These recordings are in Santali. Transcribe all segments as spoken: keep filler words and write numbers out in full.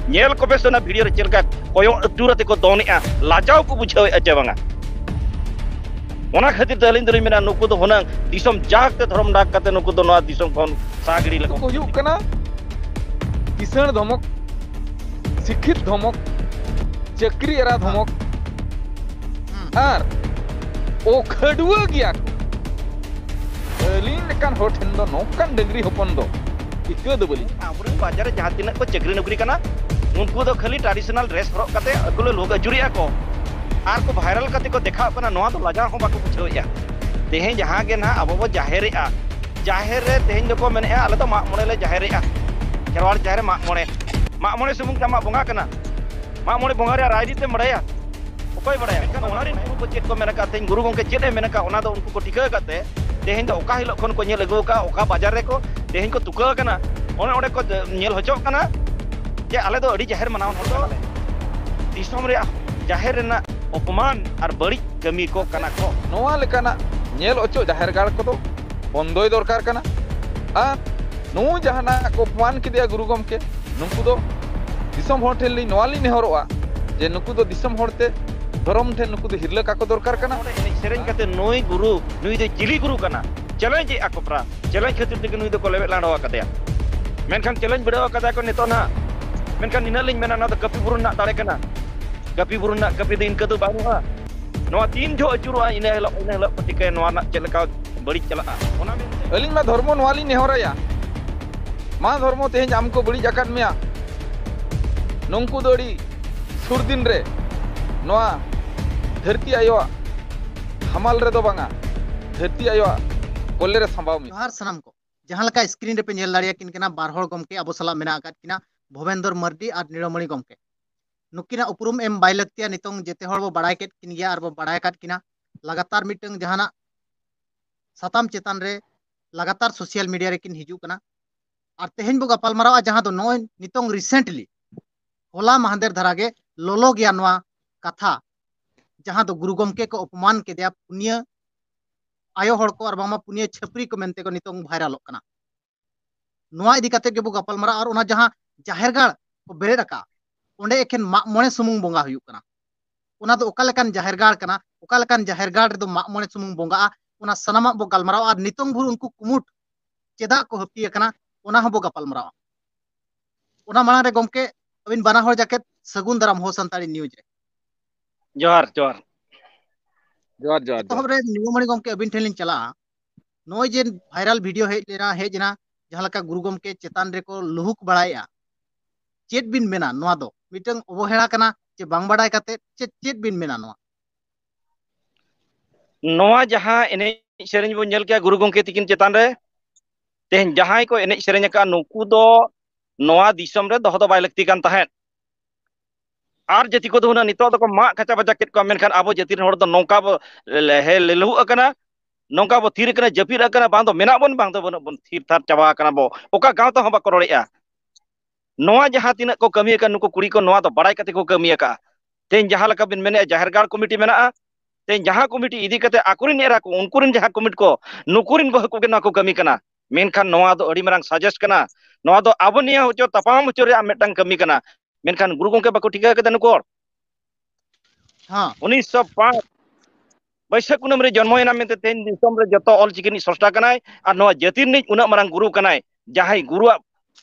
ᱧᱮᱞ ᱠᱚᱯᱮ ᱥᱮ ᱚᱱᱟ ᱵᱷᱤᱰᱤᱭᱳ ᱨᱮ ᱪᱮᱫ ᱞᱮᱠᱟ ᱠᱚᱭᱚᱜ ᱟᱹᱪᱩᱨ ᱟᱛᱮ ᱠᱚ ᱫᱚᱱᱮᱜᱼᱟ, ᱞᱟᱡᱟᱣ ᱠᱚ ᱵᱩᱡᱷᱟᱹᱣᱮᱫᱼᱟ ᱪᱮ ᱵᱟᱝᱟ? ᱚᱱᱟ ᱠᱷᱟᱹᱛᱤᱨ ᱛᱮ ᱟᱹᱞᱤᱧ ᱫᱚᱞᱤᱧ ᱢᱮᱱᱟ, ᱱᱩᱠᱩ ᱫᱚ ᱦᱩᱱᱟᱹᱝ ᱫᱤᱥᱚᱢ ᱡᱟᱠ ᱛᱮ ᱫᱷᱚᱨᱚᱢ ᱰᱟᱠ ᱠᱟᱛᱮ ᱱᱩᱠᱩ ᱫᱚ ᱱᱚᱣᱟ ᱫᱤᱥᱚᱢ ᱠᱷᱚᱱ ᱥᱟᱦᱟ ᱜᱤᱰᱤ ᱞᱟᱹᱜᱤᱫ ᱠᱚ ᱦᱩᱭᱩᱜ ᱠᱟᱱᱟ ᱠᱤᱥᱟᱹᱬ ᱫᱷᱚᱢᱚᱠ, ᱥᱤᱠᱠᱷᱤᱛ ᱫᱷᱚᱢᱚᱠ, ᱪᱟᱹᱠᱨᱤ ᱮᱨᱟ ᱫᱷᱚᱢᱚᱠ ᱟᱨ ᱚᱠᱷᱟᱹᱰᱩᱣᱟᱹ ᱜᱮᱭᱟ ᱠᱚ᱾ ᱟᱹᱞᱤᱧ ᱞᱮᱠᱟᱱ ᱦᱚᱲ ᱴᱷᱮᱱ ᱫᱚ ᱱᱚᱝᱠᱟᱱ ᱰᱟᱹᱝᱨᱤ ᱦᱚᱯᱚᱱ ᱫᱚ ᱴᱤᱠᱟᱹ ᱫᱚ ᱵᱟᱹᱞᱤᱧ᱾ ᱟᱵᱚᱨᱮᱱ ᱵᱟᱡᱟᱨ ᱨᱮ ᱡᱟᱦᱟᱸ ᱛᱤᱱᱟᱹᱜ ᱠᱚ ᱪᱟᱹᱠᱨᱤ ᱱᱚᱠᱨᱤ ᱠᱟᱱᱟ, ᱩᱱᱠᱩ ᱫᱚ ᱠᱷᱟᱹᱞᱤ ᱴᱨᱟᱰᱤᱥᱚᱱᱟᱞ ᱰᱨᱮᱥ ᱦᱚᱨᱚᱜ ᱠᱟᱛᱮ ᱟᱹᱠᱩ ᱞᱮ ᱞᱩᱜ ᱟᱹᱪᱩᱨᱮᱜᱼᱟ ᱠᱚ ᱟᱨ ᱠᱚ ᱵᱷᱟᱭᱨᱟᱞ ᱠᱟᱛᱮ ᱠᱚ ᱫᱮᱠᱷᱟᱣ ᱠᱟᱱᱟ᱾ ᱱᱚᱣᱟ ᱫᱚ ᱞᱟᱡᱟᱣ ᱦᱚᱸ ᱵᱟᱠᱚ ᱵᱩᱡᱷᱟᱹᱣᱮᱫᱼᱟ᱾ ᱛᱮᱦᱮᱧ ᱡᱟᱦᱟᱸ ᱜᱮ ᱱᱟᱦᱟᱜ ᱟᱵᱚ ᱵᱚ ᱡᱟᱦᱮᱨᱮᱜᱼᱟ, ᱡᱟᱦᱮᱨ ᱨᱮ ᱛᱮᱦᱮᱧ ᱫᱚᱠᱚ ᱢᱮᱱᱮᱫᱼᱟ, ᱟᱞᱮ ᱫᱚ ᱢᱟᱜ ᱢᱚᱬᱮ ᱞᱮ ᱡᱟᱦᱮᱨᱮᱜᱼᱟ, ᱠᱷᱮᱨᱣᱟᱲ ᱡᱟᱦᱮᱨ ᱨᱮ ᱢᱟᱜ ᱢᱚᱬᱮ᱾ ᱢᱟᱜ ᱢᱚᱬᱮ ᱥᱩᱢᱩᱝ ᱛᱮ ᱟᱢᱟᱜ ᱵᱚᱸᱜᱟ ᱠᱟᱱᱟ? ᱢᱟᱜ ᱢᱚᱬᱮ ᱵᱚᱸᱜᱟ ᱨᱮᱭᱟᱜ ᱨᱟᱭᱨᱤᱛ ᱮᱢ ᱵᱟᱲᱟᱭᱟ? ᱚᱠᱚᱭ ᱵᱟᱲᱟᱭᱟ? ᱢᱮᱱᱠᱷᱟᱱ ᱚᱱᱟ ᱨᱮᱱ ᱜᱩᱨᱩ ᱠᱚ ᱪᱮᱫ ᱠᱚ ᱢᱮᱱ ᱟᱠᱟᱫ, ᱛᱮᱦᱮᱧ ᱜᱩᱨᱩ ᱜᱚᱢᱠᱮ ᱪᱮᱫ ᱮ ᱢᱮᱱ ᱟᱠᱟᱫ, ᱚᱱᱟ ᱫᱚ ᱩᱱᱠᱩ ᱠᱚ ᱴᱷᱤᱠᱟᱹ ᱟᱠᱟᱫ ᱛᱮ ᱛᱮᱦᱮᱧ ᱫᱚ ᱚᱠᱟ ᱦᱤᱞᱳᱜ ᱠᱷᱚᱱ ᱠᱚ ᱧᱮᱞ ᱟᱹᱜᱩ ᱟᱠᱟᱫ, ᱚᱠᱟ ᱵᱟᱡᱟᱨ ᱨᱮᱠᱚ ᱛᱮᱦᱮᱧ ᱠᱚ ᱛᱩᱠᱟᱹ ᱟᱠᱟᱱᱟ, ᱚᱱᱮ ᱚᱸᱰᱮ ᱠᱚ ᱧᱮᱞ ᱦᱚᱪᱚᱜ ᱠᱟᱱᱟ ᱡᱮ ᱟᱞᱮ ᱫᱚ ᱟᱹᱰᱤ ᱡᱟᱦᱮᱨ ᱢᱟᱱᱟᱣ ᱦᱚᱲ ᱠᱟᱱᱟᱞᱮ᱾ ᱫᱤᱥᱚᱢ ᱨᱮᱭᱟᱜ ᱡᱟᱦᱮᱨ ᱨᱮᱱᱟᱜ ᱚᱯᱚᱢᱟᱱ ᱟᱨ ᱵᱟᱹᱲᱤᱡ ᱠᱟᱹᱢᱤ ᱠᱚ ᱠᱟᱱᱟ ᱠᱚ᱾ ᱱᱚᱣᱟ ᱞᱮᱠᱟᱱᱟᱜ ᱧᱮᱞ ᱚᱪᱚ ᱡᱟᱦᱮᱨ ᱜᱟᱲ ᱠᱚᱫᱚ ᱵᱚᱱᱫᱚᱭ ᱫᱚᱨᱠᱟᱨ ᱠᱟᱱᱟ᱾ ᱟᱨ ᱱᱩᱭ ᱡᱟᱦᱟᱱᱟᱜ ᱠᱚ ᱚᱯᱚᱢᱟᱱ ᱠᱮᱫᱮᱭᱟ ᱜᱩᱨᱩ ᱜᱚᱢᱠᱮ, ᱱᱩᱠᱩ ᱫᱚ ᱫᱤᱥᱚᱢ ᱦᱚᱲ ᱴᱷᱮᱱ ᱞᱤᱧ ᱱᱚᱣᱟ ᱞᱤᱧ ᱱᱮᱦᱚᱨᱚᱜᱼᱟ ᱡᱮ ᱱᱩᱠᱩ ᱫᱚ ᱫᱤᱥᱚᱢ ᱦᱚᱲ ᱛᱮ ᱫᱷᱚᱨᱚᱢ ᱴᱷᱮᱱ ᱱᱩᱠᱩ ᱫᱚ ᱦᱤᱨᱞᱟᱹ ᱠᱟᱠᱚ ᱫᱚᱨᱠᱟᱨ ᱠᱟᱱᱟ᱾ ᱚᱸᱰᱮ ᱮᱱᱮᱡ ᱥᱮᱨᱮᱧ ᱠᱟᱛᱮ ᱱᱩᱭ ᱜᱩᱨᱩ, ᱱᱩᱭ ᱫᱚ ᱪᱤᱞᱤ ᱜᱩᱨᱩ ᱠᱟᱱᱟ? ᱪᱮᱞᱮᱧᱡᱽ ᱮᱫᱼᱟ ᱠᱚ ᱯᱨᱟ ᱪᱮᱞᱮᱧᱡᱽ ᱠᱷᱟᱹᱛᱤᱨ ᱛᱮᱜᱮ ᱱᱩᱭ ᱫᱚᱠᱚ ᱞᱮᱵᱮᱫ ᱞᱟᱸᱰᱟᱣ ᱟᱠᱟᱫᱮᱭᱟ᱾ ᱢᱮᱱᱠᱷᱟᱱ ᱪᱮᱞᱮᱧᱡᱽ ᱵᱤᱰᱟᱹᱣ ᱟᱠᱟᱫᱟ ᱠᱚ ᱱᱤᱛᱚᱜ ᱱᱟᱦᱟᱜ, ᱢᱮᱱᱠᱷᱟᱱ ᱱᱤᱱᱟᱹᱜ ᱞᱤᱧ ᱢᱮᱱᱟ, ᱱᱚᱣᱟ ᱫᱚ ᱠᱟᱹᱯᱤ ᱵᱩᱨᱩ ᱨᱮᱱᱟᱜ ᱫᱟᱲᱮ ᱠᱟᱱᱟ᱾ ᱠᱟᱹᱯᱤ ᱵᱩᱨᱩ ᱨᱮᱱᱟᱜ ᱠᱟᱹᱯᱤ ᱫᱚ ᱤᱱᱠᱟᱹ ᱫᱚ ᱵᱟᱹᱱᱩᱜᱼᱟ᱾ ᱱᱚᱣᱟ ᱛᱤᱱ ᱡᱚᱦᱚᱜ ᱟᱹᱪᱩᱨᱚᱜᱼᱟ, ᱤᱱᱟᱹ ᱦᱤᱞᱳᱜ ᱤᱱᱟᱹ ᱦᱤᱞᱳᱜ ᱠᱚ ᱴᱷᱤᱠᱟᱹᱭᱟ ᱱᱚᱣᱟ ᱨᱮᱱᱟᱜ ᱪᱮᱫ ᱞᱮᱠᱟ ᱵᱟᱹᱲᱤᱡ ᱪᱟᱞᱟᱜᱼᱟ᱾ ᱚᱱᱟ ᱢᱮᱱᱛᱮ ᱟᱹᱞᱤᱧ ᱢᱟ ᱫᱷᱚᱨᱢᱚ ᱱᱚᱣᱟ ᱞᱤᱧ ᱱᱮᱦᱚᱨᱟᱭᱟ, ᱢᱟ ᱫᱷᱚᱨᱢᱚ ᱛᱮᱦᱮᱧ ᱟᱢ ᱠᱚ ᱵᱟᱹᱲᱤᱡ ᱟᱠᱟᱫ ᱢᱮᱭᱟ, ᱱᱩᱝᱠᱩ ᱫᱚ ᱟᱹᱰᱤ ᱥᱩᱨ ᱫᱤᱱ ᱨᱮ ᱱᱚᱣᱟ ᱫᱷᱟᱹᱨᱛᱤ ᱟᱭᱳᱣᱟᱜ ᱦᱟᱢᱟᱞ ᱨᱮᱫᱚ ᱵᱟᱝᱟ, ᱫᱷᱟᱹᱨᱛᱤ ᱟᱭᱳᱣᱟᱜ ᱠᱚᱞᱮ ᱨᱮ ᱥᱟᱢᱵᱟᱣ ᱢᱮᱭᱟ᱾ ᱡᱚᱦᱟᱨ ᱥᱟᱱᱟᱢ ᱠᱚ᱾ ᱡᱟᱦᱟᱸ ᱞᱮᱠᱟ ᱥᱠᱨᱤᱱ ᱨᱮᱯᱮ ᱧᱮᱞ ᱫᱟᱲᱮᱭᱟᱠᱤᱱ ᱠᱟᱱᱟ, ᱵᱟᱨ ᱦᱚᱲ ᱜᱚᱢᱠᱮ ᱟᱵᱚ ᱥᱟᱞᱟᱜ ᱢᱮᱱᱟᱜ ᱟᱠᱟᱫ ᱠᱤᱱᱟ, ᱵᱷᱚᱵᱮᱱᱫᱚᱨ ᱢᱟᱨᱰᱤ ᱟᱨ ᱱᱤᱲᱚᱢᱚᱬᱤ ᱜᱚᱢᱠᱮ᱾ ᱱᱩᱠᱤᱱᱟᱜ ᱩᱯᱨᱩᱢ ᱮᱢ ᱵᱟᱭ ᱞᱟᱹᱠᱛᱤᱭᱟ, ᱱᱤᱛᱚᱝ ᱡᱮᱛᱮ ᱦᱚᱲ ᱵᱚ ᱵᱟᱲᱟᱭ ᱠᱮᱫ ᱠᱤᱱ ᱜᱮᱭᱟ ᱟᱨ ᱵᱚ ᱵᱟᱲᱟᱭ ᱟᱠᱟᱫ ᱠᱤᱱᱟ᱾ ᱞᱟᱜᱟᱛᱟᱨ ᱢᱤᱫᱴᱟᱝ ᱡᱟᱦᱟᱱᱟᱜ ᱥᱟᱛᱟᱢ ᱪᱮᱛᱟᱱ ᱨᱮ ᱞᱟᱜᱟᱛᱟᱨ ᱥᱳᱥᱟᱞ ᱢᱤᱰᱤᱭᱟ ᱨᱮᱠᱤᱱ ᱦᱤᱡᱩᱜ ᱠᱟᱱᱟ᱾ ᱟᱨ ᱛᱮᱦᱮᱧ ᱵᱚ ᱜᱟᱯᱟᱞ ᱢᱟᱨᱟᱣᱟ ᱡᱟᱦᱟᱸ ᱫᱚ ᱱᱚᱜᱼᱚᱭ ᱱᱤᱛᱚᱝ ᱨᱤᱥᱮᱱᱴᱞᱤ ᱦᱚᱞᱟ ᱢᱟᱦᱟᱱᱫᱮᱨ ᱫᱷᱟᱨᱟ ᱜᱮ ᱞᱚᱞᱚ ᱜᱮᱭᱟ ᱱᱚᱣᱟ ᱠᱟᱛᱷᱟ, ᱡᱟᱦᱟᱸ ᱫᱚ ᱜᱩᱨᱩ ᱜᱚᱢᱠᱮ ᱠᱚ ᱚᱯᱚᱢᱟᱱ ᱠᱮᱫᱮᱭᱟ ᱯᱩᱱᱭᱟᱹ ᱟᱭᱳ ᱦᱚᱲ ᱠᱚ ᱟᱨ ᱵᱟᱝᱢᱟ ᱯᱩᱱᱭᱟᱹ ᱪᱷᱟᱹᱯᱨᱤ ᱠᱚ ᱢᱮᱱᱛᱮ ᱠᱚ ᱱᱤᱛᱚᱝ ᱵᱷᱟᱭᱨᱟᱞᱚᱜ ᱠᱟᱱᱟ᱾ ᱱᱚᱣᱟ ᱤᱫᱤ ᱠᱟᱛᱮ ᱜᱮᱵᱚ ᱜᱟᱯᱟᱞ ᱢᱟᱨᱟᱣᱟ᱾ ᱟᱨ ᱚᱱᱟ ᱡᱟᱦᱟᱸ ᱡᱟᱦᱮᱨ ᱜᱟᱲ ᱠᱚ ᱵᱮᱨᱮᱫ ᱟᱠᱟᱫᱼᱟ, ᱚᱸᱰᱮ ᱮᱠᱷᱮᱱ ᱢᱟᱜ ᱢᱚᱬᱮ ᱥᱩᱢᱩᱝ ᱵᱚᱸᱜᱟ ᱦᱩᱭᱩᱜ ᱠᱟᱱᱟ᱾ ᱚᱱᱟ ᱫᱚ ᱚᱠᱟ ᱞᱮᱠᱟᱱ ᱡᱟᱦᱮᱨ ᱜᱟᱲ ᱠᱟᱱᱟ, ᱚᱠᱟ ᱞᱮᱠᱟᱱ ᱡᱟᱦᱮᱨ ᱜᱟᱲ ᱨᱮᱫᱚ ᱢᱟᱜ ᱢᱚᱬᱮ ᱥᱩᱢᱩᱝ ᱵᱚᱸᱜᱟᱜᱼᱟ, ᱚᱱᱟ ᱥᱟᱱᱟᱢᱟᱜ ᱵᱚ ᱜᱟᱞᱢᱟᱨᱟᱣᱟ᱾ ᱟᱨ ᱱᱤᱛᱚᱝ ᱵᱷᱳᱨ ᱩᱱᱠᱩ ᱠᱩᱢᱩᱴ ᱪᱮᱫᱟᱜ ᱠᱚ ᱦᱟᱹᱯᱤ ᱟᱠᱟᱱᱟ, ᱚᱱᱟ ᱦᱚᱸᱵᱚ ᱜᱟᱯᱟᱞ ᱢᱟᱨᱟᱣᱟ᱾ ᱚᱱᱟ ᱢᱟᱲᱟᱝ ᱨᱮ ᱜᱚᱢᱠᱮ, ᱟᱹᱵᱤᱱ ᱵᱟᱱᱟ ᱦᱚᱲ ᱡᱟᱠᱮᱛ ᱥᱟᱹᱜᱩᱱ ᱫᱟᱨᱟᱢ ᱦᱳ ᱥᱟᱱᱛᱟᱲᱤ ᱱᱤᱭᱩᱡᱽ ᱨᱮ᱾ ᱡᱚᱦᱟᱨ, ᱡᱚᱦᱟᱨ᱾ ᱡᱚᱦᱟᱨ, ᱡᱚᱦᱟᱨ, ᱮᱛᱚᱦᱚᱵ ᱡᱚᱦᱟᱨ᱾ ᱨᱮ ᱱᱤᱭᱩᱢᱟᱹᱲᱤ ᱜᱚᱢᱠᱮ, ᱟᱹᱵᱤᱱ ᱴᱷᱮᱱ ᱞᱤᱧ ᱪᱟᱞᱟᱜᱼᱟ᱾ ᱱᱚᱜᱼᱚᱭ ᱡᱮ ᱵᱷᱟᱭᱨᱟᱞ ᱵᱷᱤᱰᱤᱭᱳ ᱦᱮᱡ ᱞᱮᱱᱟ, ᱦᱮᱡ ᱮᱱᱟ, ᱡᱟᱦᱟᱸ ᱞᱮᱠᱟ ᱜᱩᱨᱩ ᱜᱚᱢᱠᱮ ᱪᱮᱛᱟᱱ ᱨᱮᱠᱚ ᱞᱩᱦᱩᱠ ᱵᱟᱲᱟᱭᱮᱫᱼᱟ, ᱪᱮᱫ ᱵᱤᱱ ᱢᱮᱱᱟ? ᱱᱚᱣᱟ ᱫᱚ ᱢᱤᱫᱴᱟᱝ ᱚᱵᱚᱦᱮᱲᱟ ᱠᱟᱱᱟ ᱪᱮ ᱵᱟᱝ ᱵᱟᱰᱟᱭ ᱠᱟᱛᱮ ᱪᱮᱫ, ᱪᱮᱫ ᱵᱤᱱ ᱢᱮᱱᱟ ᱱᱚᱣᱟ? ᱱᱚᱣᱟ ᱡᱟᱦᱟᱸ ᱮᱱᱮᱡ ᱥᱮᱨᱮᱧ ᱵᱚᱱ ᱧᱮᱞ ᱠᱮᱜᱼᱟ ᱜᱩᱨᱩ ᱜᱚᱢᱠᱮ ᱛᱤᱠᱤᱱ ᱪᱮᱛᱟᱱ ᱨᱮ, ᱛᱮᱦᱮᱧ ᱡᱟᱦᱟᱸᱭ ᱠᱚ ᱮᱱᱮᱡ ᱥᱮᱨᱮᱧ ᱟᱠᱟᱫᱼᱟ, ᱱᱩᱠᱩ ᱫᱚ ᱱᱚᱣᱟ ᱫᱤᱥᱚᱢ ᱨᱮ ᱫᱚᱦᱚ ᱫᱚ ᱵᱟᱭ ᱞᱟᱹᱠᱛᱤ ᱠᱟᱱ ᱛᱟᱦᱮᱸᱫ᱾ ᱟᱨ ᱡᱟᱹᱛᱤ ᱠᱚᱫᱚ ᱦᱩᱱᱟᱹᱝ ᱱᱤᱛᱚᱜ ᱫᱚᱠᱚ ᱢᱟᱜ ᱠᱟᱪᱟ ᱵᱟᱪᱟ ᱠᱮᱫ ᱠᱚᱣᱟ, ᱢᱮᱱᱠᱷᱟᱱ ᱟᱵᱚ ᱡᱟᱹᱛᱤ ᱨᱮᱱ ᱦᱚᱲ ᱫᱚ ᱱᱚᱝᱠᱟ ᱵᱚ ᱞᱮᱦᱮ ᱞᱮᱞᱦᱩᱜ ᱟᱠᱟᱱᱟ, ᱱᱚᱝᱠᱟ ᱵᱚ ᱛᱷᱤᱨ ᱟᱠᱟᱱᱟ, ᱡᱟᱹᱯᱤᱫ ᱟᱠᱟᱱᱟ, ᱵᱟᱝ ᱫᱚ ᱢᱮᱱᱟᱜ ᱵᱚᱱ, ᱵᱟᱝ ᱫᱚ ᱵᱟᱹᱱᱩᱜ ᱵᱚᱱ, ᱛᱷᱤᱨ ᱛᱷᱟᱨ ᱪᱟᱵᱟ ᱟᱠᱟᱱᱟ ᱵᱚ᱾ ᱚᱠᱟ ᱜᱟᱶᱛᱟ ᱦᱚᱸ ᱵᱟᱠᱚ ᱨᱚᱲᱮᱫᱼᱟ᱾ ᱱᱚᱣᱟ ᱡᱟᱦᱟᱸ ᱛᱤᱱᱟᱹᱜ ᱠᱚ ᱠᱟᱹᱢᱤ ᱟᱠᱟᱫ, ᱱᱩᱠᱩ ᱠᱩᱲᱤ ᱠᱚ ᱱᱚᱣᱟ ᱫᱚ ᱵᱟᱲᱟᱭ ᱠᱟᱛᱮ ᱠᱚ ᱠᱟᱹᱢᱤ ᱟᱠᱟᱫᱼᱟ᱾ ᱛᱮᱦᱮᱧ ᱡᱟᱦᱟᱸ ᱞᱮᱠᱟ ᱵᱤᱱ ᱢᱮᱱᱮᱫᱼᱟ, ᱡᱟᱦᱮᱨ ᱜᱟᱲ ᱠᱚᱢᱤᱴᱤ ᱢᱮᱱᱟᱜᱼᱟ, ᱛᱮᱦᱮᱧ ᱡᱟᱦᱟᱸ ᱠᱚᱢᱤᱴᱤ ᱤᱫᱤ ᱠᱟᱛᱮ ᱟᱠᱚᱨᱮᱱ ᱮᱨᱟ ᱠᱚ, ᱩᱱᱠᱩᱨᱮᱱ ᱡᱟᱦᱟᱸ ᱠᱚᱢᱤᱴᱤ ᱠᱚ, ᱱᱩᱠᱩᱨᱮᱱ ᱵᱟᱹᱦᱩ ᱠᱚᱜᱮ ᱱᱚᱣᱟ ᱠᱚ ᱠᱟᱹᱢᱤ ᱠᱟᱱᱟ᱾ ᱢᱮᱱᱠᱷᱟᱱ ᱱᱚᱣᱟ ᱫᱚ ᱟᱹᱰᱤ ᱢᱟᱨᱟᱝ ᱥᱟᱡᱮᱥ ᱠᱟᱱᱟ᱾ ᱱᱚᱣᱟ ᱫᱚ ᱟᱵᱚ ᱱᱤᱭᱟᱹ ᱦᱚᱪᱚ, ᱛᱟᱯᱟᱢ ᱦᱚᱪᱚ ᱨᱮᱭᱟᱜ ᱢᱤᱫᱴᱟᱝ ᱠᱟᱹᱢᱤ ᱠᱟᱱᱟ᱾ ᱢᱮᱱᱠᱷᱟᱱ ᱜᱩᱨᱩ ᱜᱚᱢᱠᱮ ᱵᱟᱠᱚ ᱴᱷᱤᱠᱟᱹ ᱠᱟᱫᱟ ᱱᱩᱠᱩ ᱦᱚᱲ᱾ ᱦᱮᱸ᱾ ᱩᱱᱤᱥᱥᱚ ᱯᱟᱸᱪ ᱵᱟᱹᱭᱥᱟᱹᱠᱷ ᱠᱩᱱᱟᱹᱢᱤ ᱨᱮ ᱡᱚᱱᱢᱚᱭᱮᱱᱟ ᱢᱮᱱᱛᱮ ᱛᱮᱦᱮᱧ ᱫᱤᱥᱚᱢ ᱨᱮ ᱡᱚᱛᱚ ᱚᱞ ᱪᱤᱠᱤ ᱨᱤᱱᱤᱡ ᱥᱨᱚᱥᱴᱟ ᱠᱟᱱᱟᱭ, ᱟᱨ ᱱᱚᱣᱟ ᱡᱟᱹᱛᱤ ᱨᱤᱱᱤᱡ ᱩᱱᱟᱹᱜ ᱢᱟᱨᱟᱝ ᱜᱩᱨᱩ ᱠᱟᱱᱟᱭ, ᱡᱟᱦᱟᱸᱭ ᱜᱩᱨᱩᱣᱟᱜ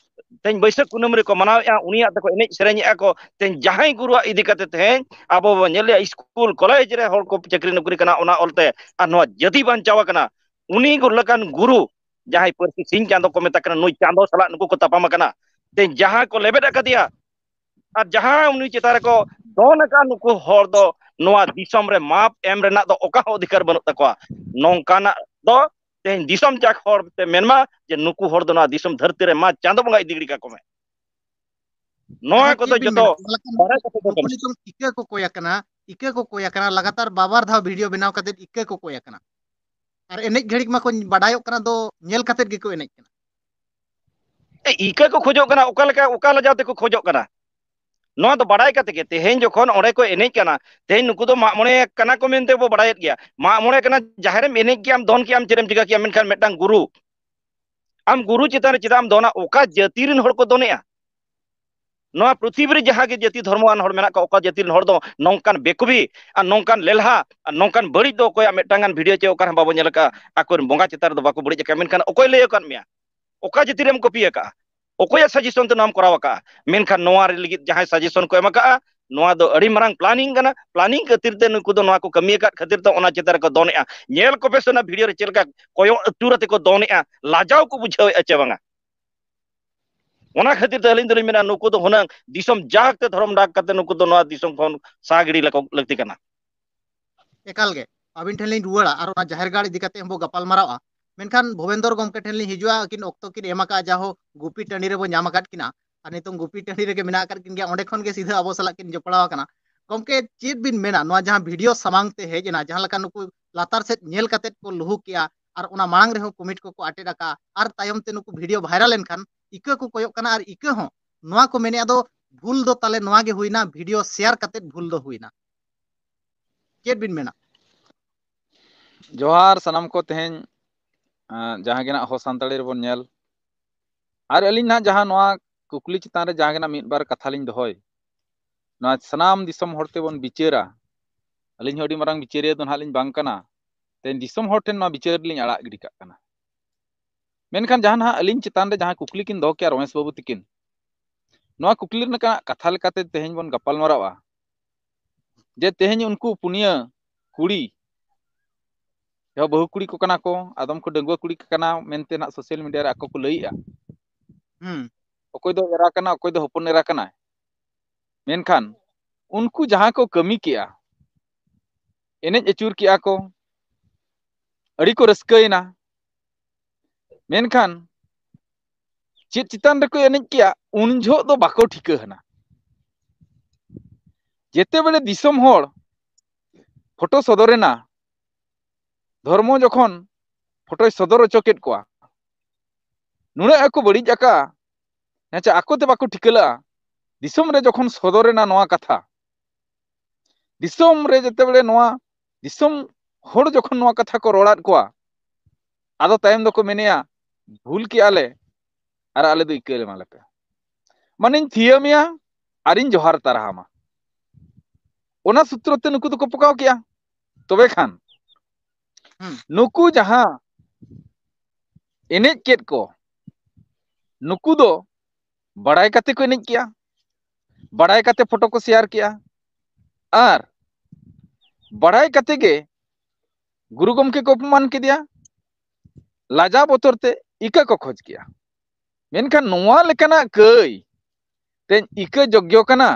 ᱛᱮᱦᱮᱧ ᱵᱟᱹᱭᱥᱟᱹᱠᱷ ᱠᱩᱱᱟᱹᱢᱤ ᱨᱮᱠᱚ ᱢᱟᱱᱟᱣᱮᱫᱼᱟ, ᱩᱱᱤᱭᱟᱜ ᱛᱮᱠᱚ ᱮᱱᱮᱡ ᱥᱮᱨᱮᱧᱮᱫᱼᱟ ᱠᱚ᱾ ᱛᱮᱦᱮᱧ ᱡᱟᱦᱟᱸᱭ ᱜᱩᱨᱩᱣᱟᱜ ᱤᱫᱤ ᱠᱟᱛᱮ ᱛᱮᱦᱮᱧ ᱟᱵᱚ ᱵᱚᱱ ᱧᱮᱞᱮᱫᱼᱟ, ᱥᱠᱩᱞ ᱠᱚᱞᱮᱡᱽ ᱨᱮ ᱦᱚᱲ ᱠᱚ ᱪᱟᱹᱠᱨᱤ ᱱᱚᱠᱨᱤ ᱠᱟᱱᱟ ᱚᱱᱟ ᱚᱞᱛᱮ, ᱟᱨ ᱱᱚᱣᱟ ᱡᱟᱹᱛᱤ ᱵᱟᱧᱪᱟᱣ ᱟᱠᱟᱱᱟ᱾ ᱩᱱᱤ ᱞᱮᱠᱟᱱ ᱜᱩᱨᱩ, ᱡᱟᱦᱟᱸᱭ ᱯᱟᱹᱨᱥᱤ ᱥᱤᱧ ᱪᱟᱸᱫᱚ ᱠᱚ ᱢᱮᱛᱟ ᱠᱟᱱᱟ, ᱱᱩᱭ ᱪᱟᱸᱫᱚ ᱥᱟᱞᱟᱜ ᱱᱩᱠᱩ ᱠᱚ ᱛᱟᱯᱟᱢ ᱟᱠᱟᱱᱟ᱾ ᱛᱮᱦᱮᱧ ᱡᱟᱦᱟᱸ ᱠᱚ ᱞᱮᱵᱮᱫ ᱟᱠᱟᱫᱮᱭᱟ, ᱟᱨ ᱡᱟᱦᱟᱸ ᱩᱱᱤ ᱪᱮᱛᱟᱱ ᱨᱮᱠᱚ ᱫᱚᱱ ᱟᱠᱟᱫ, ᱱᱩᱠᱩ ᱦᱚᱲ ᱫᱚ ᱱᱚᱣᱟ ᱫᱤᱥᱚᱢ ᱨᱮ ᱢᱟᱯ ᱮᱢ ᱨᱮᱱᱟᱜ ᱫᱚ ᱚᱠᱟ ᱦᱚᱸ ᱚᱫᱷᱤᱠᱟᱨ ᱵᱟᱹᱱᱩᱜ ᱛᱟᱠᱚᱣᱟ᱾ ᱱᱚᱝᱠᱟᱱᱟᱜ ᱫᱚ ᱛᱮᱦᱮᱧ ᱫᱤᱥᱚᱢ ᱡᱟᱠ ᱦᱚᱲ ᱛᱮ ᱢᱮᱱᱢᱟ ᱡᱮ ᱱᱩᱠᱩ ᱦᱚᱲ ᱫᱚ ᱱᱚᱣᱟ ᱫᱤᱥᱚᱢ ᱫᱷᱟᱹᱨᱛᱤ ᱨᱮ ᱢᱟ ᱪᱟᱸᱫᱚ ᱵᱚᱸᱜᱟ ᱤᱫᱤ ᱜᱤᱰᱤ ᱠᱟᱠᱚ ᱢᱮ᱾ ᱱᱚᱣᱟ ᱟᱪᱪᱷᱟ, ᱠᱚᱫᱚ ᱪᱮᱫ ᱵᱤᱱ ᱡᱚᱛᱚ ᱢᱮᱱᱟ? ᱚᱱᱟ ᱞᱮᱠᱟᱱ ᱵᱟᱲᱟᱭ ᱠᱟᱛᱮ ᱫᱚ ᱱᱩᱠᱩ ᱠᱟᱱᱟ᱾ ᱱᱤᱛᱚᱝ ᱤᱠᱟᱹ ᱠᱚ ᱠᱚᱭ ᱟᱠᱟᱱᱟ, ᱤᱠᱟᱹ ᱠᱚ ᱠᱚᱭ ᱟᱠᱟᱱᱟ, ᱞᱟᱜᱟᱛᱟᱨ ᱵᱟᱵᱟᱨ ᱫᱷᱟᱣ ᱵᱷᱤᱰᱤᱭᱳ ᱵᱮᱱᱟᱣ ᱠᱟᱛᱮ ᱤᱠᱟᱹ ᱠᱚ ᱠᱚᱭ ᱟᱠᱟᱱᱟ᱾ ᱟᱨ ᱮᱱᱮᱡ ᱜᱷᱟᱹᱲᱤᱡ ᱢᱟᱠᱚ ᱵᱟᱰᱟᱭᱚᱜ ᱠᱟᱱᱟ, ᱫᱚ ᱧᱮᱞ ᱠᱟᱛᱮ ᱜᱮᱠᱚ ᱮᱱᱮᱡ ᱠᱟᱱᱟ᱾ ᱮ, ᱤᱠᱟᱹ ᱠᱚ ᱠᱷᱚᱡᱚᱜ ᱠᱟᱱᱟ, ᱚᱠᱟ ᱞᱮᱠᱟ, ᱚᱠᱟ ᱞᱟᱡᱟᱣ ᱛᱮᱠᱚ ᱠᱷᱚᱡᱚᱜ ᱠᱟᱱᱟ? ᱱᱚᱣᱟ ᱫᱚ ᱵᱟᱲᱟᱭ ᱠᱟᱛᱮ ᱜᱮ ᱛᱮᱦᱮᱧ ᱡᱚᱠᱷᱚᱱ ᱚᱸᱰᱮ ᱠᱚ ᱮᱱᱮᱡ ᱠᱟᱱᱟ, ᱛᱮᱦᱮᱧ ᱱᱩᱠᱩ ᱫᱚ ᱢᱟᱜ ᱢᱚᱬᱮ ᱠᱟᱱᱟ ᱠᱚ ᱢᱮᱱᱛᱮ ᱵᱚ ᱵᱟᱲᱟᱭᱮᱫ ᱜᱮᱭᱟ᱾ ᱢᱟᱜ ᱢᱚᱬᱮ ᱠᱟᱱᱟ, ᱡᱟᱦᱮᱨ ᱮᱢ ᱮᱱᱮᱡ ᱠᱮᱜᱼᱟᱢ, ᱫᱚᱱ ᱠᱮᱜᱼᱟᱢ, ᱪᱮᱫ ᱮᱢ ᱪᱤᱠᱟᱹ ᱠᱮᱜᱼᱟ, ᱢᱮᱱᱠᱷᱟᱱ ᱢᱤᱫᱴᱟᱝ ᱜᱩᱨᱩ, ᱟᱢ ᱜᱩᱨᱩ ᱪᱮᱛᱟᱱ ᱨᱮ ᱪᱮᱫᱟᱜ ᱮᱢ ᱫᱚᱱᱟ? ᱚᱠᱟ ᱡᱟᱹᱛᱤ ᱨᱮᱱ ᱦᱚᱲ ᱠᱚ ᱫᱚᱱᱮᱜᱼᱟ? ᱱᱚᱣᱟ ᱯᱨᱤᱛᱷᱤᱵᱤ ᱨᱮ ᱡᱟᱦᱟᱸ ᱜᱮ ᱡᱟᱹᱛᱤ ᱫᱷᱚᱨᱢᱚᱣᱟᱱ ᱦᱚᱲ ᱢᱮᱱᱟᱜ ᱠᱚᱣᱟ, ᱚᱠᱟ ᱡᱟᱹᱛᱤ ᱨᱮᱱ ᱦᱚᱲ ᱫᱚ ᱱᱚᱝᱠᱟᱱ ᱵᱮᱠᱩᱵᱤ ᱟᱨ ᱱᱚᱝᱠᱟᱱ ᱞᱮᱞᱦᱟ ᱟᱨ ᱱᱚᱝᱠᱟᱱ ᱵᱟᱹᱲᱤᱡ ᱫᱚ ᱚᱠᱚᱭᱟᱜ ᱢᱤᱫᱴᱟᱝ ᱜᱟᱱ ᱵᱷᱤᱰᱤᱭᱳ ᱪᱮ ᱚᱠᱟ ᱨᱮᱦᱚᱸ ᱵᱟᱵᱚ ᱧᱮᱞ ᱟᱠᱟᱫᱼᱟ᱾ ᱟᱠᱚᱨᱮᱱ ᱵᱚᱸᱜᱟ ᱪᱮᱛᱟᱱ ᱨᱮᱫᱚ ᱵᱟᱠᱚ ᱵᱟᱹᱲᱤᱡ ᱟᱠᱟᱫᱼᱟ᱾ ᱢᱮᱱᱠᱷᱟᱱ ᱚᱠᱚᱭ ᱞᱟᱹᱭ ᱟᱠᱟᱫ ᱢᱮᱭᱟ? ᱚᱠᱟ ᱡᱟᱹᱛᱤ ᱨᱮᱢ ᱠᱚᱯᱤ ᱟᱠᱟᱫᱼᱟ? ᱚᱠᱚᱭᱟᱜ ᱥᱟᱡᱮᱥᱚᱱ ᱛᱮ ᱱᱚᱣᱟᱢ ᱠᱚᱨᱟᱣ ᱟᱠᱟᱫᱼᱟ? ᱢᱮᱱᱠᱷᱟᱱ ᱱᱚᱣᱟ ᱨᱮ ᱞᱟᱹᱜᱤᱫ ᱡᱟᱦᱟᱸᱭ ᱥᱟᱡᱮᱥᱚᱱ ᱠᱚ ᱮᱢ ᱟᱠᱟᱫᱼᱟ, ᱱᱚᱣᱟ ᱫᱚ ᱟᱹᱰᱤ ᱢᱟᱨᱟᱝ ᱯᱞᱟᱱᱤᱝ ᱠᱟᱱᱟ᱾ ᱯᱞᱟᱱᱤᱝ ᱠᱷᱟᱹᱛᱤᱨ ᱛᱮ ᱱᱩᱠᱩ ᱫᱚ ᱱᱚᱣᱟ ᱠᱚ ᱠᱟᱹᱢᱤ ᱟᱠᱟᱫ ᱠᱷᱟᱹᱛᱤᱨ ᱛᱮ ᱚᱱᱟ ᱪᱮᱛᱟᱱ ᱨᱮᱠᱚ ᱫᱚᱱᱮᱜᱼᱟ᱾ ᱧᱮᱞ ᱠᱚᱯᱮ ᱥᱮ ᱚᱱᱟ ᱵᱷᱤᱰᱤᱭᱳ ᱨᱮ ᱪᱮᱫ ᱞᱮᱠᱟ ᱠᱚᱭᱚᱜ ᱟᱹᱪᱩᱨ ᱟᱛᱮ ᱠᱚ ᱫᱚᱱᱮᱜᱼᱟ, ᱞᱟᱡᱟᱣ ᱠᱚ ᱵᱩᱡᱷᱟᱹᱣᱮᱫᱼᱟ ᱪᱮ ᱵᱟᱝᱟ? ᱚᱱᱟ ᱠᱷᱟᱹᱛᱤᱨ ᱛᱮ ᱟᱹᱞᱤᱧ ᱫᱚᱞᱤᱧ ᱢᱮᱱᱟ, ᱱᱩᱠᱩ ᱫᱚ ᱦᱩᱱᱟᱹᱝ ᱫᱤᱥᱚᱢ ᱡᱟᱠ ᱛᱮ ᱫᱷᱚᱨᱚᱢ ᱰᱟᱠ ᱠᱟᱛᱮ ᱱᱩᱠᱩ ᱫᱚ ᱱᱚᱣᱟ ᱫᱤᱥᱚᱢ ᱠᱷᱚᱱ ᱥᱟᱦᱟ ᱜᱤᱰᱤ ᱞᱟᱹᱠ-, ᱞᱟᱹᱠᱛᱤ ᱠᱟᱱᱟ᱾ ᱮᱠᱟᱞ ᱜᱮ᱾ ᱟᱹᱵᱤᱱ ᱴᱷᱮᱱ ᱞᱤᱧ ᱨᱩᱣᱟᱹᱲᱟ ᱟᱨ ᱚᱱᱟ ᱡᱟᱦᱮᱨ ᱜᱟᱲ ᱤᱫᱤ ᱠᱟᱛᱮ ᱦᱚᱸ ᱵᱚ ᱜᱟᱯᱟᱞ ᱢᱟᱨᱟᱣᱟ᱾ ᱢᱮᱱᱠᱷᱟᱱ ᱵᱷᱩᱵᱮᱱᱫᱚᱨ ᱜᱚᱢᱠᱮ ᱴᱷᱮᱱ ᱞᱤᱧ ᱦᱤᱡᱩᱜᱼᱟ, ᱟᱹᱠᱤᱱ ᱚᱠᱛᱚ ᱠᱤᱱ ᱮᱢ ᱟᱠᱟᱫᱼᱟ, ᱡᱟᱦᱳ ᱜᱩᱯᱤ ᱴᱟᱺᱰᱤ ᱨᱮᱵᱚ ᱧᱟᱢ ᱟᱠᱟᱫ ᱠᱤᱱᱟ ᱟᱨ ᱱᱤᱛᱚᱝ ᱜᱩᱯᱤ ᱴᱟᱺᱰᱤ ᱨᱮᱜᱮ ᱢᱮᱱᱟᱜ ᱟᱠᱟᱫ ᱠᱤᱱ ᱜᱮᱭᱟ, ᱚᱸᱰᱮ ᱠᱷᱚᱱ ᱜᱮ ᱥᱤᱫᱷᱟᱹ ᱟᱵᱚ ᱥᱟᱞᱟᱜ ᱠᱤᱱ ᱡᱚᱯᱲᱟᱣ ᱟᱠᱟᱱᱟ᱾ ᱜᱚᱢᱠᱮ, ᱪᱮᱫ ᱵᱤᱱ ᱢᱮᱱᱟ ᱱᱚᱣᱟ ᱡᱟᱦᱟᱸ ᱵᱷᱤᱰᱤᱭᱳ ᱥᱟᱢᱟᱝ ᱛᱮ ᱦᱮᱡ ᱮᱱᱟ, ᱡᱟᱦᱟᱸ ᱞᱮᱠᱟ ᱱᱩᱠᱩ ᱞᱟᱛᱟᱨ ᱥᱮᱫ ᱧᱮᱞ ᱠᱟᱛᱮ ᱠᱚ ᱞᱩᱦᱩᱠ ᱠᱮᱜᱼᱟ ᱟᱨ ᱚᱱᱟ ᱢᱟᱲᱟᱝ ᱨᱮᱦᱚᱸ ᱠᱚᱢᱮᱱᱴ ᱠᱚᱠᱚ ᱟᱴᱮᱫ ᱟᱠᱟᱫᱼᱟ ᱟᱨ ᱛᱟᱭᱚᱢ ᱛᱮ ᱱᱩᱠᱩ ᱵᱷᱤᱰᱤᱭᱳ ᱵᱷᱟᱭᱨᱟᱞ ᱮᱱᱠᱷᱟᱱ ᱤᱠᱟᱹ ᱠᱚ ᱠᱚᱭᱚᱜ ᱠᱟᱱᱟ ᱟᱨ ᱤᱠᱟᱹ ᱦᱚᱸ ᱱᱚᱣᱟ ᱠᱚ ᱢᱮᱱᱮᱫᱼᱟ ᱫᱚ ᱵᱷᱩᱞ ᱫᱚ ᱛᱟᱞᱮ ᱱᱚᱣᱟ ᱜᱮ ᱦᱩᱭᱱᱟ, ᱵᱷᱤᱰᱤᱭᱳ ᱥᱮᱭᱟᱨ ᱠᱟᱛᱮ ᱵᱷᱩᱞ ᱫᱚ ᱦᱩᱭᱱᱟ᱾ ᱪᱮᱫ ᱵᱤᱱ ᱢᱮᱱᱟ? ᱡᱚᱦᱟᱨ ᱥᱟᱱᱟᱢ ᱠᱚ, ᱛᱮᱦᱮᱧ, ᱟᱸ, ᱡᱟᱦᱟᱸ ᱜᱮ ᱱᱟᱜ ᱦᱚ ᱥᱟᱱᱛᱟᱲᱤ ᱨᱮᱵᱚᱱ ᱧᱮᱞ, ᱟᱨ ᱟᱹᱞᱤᱧ ᱱᱟᱜ ᱡᱟᱦᱟᱸ ᱱᱚᱣᱟ ᱠᱩᱠᱞᱤ ᱪᱮᱛᱟᱱ ᱨᱮ ᱡᱟᱦᱟᱸ ᱜᱮ ᱱᱟᱜ ᱢᱤᱫ ᱵᱟᱨ ᱠᱟᱛᱷᱟ ᱞᱤᱧ ᱫᱚᱦᱚᱭ, ᱱᱚᱣᱟ ᱥᱟᱱᱟᱢ ᱫᱤᱥᱚᱢ ᱦᱚᱲ ᱛᱮᱵᱚᱱ ᱵᱤᱪᱟᱹᱨᱟ᱾ ᱟᱹᱞᱤᱧ ᱦᱚᱸ ᱟᱹᱰᱤ ᱢᱟᱨᱟᱝ ᱵᱤᱪᱟᱹᱨᱤᱭᱟᱹ ᱫᱚ ᱱᱟᱦᱟᱜ ᱞᱤᱧ ᱵᱟᱝ ᱠᱟᱱᱟ, ᱛᱮᱦᱮᱧ ᱫᱤᱥᱚᱢ ᱦᱚᱲ ᱴᱷᱮᱱ ᱱᱚᱣᱟ ᱵᱤᱪᱟᱹᱨ ᱞᱤᱧ ᱟᱲᱟᱜ ᱜᱤᱰᱤ ᱠᱟᱜ ᱠᱟᱱᱟ᱾ ᱢᱮᱱᱠᱷᱟᱱ ᱡᱟᱦᱟᱸ ᱱᱟᱦᱟᱜ ᱟᱹᱞᱤᱧ ᱪᱮᱛᱟᱱ ᱨᱮ ᱡᱟᱦᱟᱸ ᱠᱩᱠᱞᱤ ᱠᱤᱱ ᱫᱚᱦᱚ ᱠᱮᱜᱼᱟ ᱨᱚᱢᱮᱥ ᱵᱟᱹᱵᱩ ᱛᱤᱠᱤᱱ, ᱱᱚᱣᱟ ᱠᱩᱠᱞᱤ ᱨᱮᱱᱟᱜ ᱠᱟᱛᱷᱟ ᱞᱮᱠᱟᱛᱮ ᱛᱮᱦᱮᱧ ᱵᱚᱱ ᱜᱟᱯᱟᱞ ᱢᱟᱨᱟᱣᱟ ᱡᱮ ᱛᱮᱦᱮᱧ ᱩᱱᱠᱩ ᱯᱩᱱᱭᱟᱹ ᱠᱩᱲᱤ, ᱡᱟᱦᱟᱸ ᱵᱟᱹᱦᱩ ᱠᱩᱲᱤ ᱠᱚ ᱠᱟᱱᱟ ᱠᱚ, ᱟᱫᱚᱢ ᱠᱚ ᱰᱟᱺᱜᱩᱣᱟᱹ ᱠᱩᱲᱤ ᱠᱚ ᱠᱟᱱᱟ ᱢᱮᱱᱛᱮ ᱱᱟᱜ ᱥᱳᱥᱟᱞ ᱢᱤᱰᱤᱭᱟ ᱨᱮ ᱟᱠᱚ ᱠᱚ ᱞᱟᱹᱭᱮᱜᱼᱟ᱾ ᱦᱩᱸ᱾ ᱚᱠᱚᱭ ᱫᱚ ᱮᱨᱟ ᱠᱟᱱᱟ, ᱚᱠᱚᱭ ᱫᱚ ᱦᱚᱯᱚᱱ ᱮᱨᱟ ᱠᱟᱱᱟᱭ᱾ ᱢᱮᱱᱠᱷᱟᱱ ᱩᱱᱠᱩ ᱡᱟᱦᱟᱸ ᱠᱚ ᱠᱟᱹᱢᱤ ᱠᱮᱜᱼᱟ, ᱮᱱᱮᱡ ᱟᱹᱪᱩᱨ ᱠᱮᱜᱼᱟ ᱠᱚ, ᱟᱹᱰᱤ ᱠᱚ ᱨᱟᱹᱥᱠᱟᱹᱭᱮᱱᱟ᱾ ᱢᱮᱱᱠᱷᱟᱱ ᱪᱮᱫ ᱪᱮᱛᱟᱱ ᱨᱮᱠᱚ ᱮᱱᱮᱡ ᱠᱮᱜᱼᱟ, ᱩᱱ ᱡᱚᱦᱚᱜ ᱫᱚ ᱵᱟᱠᱚ ᱴᱷᱤᱠᱟᱹ ᱦᱟᱱᱟ᱾ ᱡᱮᱛᱮ ᱵᱮᱲᱮ ᱫᱤᱥᱚᱢ ᱦᱚᱲ ᱯᱷᱳᱴᱳ ᱥᱚᱫᱚᱨᱮᱱᱟ, ᱫᱷᱚᱨᱢᱚ ᱡᱚᱠᱷᱚᱱ ᱯᱷᱳᱴᱳᱭ ᱥᱚᱫᱚᱨ ᱦᱚᱪᱚ ᱠᱮᱫ ᱠᱚᱣᱟ, ᱱᱩᱱᱟᱹᱜ ᱮᱠᱚ ᱵᱟᱹᱲᱤᱡ ᱟᱠᱟᱜᱼᱟ, ᱟᱪᱪᱷᱟ, ᱟᱠᱚ ᱛᱮ ᱵᱟᱠᱚ ᱴᱷᱤᱠᱟᱹ ᱞᱟᱜᱼᱟ᱾ ᱫᱤᱥᱚᱢ ᱨᱮ ᱡᱚᱠᱷᱚᱱ ᱥᱚᱫᱚᱨᱮᱱᱟ ᱱᱚᱣᱟ ᱠᱟᱛᱷᱟ, ᱫᱤᱥᱚᱢ ᱨᱮ ᱡᱮᱛᱮ ᱵᱮᱲᱮ ᱱᱚᱣᱟ ᱫᱤᱥᱚᱢ ᱦᱚᱲ ᱡᱚᱠᱷᱚᱱ ᱱᱚᱣᱟ ᱠᱟᱛᱷᱟ ᱠᱚ ᱨᱚᱲᱟᱫ ᱠᱚᱣᱟ, ᱟᱫᱚ ᱛᱟᱭᱚᱢ ᱫᱚᱠᱚ ᱢᱮᱱᱮᱜᱼᱟ, "ᱵᱷᱩᱞ ᱠᱮᱜᱼᱟ ᱞᱮ, ᱟᱨ ᱟᱞᱮ ᱫᱚ ᱤᱠᱟᱹ ᱞᱮ ᱮᱢᱟ ᱞᱮᱯᱮ᱾" ᱢᱟᱱᱮᱧ ᱛᱷᱤᱭᱟᱹ ᱢᱮᱭᱟ ᱟᱨᱤᱧ ᱡᱚᱦᱟᱨ ᱛᱟᱨᱟᱦᱟᱢᱟ᱾ ᱚᱱᱟ ᱥᱩᱛᱨᱚ ᱛᱮ ᱱᱩᱠᱩ ᱫᱚᱠᱚ ᱯᱚᱠᱟᱣ ᱠᱮᱜᱼᱟ᱾ ᱛᱚᱵᱮ ᱠᱷᱟᱱ ᱦᱩᱸ᱾ ᱱᱩᱠᱩ ᱡᱟᱦᱟᱸ ᱮᱱᱮᱡ ᱠᱮᱫ ᱠᱚ, ᱱᱩᱠᱩ ᱫᱚ ᱵᱟᱲᱟᱭ ᱠᱟᱛᱮ ᱠᱚ ᱮᱱᱮᱡ ᱠᱮᱜᱼᱟ, ᱵᱟᱲᱟᱭ ᱠᱟᱛᱮ ᱯᱷᱳᱴᱳ ᱠᱚ ᱥᱮᱭᱟᱨ ᱠᱮᱜᱼᱟ, ᱟᱨ ᱵᱟᱲᱟᱭ ᱠᱟᱛᱮ ᱜᱮ ᱜᱩᱨᱩ ᱜᱚᱢᱠᱮ ᱠᱚ ᱚᱯᱚᱢᱟᱱ ᱠᱮᱫᱮᱭᱟ᱾ ᱞᱟᱡᱟᱣ ᱵᱚᱛᱚᱨ ᱛᱮ ᱤᱠᱟᱹ ᱠᱚ ᱠᱷᱚᱡᱽ ᱠᱮᱜᱼᱟ᱾ ᱢᱮᱱᱠᱷᱟᱱ ᱱᱚᱣᱟ ᱞᱮᱠᱟᱱᱟᱜ ᱠᱟᱹᱭ ᱛᱮᱧ ᱤᱠᱟᱹ ᱡᱳᱜᱽᱭᱚ ᱠᱟᱱᱟ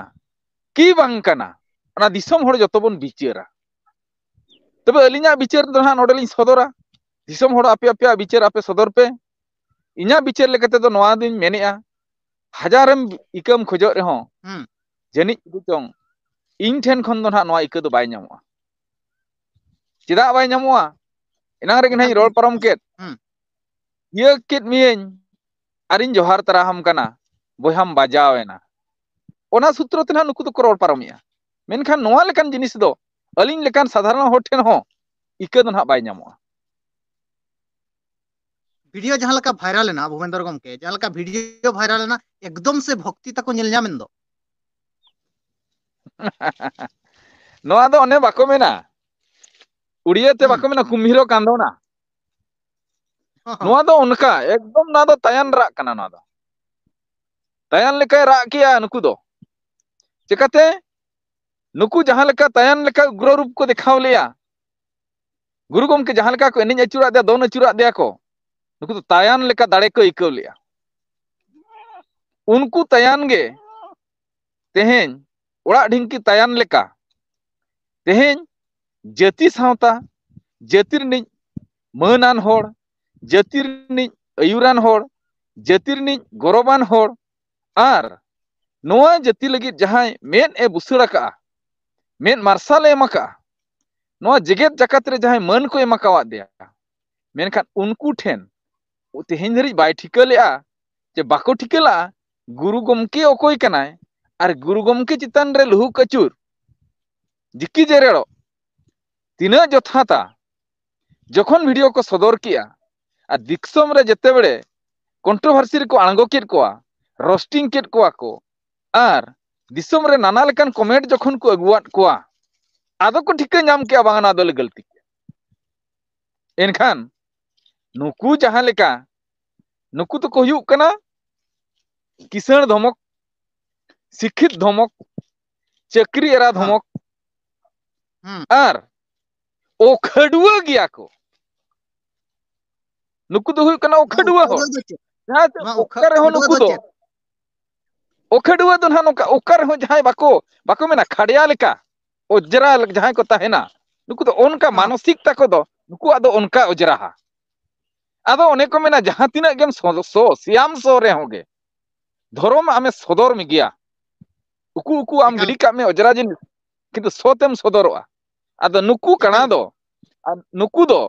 ᱠᱤ ᱵᱟᱝ ᱠᱟᱱᱟ, ᱚᱱᱟ ᱫᱤᱥᱚᱢ ᱦᱚᱲ ᱡᱚᱛᱚ ᱵᱚᱱ ᱵᱤᱪᱟᱹᱨᱟ᱾ ᱛᱚᱵᱮ ᱟᱹᱞᱤᱧᱟᱜ ᱵᱤᱪᱟᱹᱨ ᱫᱚ ᱦᱟᱸᱜ ᱱᱚᱰᱮ ᱞᱤᱧ ᱥᱚᱫᱚᱨᱟ᱾ ᱫᱤᱥᱚᱢ ᱦᱚᱲ ᱟᱯᱮ ᱟᱯᱮᱭᱟᱜ ᱵᱤᱪᱟᱹᱨ ᱟᱯᱮ ᱥᱚᱫᱚᱨ ᱯᱮ᱾ ᱤᱧᱟᱹᱜ ᱵᱤᱪᱟᱹᱨ ᱞᱮᱠᱟ ᱛᱮᱫᱚ ᱱᱚᱣᱟ ᱫᱩᱧ ᱢᱮᱱᱮᱜᱼᱟ, ᱦᱟᱡᱟᱨᱮᱢ ᱤᱠᱟᱹᱢ ᱠᱷᱚᱡᱚᱜ ᱨᱮᱦᱚᱸ, ᱦᱩᱸ᱾ ᱡᱟᱹᱱᱤᱡ ᱪᱚᱝ ᱤᱧ ᱴᱷᱮᱱ ᱠᱷᱚᱱ ᱫᱚ ᱱᱟᱦᱟᱜ ᱱᱚᱣᱟ ᱤᱠᱟᱹ ᱫᱚ ᱵᱟᱭ ᱧᱟᱢᱚᱜᱼᱟ᱾ ᱪᱮᱫᱟᱜ ᱵᱟᱭ ᱧᱟᱢᱚᱜᱼᱟ? ᱮᱱᱟᱝ ᱨᱮᱜᱮ ᱱᱟᱦᱟᱜ ᱤᱧ ᱨᱚᱲ ᱯᱟᱨᱚᱢ ᱠᱮᱫ᱾ ᱦᱩᱸ᱾ ᱤᱭᱟᱹ ᱠᱮᱫ ᱢᱤᱭᱟᱹᱧ ᱟᱨᱤᱧ ᱡᱚᱦᱟᱨ ᱛᱟᱨᱟᱦᱟᱢ ᱠᱟᱱᱟ, ᱵᱚᱭᱦᱟᱢ ᱵᱟᱡᱟᱣ ᱮᱱᱟ᱾ ᱚᱱᱟ ᱥᱩᱛᱨᱚ ᱛᱮ ᱱᱟᱦᱟᱜ ᱱᱩᱠᱩ ᱫᱚᱠᱚ ᱨᱚᱲ ᱯᱟᱨᱚᱢᱮᱜᱼᱟ᱾ ᱢᱮᱱᱠᱷᱟᱱ ᱱᱚᱣᱟ ᱞᱮᱠᱟᱱ ᱡᱤᱱᱤᱥ ᱫᱚ ᱟᱹᱞᱤᱧ ᱞᱮᱠᱟᱱ ᱥᱟᱫᱷᱟᱨᱚᱱ ᱦᱚᱲ ᱴᱷᱮᱱ ᱦᱚᱸ ᱤᱠᱟᱹ ᱫᱚ ᱱᱟᱦᱟᱜ ᱵᱟᱭ ᱧᱟᱢᱚᱜᱼᱟ᱾ ᱵᱷᱤᱰᱤᱭᱳ ᱡᱟᱦᱟᱸ ᱞᱮᱠᱟ ᱵᱷᱟᱭᱨᱟᱞ ᱮᱱᱟ, ᱵᱷᱩᱵᱮᱱᱫᱚᱨ ᱜᱚᱢᱠᱮ, ᱡᱟᱦᱟᱸ ᱞᱮᱠᱟ ᱵᱷᱤᱰᱤᱭᱳ ᱵᱷᱟᱭᱨᱟᱞ ᱮᱱᱟ, ᱮᱠᱫᱚᱢ ᱥᱮ ᱵᱷᱚᱠᱛᱤ ᱛᱟᱠᱚ ᱧᱮᱞ ᱧᱟᱢ ᱮᱱ ᱫᱚ᱾ ᱱᱚᱣᱟ ᱫᱚ ᱚᱱᱮ ᱵᱟᱠᱚ ᱢᱮᱱᱟ, ᱩᱲᱤᱭᱟᱹ ᱛᱮ ᱦᱩᱸ᱾ ᱵᱟᱠᱚ ᱢᱮᱱᱟ ᱠᱩᱢᱵᱷᱤᱨᱚ ᱠᱟᱸᱫᱚᱱᱟ᱾ ᱱᱚᱣᱟ ᱫᱚ ᱚᱱᱠᱟ ᱮᱠᱫᱚᱢ ᱱᱚᱣᱟ ᱫᱚ ᱛᱟᱭᱟᱱ ᱨᱟᱜ ᱠᱟᱱᱟ᱾ ᱱᱚᱣᱟ ᱫᱚ ᱛᱟᱭᱟᱱ ᱞᱮᱠᱟᱭ ᱨᱟᱜ ᱠᱮᱜᱼᱟ ᱱᱩᱠᱩ ᱫᱚ᱾ ᱪᱮᱠᱟᱛᱮ? ᱱᱩᱠᱩ ᱡᱟᱦᱟᱸ ᱞᱮᱠᱟ ᱛᱟᱭᱟᱱ ᱞᱮᱠᱟ ᱩᱜᱽᱨᱚ ᱨᱩᱯ ᱠᱚ ᱫᱮᱠᱷᱟᱣ ᱞᱮᱜᱼᱟ, ᱜᱩᱨᱩ ᱜᱚᱢᱠᱮ ᱡᱟᱦᱟᱸ ᱞᱮᱠᱟ ᱠᱚ ᱮᱱᱮᱡ ᱟᱹᱪᱩᱨᱟᱫ ᱫᱮᱭᱟ, ᱫᱚᱱ ᱟᱹᱪᱩᱨᱟᱫ ᱫᱮᱭᱟ ᱠᱚ, ᱱᱩᱠᱩ ᱫᱚ ᱛᱟᱭᱟᱱ ᱞᱮᱠᱟ ᱫᱟᱲᱮ ᱠᱚ ᱟᱹᱭᱠᱟᱹᱣ ᱞᱮᱜᱼᱟ᱾ ᱩᱱᱠᱩ ᱛᱟᱭᱟᱱ ᱜᱮ ᱛᱮᱦᱮᱧ ᱚᱲᱟᱜ ᱰᱷᱤᱝᱠᱤ ᱛᱟᱭᱟᱱ ᱞᱮᱠᱟ ᱛᱮᱦᱮᱧ ᱡᱟᱹᱛᱤ ᱥᱟᱶᱛᱟ, ᱡᱟᱹᱛᱤ ᱨᱤᱱᱤᱡ ᱢᱟᱹᱱᱟᱱ ᱦᱚᱲ, ᱡᱟᱹᱛᱤ ᱨᱤᱱᱤᱡ ᱟᱹᱭᱩᱨᱟᱱ ᱦᱚᱲ, ᱡᱟᱹᱛᱤ ᱨᱤᱱᱤᱡ ᱜᱚᱨᱚᱵᱟᱱ ᱦᱚᱲ, ᱟᱨ ᱱᱚᱣᱟ ᱡᱟᱹᱛᱤ ᱞᱟᱹᱜᱤᱫ ᱡᱟᱦᱟᱸᱭ ᱢᱮᱫ ᱮ ᱵᱩᱥᱟᱹᱲ ᱟᱠᱟᱜᱼᱟ, ᱢᱮᱫ ᱢᱟᱨᱥᱟᱞ ᱮ ᱮᱢ ᱟᱠᱟᱜᱼᱟ, ᱱᱚᱣᱟ ᱡᱮᱜᱮᱛ ᱡᱟᱠᱟᱛ ᱨᱮ ᱡᱟᱦᱟᱸᱭ ᱢᱟᱹᱱ ᱠᱚ ᱮᱢ ᱟᱠᱟᱣᱟᱫ ᱫᱮᱭᱟ, ᱢᱮᱱᱠᱷᱟᱱ ᱩᱱᱠᱩ ᱴᱷᱮᱱ ᱛᱮᱦᱮᱧ ᱫᱷᱟᱹᱨᱤᱡ ᱵᱟᱭ ᱴᱷᱤᱠᱟᱹ ᱞᱮᱜᱼᱟ ᱡᱮ ᱵᱟᱠᱚ ᱴᱷᱤᱠᱟᱹ ᱞᱟᱜᱼᱟ ᱜᱩᱨᱩ ᱜᱚᱢᱠᱮ ᱚᱠᱚᱭ ᱠᱟᱱᱟᱭ ᱟᱨ ᱜᱩᱨᱩ ᱜᱚᱢᱠᱮ ᱪᱮᱛᱟᱱ ᱨᱮ ᱞᱩᱦᱩᱠ ᱟᱹᱪᱩᱨ, ᱡᱤᱠᱤ ᱡᱮᱨᱮᱲᱚᱜ ᱛᱤᱱᱟᱹᱜ ᱡᱚᱛᱷᱟᱛᱟ᱾ ᱡᱚᱠᱷᱚᱱ ᱵᱷᱤᱰᱤᱭᱳ ᱠᱚ ᱥᱚᱫᱚᱨ ᱠᱮᱜᱼᱟ ᱟᱨ ᱫᱤᱥᱚᱢ ᱨᱮ ᱡᱮᱛᱮ ᱵᱮᱲᱮ ᱠᱚᱱᱴᱨᱳᱵᱷᱟᱨᱥᱤ ᱨᱮᱠᱚ ᱟᱬᱜᱚ ᱠᱮᱫ ᱠᱚᱣᱟ, ᱨᱳᱥᱴᱤᱝ ᱠᱮᱫ ᱠᱚᱣᱟ ᱠᱚ, ᱟᱨ ᱫᱤᱥᱚᱢ ᱨᱮ ᱱᱟᱱᱟ ᱞᱮᱠᱟᱱ ᱠᱚᱢᱮᱱᱴ ᱡᱚᱠᱷᱚᱱ ᱠᱚ ᱟᱹᱜᱩᱣᱟᱫ ᱠᱚᱣᱟ, ᱟᱫᱚ ᱠᱚ ᱴᱷᱤᱠᱟᱹ ᱧᱟᱢ ᱠᱮᱜᱼᱟ, ᱵᱟᱝᱟ, ᱱᱚᱣᱟ ᱫᱚᱞᱮ ᱜᱟᱹᱞᱛᱤ ᱠᱮᱜᱼᱟ᱾ ᱮᱱᱠᱷᱟᱱ ᱱᱩᱠᱩ ᱡᱟᱦᱟᱸ ᱞᱮᱠᱟ, ᱱᱩᱠᱩ ᱫᱚᱠᱚ ᱦᱩᱭᱩᱜ ᱠᱟᱱᱟ ᱠᱤᱥᱟᱹᱬ ᱫᱷᱚᱢᱚᱠ, ᱥᱤᱠᱠᱷᱤᱛ ᱫᱷᱚᱢᱚᱠ, ᱪᱟᱹᱠᱨᱤ ᱮᱨᱟ ᱫᱷᱚᱢᱚᱠ, ᱟᱨ ᱚᱠᱷᱟᱹᱰᱩᱣᱟᱹ ᱜᱮᱭᱟ ᱠᱚ᱾ ᱱᱩᱠᱩ ᱫᱚ ᱦᱩᱭᱩᱜ ᱠᱟᱱᱟ ᱚᱠᱷᱟᱹᱰᱩᱣᱟᱹ ᱦᱚᱲ᱾ ᱡᱟᱦᱟᱸ ᱛᱮ ᱚᱠᱟ ᱨᱮᱦᱚᱸ ᱱᱩᱠᱩ ᱫᱚ, ᱚᱠᱷᱟᱹᱰᱩᱣᱟᱹ ᱫᱚ ᱱᱟᱦᱟᱜ ᱱᱚᱝᱠᱟ, ᱚᱠᱟ ᱨᱮᱦᱚᱸ ᱡᱟᱦᱟᱸᱭ ᱵᱟᱠᱚ, ᱵᱟᱠᱚ ᱢᱮᱱᱟ ᱠᱷᱟᱰᱭᱟ ᱞᱮᱠᱟ ᱚᱡᱽᱨᱟ ᱞᱮᱠᱟ ᱡᱟᱦᱟᱸᱭ ᱠᱚ ᱛᱟᱦᱮᱱᱟ, ᱱᱩᱠᱩ ᱫᱚ ᱚᱱᱠᱟ ᱢᱟᱱᱚᱥᱤᱠᱛᱟ ᱠᱚᱫᱚ ᱱᱩᱠᱩᱣᱟᱜ ᱫᱚ ᱚᱱᱠᱟ ᱚᱡᱽᱨᱟᱦᱟ᱾ ᱟᱫᱚ ᱚᱱᱮ ᱠᱚ ᱢᱮᱱᱟ, ᱡᱟᱦᱟᱸ ᱛᱤᱱᱟᱹᱜ ᱜᱮᱢ ᱥᱚ-, ᱥᱚ-, ᱥᱮᱭᱟᱢ ᱥᱚ ᱨᱮᱦᱚᱸ ᱜᱮ, ᱫᱷᱚᱨᱚᱢ ᱟᱢᱮ ᱥᱚᱫᱚᱨ ᱢᱮᱜᱮᱭᱟ᱾ ᱩᱠᱩ ᱩᱠᱩ ᱟᱢ ᱮᱠᱟᱞ᱾ ᱜᱤᱰᱤ ᱠᱟᱜ ᱢᱮ ᱚᱡᱽᱨᱟ ᱡᱤᱱᱤᱥ, ᱠᱤᱱᱛᱩ ᱥᱚ ᱛᱮᱢ ᱥᱚᱫᱚᱨᱚᱜᱼᱟ᱾ ᱟᱫᱚ ᱱᱩᱠᱩ ᱠᱟᱬᱟ ᱮᱠᱟᱞ᱾ ᱫᱚ, ᱟᱨ ᱱᱩᱠᱩ ᱫᱚ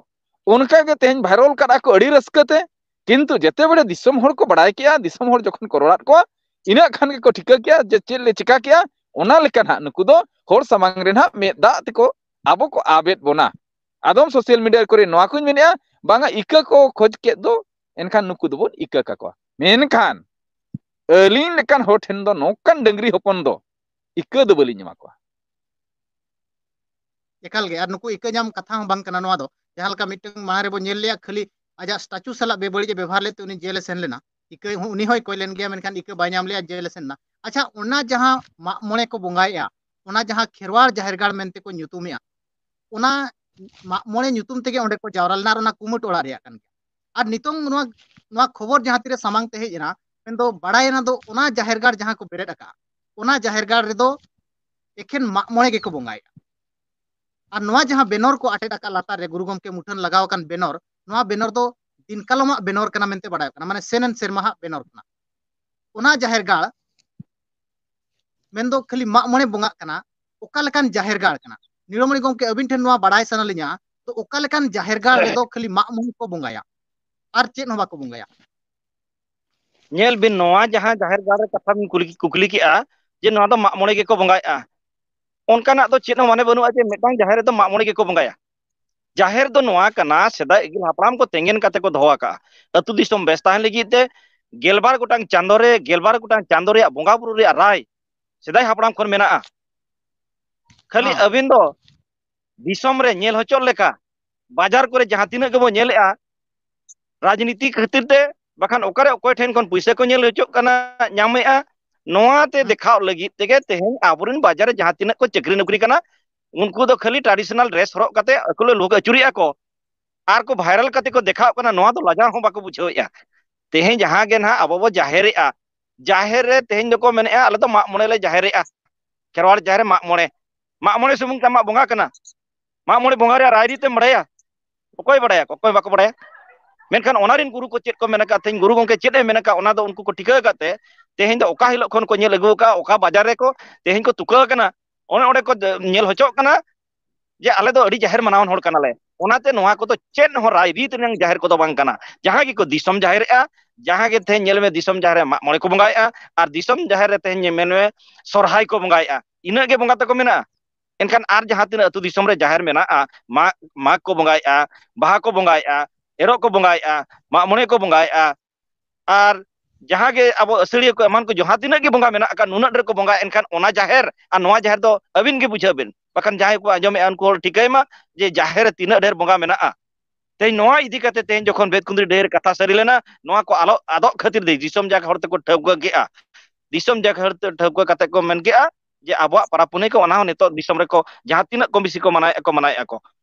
ᱚᱱᱠᱟ ᱜᱮ ᱛᱮᱦᱮᱧ ᱵᱷᱟᱭᱨᱟᱞ ᱠᱟᱫᱼᱟ ᱠᱚ ᱟᱹᱰᱤ ᱨᱟᱹᱥᱠᱟᱹ ᱛᱮ, ᱠᱤᱱᱛᱩ ᱡᱮᱛᱮ ᱵᱮᱲᱮ ᱫᱤᱥᱚᱢ ᱦᱚᱲ ᱠᱚ ᱵᱟᱲᱟᱭ ᱠᱮᱜᱼᱟ, ᱫᱤᱥᱚᱢ ᱦᱚᱲ ᱡᱚᱠᱷᱚᱱ ᱠᱚ ᱨᱚᱲᱟᱫ ᱠᱚᱣᱟ, ᱤᱱᱟᱹᱜ ᱠᱷᱟᱱ ᱜᱮᱠᱚ ᱴᱷᱤᱠᱟᱹ ᱠᱮᱜᱼᱟ ᱡᱮ ᱪᱮᱫ ᱞᱮ ᱪᱤᱠᱟ ᱠᱮᱜᱼᱟ᱾ ᱚᱱᱟ ᱞᱮᱠᱟ ᱱᱟᱦᱟᱜ ᱱᱩᱠᱩ ᱫᱚ ᱦᱚᱲ ᱥᱟᱢᱟᱝ ᱨᱮ ᱱᱟᱦᱟᱜ ᱢᱮᱫ ᱫᱟᱜ ᱛᱮᱠᱚ ᱟᱵᱚ ᱠᱚ ᱟᱵᱮᱫ ᱵᱚᱱᱟ᱾ ᱟᱫᱚᱢ ᱥᱳᱥᱟᱞ ᱢᱤᱰᱤᱭᱟ ᱠᱚᱨᱮ ᱱᱚᱣᱟ ᱠᱚᱧ ᱢᱮᱱᱮᱜᱼᱟ, ᱵᱟᱝᱟ ᱤᱠᱟᱹ ᱠᱚ ᱠᱷᱚᱡᱽ ᱠᱮᱫ ᱫᱚ, ᱮᱱᱠᱷᱟᱱ ᱱᱩᱠᱩ ᱫᱚᱵᱚᱱ ᱤᱠᱟᱹ ᱠᱟᱠᱚᱣᱟ᱾ ᱢᱮᱱᱠᱷᱟᱱ ᱟᱹᱞᱤᱧ ᱞᱮᱠᱟᱱ ᱦᱚᱲ ᱴᱷᱮᱱ ᱫᱚ ᱱᱚᱝᱠᱟᱱ ᱰᱟᱹᱝᱨᱤ ᱦᱚᱯᱚᱱ ᱫᱚ ᱤᱠᱟᱹ ᱫᱚ ᱵᱟᱹᱞᱤᱧ ᱮᱢᱟ ᱠᱚᱣᱟ᱾ ᱮᱠᱟᱞ ᱜᱮ, ᱟᱨ ᱱᱩᱠᱩ ᱤᱠᱟᱹ ᱧᱟᱢ ᱠᱟᱛᱷᱟ ᱦᱚᱸ ᱵᱟᱝ ᱠᱟᱱᱟ ᱱᱚᱣᱟ ᱫᱚ᱾ ᱡᱟᱦᱟᱸ ᱞᱮᱠᱟ ᱢᱤᱫᱴᱟᱝ ᱢᱟᱲᱟᱝ ᱨᱮᱵᱚᱱ ᱧᱮᱞ ᱞᱮᱜᱼᱟ, ᱠᱷᱟᱹᱞᱤ ᱟᱡᱟᱜ ᱥᱴᱟᱪᱩ ᱥᱟᱞᱟᱜ ᱵᱮᱵᱟᱹᱲᱤᱡ ᱮ ᱵᱮᱵᱚᱦᱟᱨ ᱞᱮᱫ ᱛᱮ ᱩᱱᱤ ᱡᱮᱞ ᱮ ᱥᱮᱱ ᱞᱮᱱᱟ᱾ ᱤᱠᱟᱹ ᱦᱚᱸ, ᱩᱱᱤ ᱦᱚᱸᱭ ᱠᱚᱭ ᱞᱮᱱ ᱜᱮᱭᱟ, ᱢᱮᱱᱠᱷᱟᱱ ᱤᱠᱟᱹ ᱵᱟᱭ ᱧᱟᱢ ᱞᱮᱜᱼᱟ, ᱡᱮᱞ ᱮ ᱥᱮᱱ ᱮᱱᱟ᱾ ᱟᱪᱪᱷᱟ, ᱚᱱᱟ ᱡᱟᱦᱟᱸ ᱢᱟᱜ ᱢᱚᱬᱮ ᱠᱚ ᱵᱚᱸᱜᱟᱭᱮᱜᱼᱟ, ᱚᱱᱟ ᱡᱟᱦᱟᱸ ᱠᱷᱮᱨᱣᱟᱲ ᱡᱟᱦᱮᱨ ᱜᱟᱲ ᱢᱮᱱᱛᱮ ᱠᱚ ᱧᱩᱛᱩᱢᱮᱜᱼᱟ, ᱚᱱᱟ ᱢᱟᱜ ᱢᱚᱬᱮ ᱧᱩᱛᱩᱢ ᱛᱮᱜᱮ ᱚᱸᱰᱮ ᱠᱚ ᱡᱟᱣᱨᱟ ᱞᱮᱱᱟ ᱟᱨ ᱚᱱᱟ ᱠᱩᱢᱩᱴ ᱚᱲᱟᱜ ᱨᱮᱭᱟᱜ ᱠᱟᱱ ᱜᱮᱭᱟ᱾ ᱟᱨ ᱱᱤᱛᱚᱝ ᱱᱚᱣᱟ, ᱱᱚᱣᱟ ᱠᱷᱚᱵᱚᱨ ᱡᱟᱦᱟᱸ ᱛᱤᱨᱮ ᱥᱟᱢᱟᱝ ᱛᱮ ᱦᱮᱡ ᱮᱱᱟ, ᱢᱮᱱᱫᱚ ᱵᱟᱲᱟᱭᱮᱱᱟ ᱫᱚ ᱚᱱᱟ ᱡᱟᱦᱮᱨ ᱜᱟᱲ ᱡᱟᱦᱟᱸ ᱠᱚ ᱵᱮᱨᱮᱫ ᱟᱠᱟᱫᱼᱟ, ᱚᱱᱟ ᱡᱟᱦᱮᱨ ᱜᱟᱲ ᱨᱮᱫᱚ ᱮᱠᱷᱮᱱ ᱢᱟᱜ ᱢᱚᱬᱮ ᱜᱮᱠᱚ ᱵᱚᱸᱜᱟᱭᱮᱫᱼᱟ᱾ ᱟᱨ ᱱᱚᱣᱟ ᱡᱟᱦᱟᱸ ᱵᱮᱱᱚᱨ ᱠᱚ ᱟᱴᱮᱫ ᱟᱠᱟᱫ ᱞᱟᱛᱟᱨ ᱨᱮ, ᱜᱩᱨᱩ ᱜᱚᱢᱠᱮ ᱢᱩᱴᱷᱟᱹᱱ ᱞᱟᱜᱟᱣ ᱟᱠᱟᱱ ᱵᱮᱱᱚᱨ, ᱱᱚᱣᱟ ᱵᱮᱱᱚᱨ ᱫᱚ ᱫᱤᱱ ᱠᱟᱞᱚᱢᱟᱜ ᱵᱮᱱᱚᱨ ᱠᱟᱱᱟ ᱢᱮᱱᱛᱮ ᱵᱟᱲᱟᱭᱚᱜ ᱠᱟᱱᱟ, ᱢᱟᱱᱮ ᱥᱮᱱᱮᱱ ᱥᱮᱨᱢᱟᱦᱟᱜ ᱵᱮᱱᱚᱨ ᱠᱟᱱᱟ᱾ ᱚᱱᱟ ᱡᱟᱦᱮᱨ ᱜᱟᱲ ᱢᱮᱱᱫᱚ ᱠᱷᱟᱹᱞᱤ ᱢᱟᱜ ᱢᱚᱬᱮ ᱵᱚᱸᱜᱟᱜ ᱠᱟᱱᱟ, ᱚᱠᱟ ᱞᱮᱠᱟᱱ ᱡᱟᱦᱮᱨ ᱜᱟᱲ ᱠᱟᱱᱟ? ᱱᱤᱲᱚᱢᱚᱬᱤ ᱜᱚᱢᱠᱮ, ᱟᱹᱵᱤᱱ ᱴᱷᱮᱱ ᱱᱚᱣᱟ ᱵᱟᱲᱟᱭ ᱥᱟᱱᱟ ᱞᱤᱧᱟ, ᱛᱚ ᱚᱠᱟ ᱞᱮᱠᱟᱱ ᱡᱟᱦᱮᱨ ᱜᱟᱲ ᱨᱮᱫᱚ ᱠᱷᱟᱹᱞᱤ ᱢᱟᱜ ᱢᱚᱬᱮ ᱠᱚ ᱵᱚᱸᱜᱟᱭᱟ ᱟᱨ ᱪᱮᱫ ᱦᱚᱸ ᱵᱟᱠᱚ ᱵᱚᱸᱜᱟᱭᱟ? ᱧᱮᱞ ᱵᱤᱱ, ᱱᱚᱣᱟ ᱡᱟᱦᱟᱸ ᱡᱟᱦᱮᱨ ᱜᱟᱲ ᱨᱮ ᱠᱟᱛᱷᱟ ᱵᱤᱱ ᱠᱩᱞᱤ, ᱠᱩᱠᱞᱤ ᱠᱮᱜᱼᱟ ᱡᱮ ᱱᱚᱣᱟ ᱫᱚ ᱢᱟᱜ ᱢᱚᱬᱮ ᱜᱮᱠᱚ ᱵᱚᱸᱜᱟᱭᱮᱜᱼᱟ, ᱚᱱᱠᱟᱱᱟᱜ ᱫᱚ ᱪᱮᱫ ᱦᱚᱸ ᱢᱟᱱᱮ ᱵᱟᱹᱱᱩᱜᱼᱟ ᱡᱮ ᱢᱤᱫᱴᱟᱝ ᱡᱟᱦᱮᱨ ᱨᱮᱫᱚ ᱢᱟᱜ ᱢᱚᱬᱮ ᱜᱮᱠᱚ ᱵᱚᱸᱜᱟᱭᱟ᱾ ᱡᱟᱦᱮᱨ ᱫᱚ ᱱᱚᱣᱟ ᱠᱟᱱᱟ, ᱥᱮᱫᱟᱭ ᱟᱹᱜᱤᱞ ᱦᱟᱯᱲᱟᱢ ᱠᱚ ᱛᱮᱸᱜᱮᱱ ᱠᱟᱛᱮ ᱠᱚ ᱫᱚᱦᱚ ᱟᱠᱟᱜᱼᱟ᱾ ᱟᱹᱛᱩ ᱫᱤᱥᱚᱢ ᱵᱮᱥ ᱛᱟᱦᱮᱱ ᱞᱟᱹᱜᱤᱫ ᱛᱮ ᱜᱮᱞᱵᱟᱨ ᱜᱚᱴᱟᱝ ᱪᱟᱸᱫᱳ ᱨᱮ, ᱜᱮᱞᱵᱟᱨ ᱜᱚᱴᱟᱝ ᱪᱟᱸᱫᱳ ᱨᱮᱭᱟᱜ ᱵᱚᱸᱜᱟ ᱵᱩᱨᱩ ᱨᱮᱭᱟᱜ ᱨᱟᱭ ᱥᱮᱫᱟᱭ ᱦᱟᱯᱲᱟᱢ ᱠᱷᱚᱱ ᱢᱮᱱᱟᱜᱼᱟ᱾ ᱠᱷᱟᱹᱞᱤ ᱦᱮᱸ᱾ ᱟᱹᱵᱤᱱ ᱫᱚ ᱫᱤᱥᱚᱢ ᱨᱮ ᱧᱮᱞ ᱦᱚᱪᱚ ᱞᱮᱠᱟ ᱵᱟᱡᱟᱨ ᱠᱚᱨᱮ ᱡᱟᱦᱟᱸ ᱛᱤᱱᱟᱹᱜ ᱜᱮᱵᱚᱱ ᱧᱮᱞᱮᱜᱼᱟ, ᱨᱟᱡᱽᱱᱤᱛᱤ ᱠᱷᱟᱹᱛᱤᱨ ᱛᱮ, ᱵᱟᱠᱷᱟᱱ ᱚᱠᱟᱨᱮ ᱚᱠᱚᱭ ᱴᱷᱮᱱ ᱠᱷᱚᱱ ᱯᱩᱭᱥᱟᱹ ᱠᱚ ᱧᱮᱞ ᱦᱚᱪᱚᱜ ᱠᱟᱱᱟ, ᱧᱟᱢᱮᱜᱼᱟ, ᱱᱚᱣᱟ ᱛᱮ ᱦᱮᱸ᱾ ᱫᱮᱠᱷᱟᱣ ᱞᱟᱹᱜᱤᱫ ᱛᱮᱜᱮ ᱛᱮᱦᱮᱧ ᱟᱵᱚᱨᱮᱱ ᱵᱟᱡᱟᱨ ᱨᱮ ᱡᱟᱦᱟᱸ ᱛᱤᱱᱟᱹᱜ ᱠᱚ ᱪᱟᱹᱠᱨᱤ ᱱᱚᱠᱨᱤ ᱠᱟᱱᱟ, ᱩᱱᱠᱩ ᱫᱚ ᱠᱷᱟᱹᱞᱤ traditional dress ᱦᱚᱨᱚᱜ ᱠᱟᱛᱮ ᱟᱠᱚ ᱞᱮ ᱞᱩᱠ ᱟᱹᱪᱩᱨᱮᱜᱼᱟ ᱠᱚ ᱟᱨ ᱠᱚ viral ᱠᱟᱛᱮ ᱠᱚ ᱫᱮᱠᱷᱟᱣ ᱠᱟᱱᱟ᱾ ᱱᱚᱣᱟ ᱫᱚ ᱞᱟᱡᱟᱣ ᱦᱚᱸ ᱵᱟᱠᱚ ᱵᱩᱡᱷᱟᱹᱣᱮᱫᱼᱟ᱾ ᱛᱮᱦᱮᱧ ᱡᱟᱦᱟᱸ ᱜᱮ ᱱᱟᱦᱟᱜ ᱟᱵᱚ ᱵᱚ ᱡᱟᱦᱮᱨᱮᱜᱼᱟ, ᱡᱟᱦᱮᱨ ᱨᱮ ᱛᱮᱦᱮᱧ ᱫᱚᱠᱚ ᱢᱮᱱᱮᱜᱼᱟ, ᱟᱞᱮ ᱫᱚ ᱢᱟᱜ ᱢᱚᱬᱮ ᱞᱮ ᱡᱟᱦᱮᱨᱮᱜᱼᱟ, ᱠᱷᱮᱨᱣᱟᱲ ᱡᱟᱦᱮᱨ ᱨᱮ ᱢᱟᱜ ᱢᱚᱬᱮ, ᱢᱟᱜ ᱢᱚᱬᱮ ᱥᱩᱢᱩᱝ ᱛᱮ ᱟᱢᱟᱜ ᱵᱚᱸᱜᱟ ᱠᱟᱱᱟ? ᱢᱟᱜ ᱢᱚᱬᱮ ᱵᱚᱸᱜᱟ ᱨᱮᱭᱟᱜ ᱨᱟᱭᱨᱤᱛ ᱮᱢ ᱵᱟᱲᱟᱭᱟ? ᱚᱠᱚᱭ ᱵᱟᱲᱟᱭᱟ? ᱚᱠᱚᱭ ᱵᱟᱠᱚ ᱵᱟᱲᱟᱭᱟ᱾ ᱢᱮᱱᱠᱷᱟᱱ ᱚᱱᱟ ᱨᱮᱱ ᱜᱩᱨᱩ ᱠᱚ ᱪᱮᱫ ᱠᱚ ᱢᱮᱱ ᱟᱠᱟᱫ, ᱛᱮᱦᱮᱧ ᱜᱩᱨᱩ ᱜᱚᱢᱠᱮ ᱪᱮᱫ ᱮ ᱢᱮᱱ ᱟᱠᱟᱫ, ᱚᱱᱟ ᱫᱚ ᱩᱱᱠᱩ ᱠᱚ ᱴᱷᱤᱠᱟᱹ ᱟᱠᱟᱫ ᱛᱮ ᱛᱮᱦᱮᱧ ᱫᱚ ᱚᱠᱟ ᱦᱤᱞᱳᱜ ᱠᱷᱚᱱ ᱠᱚ ᱧᱮᱞ ᱟᱹᱜᱩ ᱟᱠᱟᱫ, ᱚᱠᱟ ᱵᱟᱡᱟᱨ ᱨᱮᱠᱚ ᱛᱮᱦᱮᱧ ᱠᱚ ᱛᱩᱠᱟᱹ ᱟᱠᱟᱱᱟ, ᱚᱱᱮ ᱚᱸᱰᱮ ᱠᱚ ᱧᱮᱞ ᱦᱚᱪᱚᱜ ᱠᱟᱱᱟ ᱡᱮ ᱟᱞᱮ ᱫᱚ ᱟᱹᱰᱤ ᱡᱟᱦᱮᱨ ᱢᱟᱱᱟᱣᱟᱱ ᱦᱚᱲ ᱠᱟᱱᱟᱞᱮ᱾ ᱚᱱᱟᱛᱮ ᱱᱚᱣᱟ ᱠᱚᱫᱚ ᱪᱮᱫ ᱦᱚᱸ ᱨᱟᱭᱨᱤᱛ ᱨᱮᱱᱟᱜ ᱡᱟᱦᱮᱨ ᱠᱚᱫᱚ ᱵᱟᱝ ᱠᱟᱱᱟ᱾ ᱡᱟᱦᱟᱸ ᱜᱮᱠᱚ ᱫᱤᱥᱚᱢ ᱡᱟᱦᱮᱨᱮᱜᱼᱟ, ᱡᱟᱦᱟᱸ ᱜᱮ ᱛᱮᱦᱮᱧ ᱧᱮᱞ ᱢᱮ ᱫᱤᱥᱚᱢ ᱡᱟᱦᱮᱨ ᱨᱮ ᱢᱟᱜ ᱢᱚᱬᱮ ᱠᱚ ᱵᱚᱸᱜᱟᱭᱮᱜᱼᱟ, ᱟᱨ ᱫᱤᱥᱚᱢ ᱡᱟᱦᱮᱨ ᱨᱮ ᱛᱮᱦᱮᱧ ᱢᱮᱱ ᱢᱮ ᱥᱚᱨᱦᱟᱭ ᱠᱚ ᱵᱚᱸᱜᱟᱭᱮᱜᱼᱟ, ᱤᱱᱟᱹᱜ ᱜᱮ ᱵᱚᱸᱜᱟ ᱛᱟᱠᱚ ᱢᱮᱱᱟᱜᱼᱟ᱾ ᱮᱱᱠᱷᱟᱱ ᱟᱨ ᱡᱟᱦᱟᱸ ᱛᱤᱱᱟᱹᱜ ᱟᱹᱛᱩ ᱫᱤᱥᱚᱢ ᱨᱮ ᱡᱟᱦᱮᱨ ᱢᱮᱱᱟᱜᱼᱟ, ᱢᱟᱜᱽ, ᱢᱟᱜᱽ ᱠᱚ ᱵᱚᱸᱜᱟᱭᱮᱜᱼᱟ, ᱵᱟᱦᱟ ᱠᱚ ᱵᱚᱸᱜᱟᱭᱮᱜᱼᱟ, ᱮᱨᱚᱜ ᱠᱚ ᱵᱚᱸᱜᱟᱭᱮᱜᱼᱟ, ᱢᱟᱜ ᱢᱚᱬᱮ ᱠᱚ ᱵᱚᱸᱜᱟᱭᱮᱜᱼᱟ, ᱟᱨ ᱡᱟᱦᱟᱸ ᱜᱮ ᱟᱵᱚ ᱟᱹᱥᱟᱹᱲᱤᱭᱟᱹ ᱠᱚ ᱮᱢᱟᱱ ᱠᱚ ᱡᱟᱦᱟᱸ ᱛᱤᱱᱟᱹᱜ ᱜᱮ ᱵᱚᱸᱜᱟ ᱢᱮᱱᱟᱜ ᱟᱠᱟᱫ, ᱱᱩᱱᱟᱹᱜ ᱰᱷᱮᱨ ᱠᱚ ᱵᱚᱸᱜᱟ, ᱮᱱᱠᱷᱟᱱ ᱚᱱᱟ ᱡᱟᱦᱮᱨ ᱟᱨ ᱱᱚᱣᱟ ᱡᱟᱦᱮᱨ ᱫᱚ ᱟᱹᱵᱤᱱ ᱜᱮ ᱵᱩᱡᱷᱟᱹᱣ ᱵᱤᱱ, ᱵᱟᱠᱷᱟᱱ ᱡᱟᱦᱟᱸᱭ ᱠᱚ ᱟᱸᱡᱚᱢᱮᱜᱼᱟ ᱩᱱᱠᱩ ᱦᱚᱲ ᱴᱷᱤᱠᱟᱹᱭ ᱢᱟ ᱡᱮ ᱡᱟᱦᱮᱨ ᱨᱮ ᱛᱤᱱᱟᱹᱜ ᱰᱷᱮᱨ ᱵᱚᱸᱜᱟ ᱢᱮᱱᱟᱜᱼᱟ᱾ ᱛᱮᱦᱮᱧ ᱱᱚᱣᱟ ᱤᱫᱤ ᱠᱟᱛᱮ ᱛᱮᱦᱮᱧ ᱡᱚᱠᱷᱚᱱ ᱵᱮᱫᱠᱩᱸᱫᱽᱨᱤ ᱰᱟᱹᱦᱤ ᱨᱮ ᱠᱟᱛᱷᱟ ᱥᱟᱹᱨᱤ ᱞᱮᱱᱟ, ᱱᱚᱣᱟ ᱠᱚ ᱟᱞᱚ ᱟᱫᱚᱜ ᱠᱷᱟᱹᱛᱤᱨ ᱛᱮ ᱫᱤᱥᱚᱢ ᱡᱟᱠ ᱦᱚᱲ ᱛᱮᱠᱚ ᱴᱷᱟᱹᱣᱠᱟᱹ ᱠᱮᱜᱼᱟ, ᱫᱤᱥᱚᱢ ᱡᱟᱠ ᱦᱚᱲ ᱛᱮ ᱴᱷᱟᱹᱣᱠᱟᱹ ᱠᱟᱛᱮ ᱠᱚ ᱢᱮᱱ ᱠᱮᱜᱼᱟ ᱡᱮ ᱟᱵᱚᱣᱟᱜ ᱯᱟᱨᱟᱵᱽ ᱯᱩᱱᱟᱹᱭ ᱠᱚ ᱚᱱᱟ ᱦᱚᱸ ᱱᱤᱛᱚᱜ ᱫᱤᱥᱚᱢ ᱨᱮᱠᱚ ᱡᱟᱦᱟᱸ ᱛᱤᱱᱟᱹᱜ ᱠᱚᱢ ᱵᱮᱥᱤ ᱠᱚ ᱢᱟᱱᱟᱣᱮᱫᱼᱟ ᱠᱚ, ᱢᱟᱱᱟᱣᱮᱫᱼᱟ ᱠᱚ᱾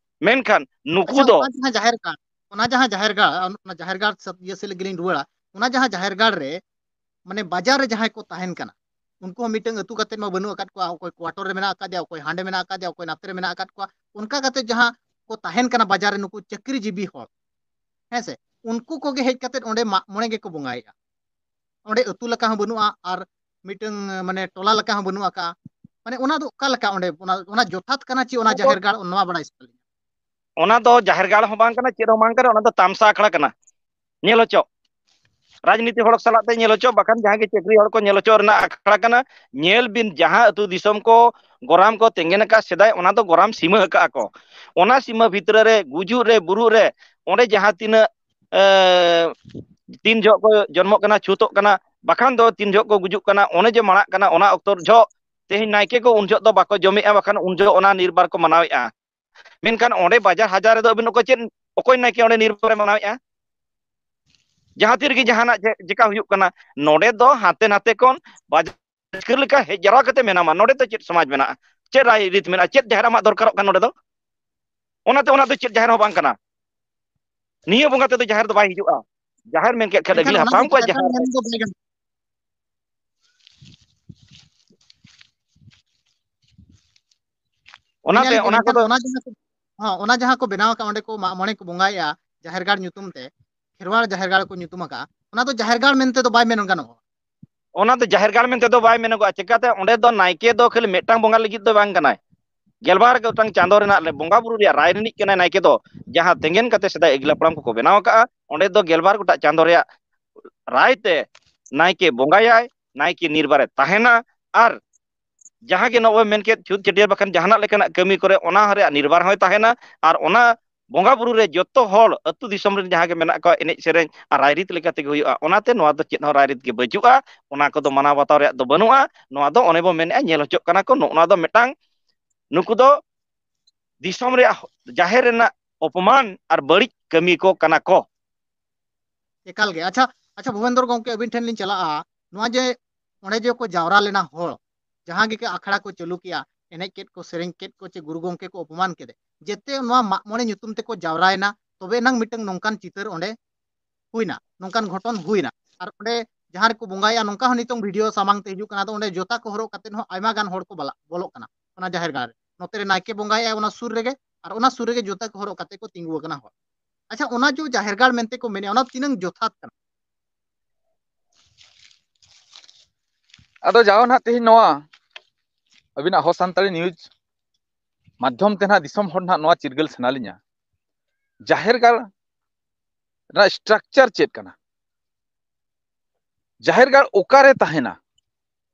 ᱢᱮᱱᱠᱷᱟᱱ ᱱᱩᱠᱩ ᱟᱪᱪᱷᱟ, ᱫᱚ ᱚᱱᱟ ᱡᱟᱦᱟᱸ ᱡᱟᱦᱮᱨ ᱜᱟᱲ, ᱚᱱᱟ ᱡᱟᱦᱟᱸ ᱡᱟᱦᱮᱨ ᱜᱟᱲ, ᱚᱱᱟ ᱡᱟᱦᱮᱨ ᱜᱟᱲ ᱥᱮᱫ, ᱤᱭᱟᱹ ᱥᱮᱫ ᱞᱟᱹᱜᱤᱫ ᱞᱤᱧ ᱨᱩᱣᱟᱹᱲᱟ, ᱚᱱᱟ ᱡᱟᱦᱟᱸ ᱡᱟᱦᱮᱨ ᱜᱟᱲ ᱨᱮ ᱢᱟᱱᱮ ᱵᱟᱡᱟᱨ ᱨᱮ ᱡᱟᱦᱟᱸᱭ ᱠᱚ ᱛᱟᱦᱮᱱ ᱠᱟᱱᱟ, ᱩᱱᱠᱩ ᱦᱚᱸ ᱢᱤᱫᱴᱟᱝ ᱟᱹᱛᱩ ᱠᱟᱛᱮᱫ ᱢᱟ ᱵᱟᱹᱱᱩᱜ ᱟᱠᱟᱫ ᱠᱚᱣᱟ, ᱚᱠᱚᱭ quarter ᱨᱮ ᱢᱮᱱᱟᱜ ᱟᱠᱟᱫᱮᱭᱟ, ᱚᱠᱚᱭ ᱦᱟᱸᱰᱮ ᱢᱮᱱᱟᱜ ᱟᱠᱟᱫᱮᱭᱟ, ᱚᱠᱚᱭ ᱱᱟᱛᱮ ᱨᱮ ᱢᱮᱱᱟᱜ ᱟᱠᱟᱫ ᱠᱚᱣᱟ᱾ ᱚᱱᱠᱟ ᱠᱟᱛᱮᱫ ᱡᱟᱦᱟᱸ ᱠᱚ ᱛᱟᱦᱮᱱ ᱠᱟᱱᱟ ᱵᱟᱡᱟᱨ ᱨᱮ, ᱱᱩᱠᱩ ᱪᱟᱹᱠᱨᱤ ᱡᱤᱵᱤ ᱦᱚᱲ, ᱦᱮᱸ ᱥᱮ, ᱩᱱᱠᱩ ᱠᱚᱜᱮ ᱦᱮᱡ ᱠᱟᱛᱮᱫ ᱚᱸᱰᱮ ᱢᱟᱜ ᱢᱚᱬᱮ ᱜᱮᱠᱚ ᱵᱚᱸᱜᱟᱭᱮᱫᱼᱟ᱾ ᱚᱸᱰᱮ ᱟᱹᱛᱩ ᱞᱮᱠᱟ ᱦᱚᱸ ᱵᱟᱹᱱᱩᱜᱼᱟ ᱟᱨ ᱢᱤᱫᱴᱟᱝ ᱢᱟᱱᱮ ᱴᱚᱞᱟ ᱞᱮᱠᱟ ᱦᱚᱸ ᱵᱟᱹᱱᱩᱜ ᱟᱠᱟᱫᱼᱟ᱾ ᱢᱟᱱᱮ ᱚᱱᱟ ᱫᱚ ᱚᱠᱟ ᱞᱮᱠᱟ ᱚᱸᱰᱮ, ᱚᱱᱟ, ᱚᱱᱟ ᱡᱚᱛᱷᱟᱛ ᱠᱟᱱᱟ ᱪᱮ ᱚᱱᱟ ᱚᱱᱟ ᱫᱚ ᱡᱟᱦᱮᱨ ᱜᱟᱲ, ᱱᱚᱣᱟ ᱵᱟᱲᱟᱭ ᱥᱟᱱᱟ ᱞᱤᱧᱟ᱾ ᱚᱱᱟ ᱫᱚ ᱡᱟᱦᱮᱨ ᱜᱟᱲ ᱦᱚᱸ ᱵᱟᱝ ᱠᱟᱱᱟ, ᱪᱮᱫ ᱦᱚᱸ ᱵᱟᱝ ᱠᱟᱱᱟ, ᱚᱱᱟ ᱫᱚ ᱛᱟᱢᱥᱟ ᱟᱠᱷᱲᱟ ᱠᱟᱱᱟ᱾ ᱧᱮᱞ ᱦᱚᱪᱚ, ᱨᱟᱡᱽᱱᱤᱛᱤ ᱦᱚᱲ ᱥᱟᱞᱟᱜ ᱛᱮ ᱧᱮᱞ ᱦᱚᱪᱚ, ᱵᱟᱠᱷᱟᱱ ᱡᱟᱦᱟᱸ ᱜᱮ ᱪᱟᱹᱠᱨᱤ ᱦᱚᱲ ᱠᱚ ᱧᱮᱞ ᱦᱚᱪᱚ ᱨᱮᱱᱟᱜ ᱟᱠᱷᱲᱟ ᱠᱟᱱᱟ᱾ ᱧᱮᱞ ᱵᱤᱱ, ᱡᱟᱦᱟᱸ ᱟᱹᱛᱩ ᱫᱤᱥᱚᱢ ᱠᱚ ᱜᱚᱨᱟᱢ ᱠᱚ ᱛᱮᱸᱜᱮᱱ ᱟᱠᱟᱫ ᱥᱮᱫᱟᱭ, ᱚᱱᱟ ᱫᱚ ᱜᱚᱨᱟᱢ ᱥᱤᱢᱟᱹ ᱟᱠᱟᱫᱼᱟ ᱠᱚ᱾ ᱚᱱᱟ ᱥᱤᱢᱟᱹ ᱵᱷᱤᱛᱨᱤ ᱨᱮ, ᱜᱩᱡᱩᱜ ᱨᱮ, ᱵᱩᱨᱩᱜ ᱨᱮ, ᱚᱸᱰᱮ ᱡᱟᱦᱟᱸ ᱛᱤᱱᱟᱹᱜ, ᱮ, ᱛᱤᱱ ᱡᱚᱦᱚᱜ ᱠᱚ ᱡᱚᱱᱢᱚᱜ ᱠᱟᱱᱟ, ᱪᱷᱩᱛᱚᱜ ᱠᱟᱱᱟ, ᱵᱟᱠᱷᱟᱱ ᱫᱚ ᱛᱤᱱ ᱡᱚᱦᱚᱜ ᱠᱚ ᱜᱩᱡᱩᱜ ᱠᱟᱱᱟ, ᱚᱱᱮ ᱡᱮ ᱢᱟᱲᱟᱜ ᱠᱟᱱᱟ, ᱚᱱᱟ ᱚᱠᱛᱚ ᱡᱚᱦᱚᱜ ᱛᱮᱦᱮᱧ ᱱᱟᱭᱠᱮ ᱠᱚ ᱩᱱ ᱡᱚᱦᱚᱜ ᱫᱚ ᱵᱟᱠᱚ ᱡᱚᱢᱮᱜᱼᱟ, ᱵᱟᱠᱷᱟᱱ ᱩᱱ ᱡᱚᱦᱚᱜ ᱚᱱᱟ ᱱᱤᱨᱵᱟᱨ ᱠᱚ ᱢᱟᱱᱟᱣᱮᱜᱼᱟ᱾ ᱢᱮᱱᱠᱷᱟᱱ ᱚᱸᱰᱮ ᱵᱟᱡᱟᱨ ᱦᱟᱡᱟᱨ ᱨᱮᱫᱚ ᱟᱹᱵᱤᱱ ᱚᱠᱚᱭ ᱪᱮᱫ, ᱚᱠᱚᱭ ᱱᱟᱭᱠᱮ ᱚᱸᱰᱮ ᱱᱤᱨᱵᱟᱨᱮ ᱢᱟᱱᱟᱣᱮᱜᱼᱟ? ᱡᱟᱦᱟᱸ ᱛᱤ ᱨᱮᱜᱮ ᱡᱟᱦᱟᱱᱟᱜ ᱪᱮ-, ᱪᱮᱠᱟ ᱦᱩᱭᱩᱜ ᱠᱟᱱᱟ, ᱱᱚᱰᱮ ᱫᱚ ᱦᱟᱱᱛᱮ ᱱᱟᱛᱮ ᱠᱷᱚᱱ ᱵᱟᱡᱟᱨ ᱨᱟᱹᱥᱠᱟᱹ ᱞᱮᱠᱟ ᱦᱮᱡ ᱡᱟᱨᱣᱟ ᱠᱟᱛᱮ ᱢᱮᱱᱟᱢᱟ, ᱱᱚᱰᱮ ᱫᱚ ᱪᱮᱫ ᱥᱚᱢᱟᱡᱽ ᱢᱮᱱᱟᱜᱼᱟ, ᱪᱮᱫ ᱨᱟᱭ ᱨᱤᱛ ᱢᱮᱱᱟᱜᱼᱟ, ᱪᱮᱫ ᱡᱟᱦᱮᱨ ᱟᱢᱟᱜ ᱫᱚᱨᱠᱟᱨᱚᱜ ᱠᱟᱱᱟ ᱱᱚᱰᱮ ᱫᱚ? ᱚᱱᱟᱛᱮ ᱚᱱᱟ ᱫᱚ ᱪᱮᱫ ᱡᱟᱦᱮᱨ ᱦᱚᱸ ᱵᱟᱝ ᱠᱟᱱᱟ᱾ ᱱᱤᱭᱟᱹ ᱵᱚᱸᱜᱟ ᱛᱮᱫᱚ ᱡᱟᱦᱮᱨ ᱫᱚ ᱵᱟᱭ ᱦᱤᱡᱩᱜᱼᱟ᱾ ᱡᱟᱦᱮᱨ ᱢᱮᱱ ᱠᱮᱫ ᱠᱷᱟᱱ ᱢᱮᱱᱠᱷᱟᱱ ᱟᱹᱜᱤᱞ ᱚᱱᱟ ᱫᱚ ᱦᱟᱯᱲᱟᱢ ᱠᱚᱣᱟᱜ ᱡᱟᱦᱮᱨ ᱜᱟᱲ ᱡᱟᱦᱮᱨ᱾ ᱢᱮᱱ ᱫᱚ ᱵᱟᱭ ᱜᱟᱱᱚᱜᱼᱟ᱾ ᱚᱱᱟᱛᱮ ᱢᱮᱱᱮᱫᱼᱟ ᱞᱤᱧ, ᱚᱱᱟ ᱢᱮᱱᱠᱷᱟᱱ ᱠᱚᱫᱚ ᱚᱱᱟ ᱡᱟᱦᱟᱸ ᱠᱚ, ᱦᱚᱸ, ᱚᱱᱟ ᱡᱟᱦᱟᱸ ᱠᱚ ᱵᱮᱱᱟᱣ ᱟᱠᱟᱫ, ᱚᱸᱰᱮ ᱠᱚ ᱢᱟᱜ ᱢᱚᱬᱮ ᱠᱚ ᱵᱚᱸᱜᱟᱭᱮᱫᱼᱟ ᱡᱟᱦᱮᱨ ᱜᱟᱲ ᱧᱩᱛᱩᱢ ᱛᱮ, ᱠᱷᱮᱨᱣᱟᱲ ᱡᱟᱦᱮᱨ ᱜᱟᱲ ᱠᱚ ᱧᱩᱛᱩᱢ ᱟᱠᱟᱫᱼᱟ, ᱚᱱᱟ ᱫᱚ ᱡᱟᱦᱮᱨ ᱜᱟᱲ ᱢᱮᱱᱛᱮ ᱫᱚ ᱵᱟᱭ ᱢᱮᱱ ᱜᱟᱱᱚᱜᱼᱟ᱾ ᱚᱱᱟ ᱫᱚ ᱡᱟᱦᱮᱨ ᱜᱟᱲ ᱢᱮᱱᱛᱮ ᱫᱚ ᱵᱟᱭ ᱢᱮᱱᱚᱜᱚᱜᱼᱟ᱾ ᱪᱤᱠᱟᱹᱛᱮ? ᱚᱸᱰᱮ ᱫᱚ ᱱᱟᱭᱠᱮ ᱫᱚ ᱠᱷᱟᱹᱞᱤ ᱢᱤᱫᱴᱟᱝ ᱵᱚᱸᱜᱟ ᱞᱟᱹᱜᱤᱫ ᱫᱚ ᱵᱟᱝ ᱠᱟᱱᱟᱭ, ᱜᱮᱞᱵᱟᱨ ᱜᱚᱴᱟᱝ ᱪᱟᱸᱫᱚ ᱨᱮᱱᱟᱜ ᱞᱮ-, ᱵᱚᱸᱜᱟ ᱵᱩᱨᱩ ᱨᱮᱭᱟᱜ ᱨᱟᱭ ᱨᱤᱱᱤᱡ ᱠᱟᱱᱟᱭ ᱱᱟᱭᱠᱮ ᱫᱚ᱾ ᱡᱟᱦᱟᱸ ᱛᱮᱸᱜᱮᱱ ᱠᱟᱛᱮ ᱥᱮᱫᱟᱭ ᱟᱹᱜᱤᱞ ᱦᱟᱯᱲᱟᱢ ᱠᱚᱠᱚ ᱵᱮᱱᱟᱣ ᱟᱠᱟᱫᱼᱟ, ᱚᱸᱰᱮ ᱫᱚ ᱜᱮᱞᱵᱟᱨ ᱜᱚᱴᱟᱝ ᱪᱟᱸᱫᱚ ᱨᱮᱭᱟᱜ ᱨᱟᱭ ᱛᱮ ᱱᱟᱭᱠᱮ ᱵᱚᱸᱜᱟᱭᱟᱭ, ᱱᱟᱭᱠᱮ ᱱᱤᱨᱵᱟᱨᱮ ᱛᱟᱦᱮᱱᱟ᱾ ᱟᱨ ᱡᱟᱦᱟᱸ ᱜᱮ ᱱᱚᱜᱼᱚᱭ ᱢᱮᱱ ᱠᱮᱫ, ᱪᱷᱩᱛ ᱪᱷᱟᱹᱴᱭᱟᱹᱨ ᱵᱟᱠᱷᱟᱱ ᱡᱟᱦᱟᱱᱟᱜ ᱞᱮᱠᱟᱱᱟᱜ ᱠᱟᱹᱢᱤ ᱠᱚᱨᱮ, ᱚᱱᱟ ᱨᱮᱭᱟᱜ ᱱᱤᱨᱵᱟᱨ ᱦᱚᱸᱭ ᱛᱟᱦᱮᱱᱟ᱾ ᱟᱨ ᱚᱱᱟ ᱵᱚᱸᱜᱟ ᱵᱩᱨᱩ ᱨᱮ ᱡᱚᱛᱚ ᱦᱚᱲ, ᱟᱹᱛᱩ ᱫᱤᱥᱚᱢ ᱨᱮᱱ ᱡᱟᱦᱟᱸ ᱜᱮ ᱢᱮᱱᱟᱜ ᱠᱚᱣᱟ, ᱮᱱᱮᱡ ᱥᱮᱨᱮᱧ ᱟᱨ ᱨᱟᱭᱨᱤᱛ ᱞᱮᱠᱟ ᱛᱮᱜᱮ ᱦᱩᱭᱩᱜᱼᱟ᱾ ᱚᱱᱟᱛᱮ ᱱᱚᱣᱟ ᱫᱚ ᱪᱮᱫ ᱦᱚᱸ ᱨᱟᱭᱨᱤᱛ ᱜᱮ ᱵᱟᱹᱪᱩᱜᱼᱟ, ᱚᱱᱟ ᱠᱚᱫᱚ ᱢᱟᱱᱟᱣ ᱵᱟᱛᱟᱣ ᱨᱮᱭᱟᱜ ᱫᱚ ᱵᱟᱹᱱᱩᱜᱼᱟ᱾ ᱱᱚᱣᱟ ᱫᱚ ᱚᱱᱮ ᱵᱚ ᱢᱮᱱᱮᱫᱼᱟ, ᱧᱮᱞ ᱦᱚᱪᱚᱜ ᱠᱟᱱᱟ ᱠᱚ᱾ ᱱᱚᱜᱼᱚ ᱱᱚᱣᱟ ᱫᱚ ᱢᱤᱫᱴᱟᱝ, ᱱᱩᱠᱩ ᱫᱚ ᱫᱤᱥᱚᱢ ᱨᱮᱭᱟᱜ, ᱡᱟᱦᱮᱨ ᱨᱮᱱᱟᱜ ᱚᱯᱚᱢᱟᱱ ᱟᱨ ᱵᱟᱹᱲᱤᱡ ᱠᱟᱹᱢᱤ ᱠᱚ ᱠᱟᱱᱟ ᱠᱚ᱾ ᱮᱠᱟᱞ ᱜᱮ᱾ ᱟᱪᱪᱷᱟ, ᱟᱪᱪᱷᱟ, ᱵᱷᱩᱵᱮᱱᱫᱚᱨ ᱜᱚᱢᱠᱮ, ᱟᱹᱵᱤᱱ ᱴᱷᱮᱱ ᱞᱤᱧ ᱪᱟᱞᱟᱜᱼᱟ᱾ ᱱᱚᱣᱟ ᱡᱮ ᱚᱸᱰᱮ ᱡᱮ ᱠᱚ ᱡᱟᱣᱨᱟ ᱞᱮᱱᱟ ᱦᱚᱲ, ᱡᱟᱦᱟᱸ ᱜᱮ ᱟᱠᱷᱲᱟ ᱠᱚ ᱪᱟᱹᱞᱩ ᱠᱮᱜᱼᱟ, ᱮᱱᱮᱡ ᱠᱮᱫ ᱠᱚ, ᱥᱮᱨᱮᱧ ᱠᱮᱫ ᱠᱚ, ᱪᱮ ᱜᱩᱨᱩ ᱜᱚᱢᱠᱮ ᱠᱚ ᱚᱯᱚᱢᱟᱱ ᱠᱮᱫᱮ, ᱡᱮᱛᱮ ᱱᱚᱣᱟ ᱢᱟᱜ ᱢᱚᱬᱮ ᱧᱩᱛᱩᱢ ᱛᱮᱠᱚ ᱡᱟᱣᱨᱟᱭᱮᱱᱟ, ᱛᱚᱵᱮ ᱮᱱᱟᱝ ᱢᱤᱫᱴᱟᱝ ᱱᱚᱝᱠᱟᱱ ᱪᱤᱛᱟᱹᱨ ᱚᱸᱰᱮ ᱦᱩᱭᱱᱟ, ᱱᱚᱝᱠᱟᱱ ᱜᱷᱚᱴᱚᱱ ᱦᱩᱭᱱᱟ᱾ ᱟᱨ ᱚᱸᱰᱮ ᱡᱟᱦᱟᱸ ᱨᱮᱠᱚ ᱵᱚᱸᱜᱟᱭᱮᱜᱼᱟ, ᱱᱚᱝᱠᱟ ᱦᱚᱸ ᱱᱤᱛᱚᱝ ᱵᱷᱤᱰᱤᱭᱳ ᱥᱟᱢᱟᱝ ᱛᱮ ᱦᱤᱡᱩᱜ ᱠᱟᱱᱟ᱾ ᱟᱫᱚ ᱚᱸᱰᱮ ᱡᱩᱛᱟ ᱠᱚ ᱦᱚᱨᱚᱜ ᱠᱟᱛᱮ ᱦᱚᱸ ᱟᱭᱢᱟ ᱜᱟᱱ ᱦᱚᱲ ᱠᱚ ᱵᱟᱞᱟ-, ᱵᱚᱞᱚᱜ ᱠᱟᱱᱟ ᱚᱱᱟ ᱡᱟᱦᱮᱨ ᱜᱟᱲ ᱨᱮ᱾ ᱱᱚᱛᱮ ᱨᱮ ᱱᱟᱭᱠᱮ ᱵᱚᱸᱜᱟᱭᱮᱜᱼᱟᱭ ᱚᱱᱟ ᱥᱩᱨ ᱨᱮᱜᱮ, ᱟᱨ ᱚᱱᱟ ᱥᱩᱨ ᱨᱮᱜᱮ ᱡᱩᱛᱟ ᱠᱚ ᱦᱚᱨᱚᱜ ᱠᱟᱛᱮ ᱠᱚ ᱛᱤᱸᱜᱩ ᱟᱠᱟᱱᱟ ᱦᱚᱲ᱾ ᱟᱪᱪᱷᱟ, ᱚᱱᱟ ᱡᱮ ᱡᱟᱦᱮᱨ ᱜᱟᱲ ᱢᱮᱱᱛᱮ ᱠᱚ ᱢᱮᱱᱮᱜᱼᱟ, ᱚᱱᱟ ᱛᱤᱱᱟᱹᱝ ᱡᱚᱛᱷᱟᱛ ᱠᱟᱱᱟ? ᱟᱫᱚ ᱡᱟᱣ ᱱᱟᱦᱟᱜ ᱛᱮᱦᱮᱧ ᱱᱚᱣᱟ ᱟᱹᱵᱤᱱᱟᱜ ᱦᱚ ᱥᱟᱱᱛᱟᱲᱤ ᱱᱤᱭᱩᱡᱽ ᱢᱟᱫᱽᱫᱷᱚᱢ ᱛᱮ ᱱᱟᱦᱟᱜ ᱫᱤᱥᱚᱢ ᱦᱚᱲ ᱱᱟᱦᱟᱜ ᱱᱚᱣᱟ ᱪᱤᱨᱜᱟᱹᱞ ᱥᱟᱱᱟ ᱞᱤᱧᱟ, ᱡᱟᱦᱮᱨ ᱜᱟᱲ ᱨᱮᱱᱟᱜ ᱥᱴᱨᱟᱠᱪᱟᱨ ᱪᱮᱫ ᱠᱟᱱᱟ, ᱡᱟᱦᱮᱨ ᱜᱟᱲ ᱚᱠᱟᱨᱮ ᱛᱟᱦᱮᱱᱟ,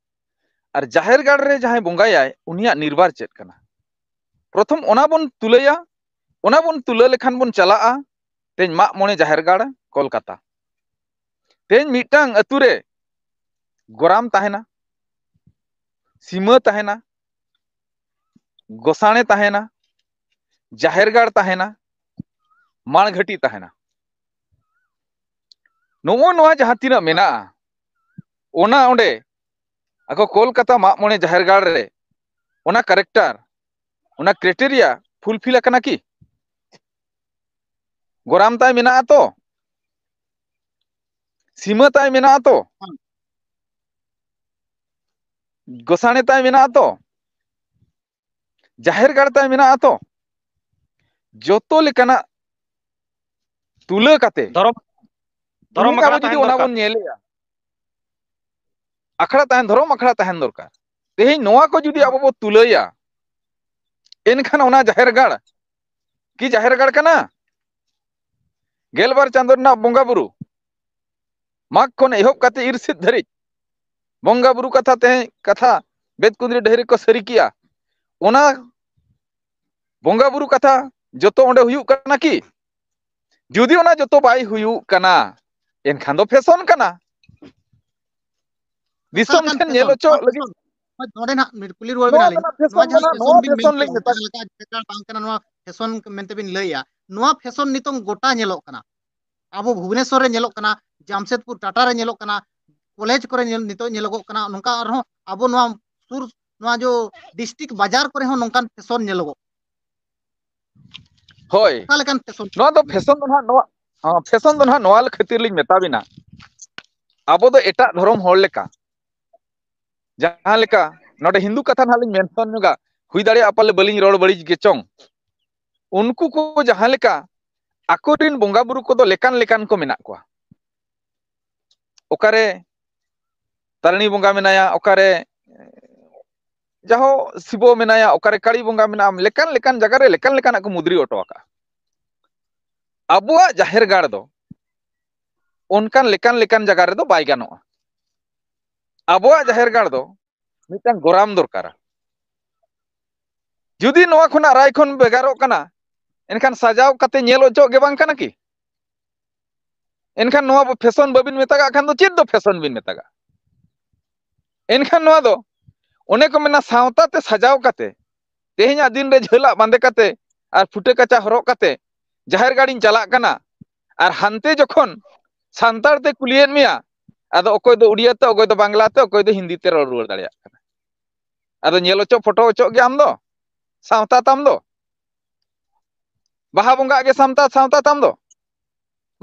ᱟᱨ ᱡᱟᱦᱮᱨ ᱜᱟᱲ ᱨᱮ ᱡᱟᱦᱟᱸᱭ ᱵᱚᱸᱜᱟᱭᱟᱭ, ᱩᱱᱤᱭᱟᱜ ᱱᱤᱨᱵᱟᱨ ᱪᱮᱫ ᱠᱟᱱᱟ? ᱯᱨᱚᱛᱷᱚᱢ ᱚᱱᱟ ᱵᱚᱱ ᱛᱩᱞᱟᱹᱭᱟ᱾ ᱚᱱᱟ ᱵᱚᱱ ᱛᱩᱞᱟᱹ ᱞᱮᱠᱷᱟᱱ ᱵᱚᱱ ᱪᱟᱞᱟᱜᱼᱟ ᱛᱮᱦᱮᱧ ᱢᱟᱜ ᱢᱚᱬᱮ ᱡᱟᱦᱮᱨ ᱜᱟᱲ ᱠᱳᱞᱠᱟᱛᱟ᱾ ᱛᱮᱦᱮᱧ ᱢᱤᱫᱴᱟᱝ ᱟᱹᱛᱩ ᱨᱮ ᱜᱚᱨᱟᱢ ᱛᱟᱦᱮᱱᱟ, ᱥᱤᱢᱟᱹ ᱛᱟᱦᱮᱱᱟ, ᱜᱚᱥᱟᱬᱮ ᱛᱟᱦᱮᱱᱟ, ᱡᱟᱦᱮᱨ ᱜᱟᱲ ᱛᱟᱦᱮᱱᱟ, ᱢᱟᱲᱜᱷᱟᱹᱴᱤ ᱛᱟᱦᱮᱱᱟ᱾ ᱱᱚᱜᱼᱚ ᱱᱚᱣᱟ ᱡᱟᱦᱟᱸ ᱛᱤᱱᱟᱹᱜ ᱢᱮᱱᱟᱜᱼᱟ, ᱚᱱᱟ ᱚᱸᱰᱮ ᱟᱠᱚ ᱠᱳᱞᱠᱟᱛᱟ ᱢᱟᱜ ᱢᱚᱬᱮ ᱡᱟᱦᱮᱨ ᱜᱟᱲ ᱨᱮ ᱚᱱᱟ character, ᱚᱱᱟ criteria fulfill ᱟᱠᱟᱱᱟ ᱠᱤ? ᱜᱚᱨᱟᱢ ᱛᱟᱭ ᱢᱮᱱᱟᱜᱼᱟ ᱛᱚ, ᱥᱤᱢᱟᱹ ᱛᱟᱭ ᱢᱮᱱᱟᱜᱼᱟ ᱛᱚ, ᱜᱚᱥᱟᱬᱮ ᱛᱟᱭ ᱢᱮᱱᱟᱜᱼᱟ ᱛᱚ, ᱡᱟᱦᱮᱨ ᱜᱟᱲ ᱛᱟᱭ ᱢᱮᱱᱟᱜᱼᱟ ᱛᱚ, ᱡᱚᱛᱚ ᱞᱮᱠᱟᱱᱟᱜ ᱛᱩᱞᱟᱹ ᱠᱟᱛᱮ ᱫᱷᱚᱨᱚᱢ, ᱫᱷᱚᱨᱚᱢ ᱛᱮᱦᱮᱧ ᱟᱠᱷᱲᱟ ᱟᱵᱚ ᱡᱩᱫᱤ ᱛᱟᱦᱮᱱ ᱚᱱᱟ ᱫᱚᱨᱠᱟᱨ᱾ ᱵᱚᱱ ᱧᱮᱞᱮᱜᱼᱟ, ᱟᱠᱷᱲᱟ ᱛᱟᱦᱮᱱ, ᱫᱷᱚᱨᱚᱢ ᱟᱠᱷᱲᱟ ᱛᱟᱦᱮᱱ ᱫᱚᱨᱠᱟᱨ᱾ ᱛᱮᱦᱮᱧ ᱱᱚᱣᱟ ᱠᱚ ᱡᱩᱫᱤ ᱟᱵᱚ ᱵᱚ ᱛᱩᱞᱟᱹᱭᱟ, ᱮᱱᱠᱷᱟᱱ ᱚᱱᱟ ᱡᱟᱦᱮᱨ ᱜᱟᱲ ᱠᱤ ᱡᱟᱦᱮᱨ ᱜᱟᱲ ᱠᱟᱱᱟ? ᱜᱮᱞᱵᱟᱨ ᱪᱟᱸᱫᱚ ᱨᱮᱱᱟᱜ ᱵᱚᱸᱜᱟ ᱵᱩᱨᱩ, ᱢᱟᱜᱽ ᱠᱷᱚᱱ ᱮᱦᱚᱵ ᱠᱟᱛᱮ ᱤᱨᱥᱤᱫ ᱫᱷᱟᱹᱨᱤᱡ ᱵᱚᱸᱜᱟ ᱵᱩᱨᱩ ᱠᱟᱛᱷᱟ, ᱛᱮᱦᱮᱧ ᱠᱟᱛᱷᱟ ᱵᱮᱫ ᱠᱩᱸᱫᱽᱨᱤ ᱰᱟᱹᱦᱤ ᱨᱮᱠᱚ ᱥᱟᱹᱨᱤ ᱠᱮᱜᱼᱟ, ᱚᱱᱟ ᱵᱚᱸᱜᱟ ᱵᱩᱨᱩ ᱠᱟᱛᱷᱟ ᱡᱚᱛᱚ ᱚᱸᱰᱮ ᱦᱩᱭᱩᱜ ᱠᱟᱱᱟ ᱠᱤ? ᱡᱩᱫᱤ ᱚᱱᱟ ᱡᱚᱛᱚ ᱵᱟᱭ ᱦᱩᱭᱩᱜ ᱠᱟᱱᱟ, ᱮᱱᱠᱷᱟᱱ ᱫᱚ ᱯᱷᱮᱥᱚᱱ ᱠᱟᱱᱟ᱾ ᱚᱠᱟ ᱫᱤᱥᱚᱢ ᱞᱮᱠᱟᱱ ᱴᱷᱮᱱ ᱧᱮᱞ ᱯᱷᱮᱥᱚᱱ? ᱦᱚᱪᱚᱜ ᱞᱟᱹᱜᱤᱫ᱾ ᱯᱷᱮᱥᱚᱱ? ᱱᱚᱰᱮ ᱱᱟᱜ ᱠᱩᱞᱤ ᱨᱩᱣᱟᱹᱲ ᱱᱚᱣᱟ ᱵᱮᱱᱟᱞᱤᱧ, ᱨᱮᱱᱟᱜ ᱯᱷᱮᱥᱚᱱ ᱱᱚᱣᱟ ᱫᱚ ᱡᱟᱦᱟᱸ ᱱᱟᱜ, ᱯᱷᱮᱥᱚᱱ ᱱᱚᱣᱟ ᱵᱤᱱ ᱢᱮᱱ ᱯᱷᱮᱥᱚᱱ ᱞᱤᱧ ᱠᱮᱫᱟ, ᱢᱮᱛᱟᱜ ᱡᱟᱦᱟᱸ ᱞᱮᱠᱟ ᱡᱟᱦᱮᱨ ᱜᱟᱲ ᱵᱟᱝ ᱠᱟᱱᱟ, ᱱᱚᱣᱟ ᱯᱷᱮᱥᱚᱱ ᱢᱮᱱᱛᱮ ᱵᱤᱱ ᱞᱟᱹᱭᱟ, ᱱᱚᱣᱟ ᱯᱷᱮᱥᱚᱱ ᱱᱤᱛᱚᱝ ᱜᱚᱴᱟ ᱧᱮᱞᱚᱜ ᱠᱟᱱᱟ᱾ ᱟᱵᱚ ᱵᱷᱩᱵᱽᱱᱮᱥᱚᱨ ᱨᱮ ᱧᱮᱞᱚᱜ ᱠᱟᱱᱟ, ᱡᱟᱢᱥᱮᱫᱽᱯᱩᱨ ᱴᱟᱴᱟ ᱨᱮ ᱧᱮᱞᱚᱜ ᱠᱟᱱᱟ, ᱠᱚᱞᱮᱡᱽ ᱠᱚᱨᱮ ᱧᱮᱞ, ᱱᱤᱛᱚᱜ ᱧᱮᱞᱚᱜᱚᱜ ᱠᱟᱱᱟ᱾ ᱱᱚᱝᱠᱟ ᱟᱨᱦᱚᱸ ᱟᱵᱚ ᱱᱚᱣᱟ ᱥᱩᱨ, ᱱᱚᱣᱟ ᱡᱚ ᱰᱤᱥᱴᱨᱤᱠᱴ ᱵᱟᱡᱟᱨ ᱠᱚᱨᱮ ᱦᱚᱸ ᱱᱚᱝᱠᱟᱱ ᱯᱷᱮᱥᱚᱱ ᱧᱮᱞᱚᱜᱚᱜ᱾ ᱦᱳᱭ, ᱚᱠᱟ ᱞᱮᱠᱟᱱ ᱯᱷᱮᱥᱚᱱ? ᱱᱚᱣᱟ ᱫᱚ ᱯᱷᱮᱥᱚᱱ ᱫᱚ ᱱᱟᱦᱟᱜ ᱱᱚᱣᱟ, ᱦᱚᱸ, ᱯᱷᱮᱥᱚᱱ ᱫᱚ ᱱᱟᱦᱟᱜ ᱱᱚᱣᱟ ᱠᱷᱟᱹᱛᱤᱨ ᱞᱤᱧ ᱢᱮᱛᱟ ᱵᱤᱱᱟ, ᱟᱵᱚ ᱫᱚ ᱮᱴᱟᱜ ᱫᱷᱚᱨᱚᱢ ᱦᱚᱲ ᱞᱮᱠᱟ, ᱡᱟᱦᱟᱸ ᱞᱮᱠᱟ ᱱᱚᱰᱮ ᱦᱤᱱᱫᱩ ᱠᱟᱛᱷᱟ ᱱᱟᱦᱟᱜ ᱞᱤᱧ ᱢᱮᱱᱥᱚᱱ ᱧᱚᱜᱟ, ᱦᱩᱭ ᱫᱟᱲᱮᱭᱟᱜᱼᱟ ᱯᱟᱞᱮ ᱵᱟᱹᱞᱤᱧ ᱨᱚᱲ ᱵᱟᱹᱲᱤᱡ ᱜᱮ ᱪᱚᱝ, ᱩᱱᱠᱩ ᱠᱚ ᱡᱟᱦᱟᱸ ᱞᱮᱠᱟ ᱟᱠᱚᱨᱮᱱ ᱵᱚᱸᱜᱟ ᱵᱩᱨᱩ ᱠᱚᱫᱚ ᱞᱮᱠᱟᱱ ᱞᱮᱠᱟᱱ ᱠᱚ ᱢᱮᱱᱟᱜ ᱠᱚᱣᱟ᱾ ᱚᱠᱟᱨᱮ ᱛᱟᱨᱤᱬᱤ ᱵᱚᱸᱜᱟ ᱢᱮᱱᱟᱭᱟ, ᱚᱠᱟᱨᱮ ᱡᱟᱦᱳ ᱥᱤᱵᱚ ᱢᱮᱱᱟᱭᱟ, ᱚᱠᱟᱨᱮ ᱠᱟᱹᱲᱤ ᱵᱚᱸᱜᱟ ᱢᱮᱱᱟᱜᱼᱟ, ᱞᱮᱠᱟᱱ ᱞᱮᱠᱟᱱ ᱡᱟᱭᱜᱟ ᱨᱮ ᱞᱮᱠᱟᱱ ᱞᱮᱠᱟᱱᱟᱜ ᱠᱚ ᱢᱩᱫᱽᱨᱤ ᱦᱚᱴᱚ ᱟᱠᱟᱫᱼᱟ᱾ ᱟᱵᱚᱣᱟᱜ ᱡᱟᱦᱮᱨ ᱜᱟᱲ ᱫᱚ ᱚᱱᱠᱟᱱ ᱞᱮᱠᱟᱱ ᱞᱮᱠᱟᱱ ᱡᱟᱭᱜᱟ ᱨᱮᱫᱚ ᱵᱟᱭ ᱜᱟᱱᱚᱜᱼᱟ᱾ ᱟᱵᱚᱣᱟᱜ ᱡᱟᱦᱮᱨ ᱜᱟᱲ ᱫᱚ ᱢᱤᱫᱴᱟᱝ ᱜᱚᱨᱟᱢ ᱫᱚᱨᱠᱟᱨᱟ᱾ ᱡᱩᱫᱤ ᱱᱚᱣᱟ ᱠᱷᱚᱱᱟᱜ ᱨᱟᱭ ᱠᱷᱚᱱ ᱵᱷᱮᱜᱟᱨᱚᱜ ᱠᱟᱱᱟ, ᱮᱱᱠᱷᱟᱱ ᱥᱟᱡᱟᱣ ᱠᱟᱛᱮ ᱧᱮᱞ ᱚᱪᱚᱜ ᱜᱮ ᱵᱟᱝ ᱠᱟᱱᱟ ᱠᱤ? ᱮᱱᱠᱷᱟᱱ ᱱᱚᱣᱟ ᱯᱷᱮᱥᱚᱱ ᱵᱟᱹᱵᱤᱱ ᱢᱮᱛᱟᱜᱟᱜ ᱠᱷᱟᱱ ᱫᱚ ᱪᱮᱫ ᱫᱚ ᱯᱷᱮᱥᱚᱱ ᱵᱤᱱ ᱢᱮᱛᱟᱜᱟᱜᱼᱟ? ᱮᱱᱠᱷᱟᱱ ᱱᱚᱣᱟ ᱫᱚ ᱚᱱᱮ ᱠᱚ ᱢᱮᱱᱟ, ᱥᱟᱶᱛᱟ ᱛᱮ ᱥᱟᱡᱟᱣ ᱠᱟᱛᱮ, ᱛᱮᱦᱮᱧᱟᱜ ᱫᱤᱱ ᱨᱮ ᱡᱷᱟᱹᱞᱟᱜ ᱵᱟᱸᱫᱮ ᱠᱟᱛᱮ ᱟᱨ ᱯᱷᱩᱴᱟᱹ ᱠᱟᱪᱟ ᱦᱚᱨᱚᱜ ᱠᱟᱛᱮ ᱡᱟᱦᱮᱨ ᱜᱟᱲᱤᱧ ᱪᱟᱞᱟᱜ ᱠᱟᱱᱟ, ᱟᱨ ᱦᱟᱱᱛᱮ ᱡᱚᱠᱷᱚᱱ ᱥᱟᱱᱛᱟᱲ ᱛᱮ ᱠᱩᱞᱤᱭᱮᱫ ᱢᱮᱭᱟ, ᱟᱫᱚ ᱚᱠᱚᱭ ᱫᱚ ᱩᱲᱤᱭᱟ ᱛᱮ, ᱚᱠᱚᱭ ᱫᱚ ᱵᱟᱝᱞᱟ ᱛᱮ, ᱚᱠᱚᱭ ᱫᱚ ᱦᱤᱱᱫᱤ ᱛᱮ ᱨᱚᱲ ᱨᱩᱣᱟᱹᱲ ᱫᱟᱲᱮᱭᱟᱜ ᱠᱟᱱᱟ᱾ ᱟᱫᱚ ᱧᱮᱞ ᱚᱪᱚᱜ, ᱯᱷᱳᱴᱳ ᱚᱪᱚᱜ ᱜᱮ ᱟᱢ ᱫᱚ, ᱥᱟᱶᱛᱟ ᱛᱟᱢ ᱫᱚ᱾ ᱵᱟᱦᱟ ᱵᱚᱸᱜᱟᱜ ᱜᱮ ᱥᱟᱶᱛᱟ, ᱥᱟᱶᱛᱟ ᱛᱟᱢ ᱫᱚ᱾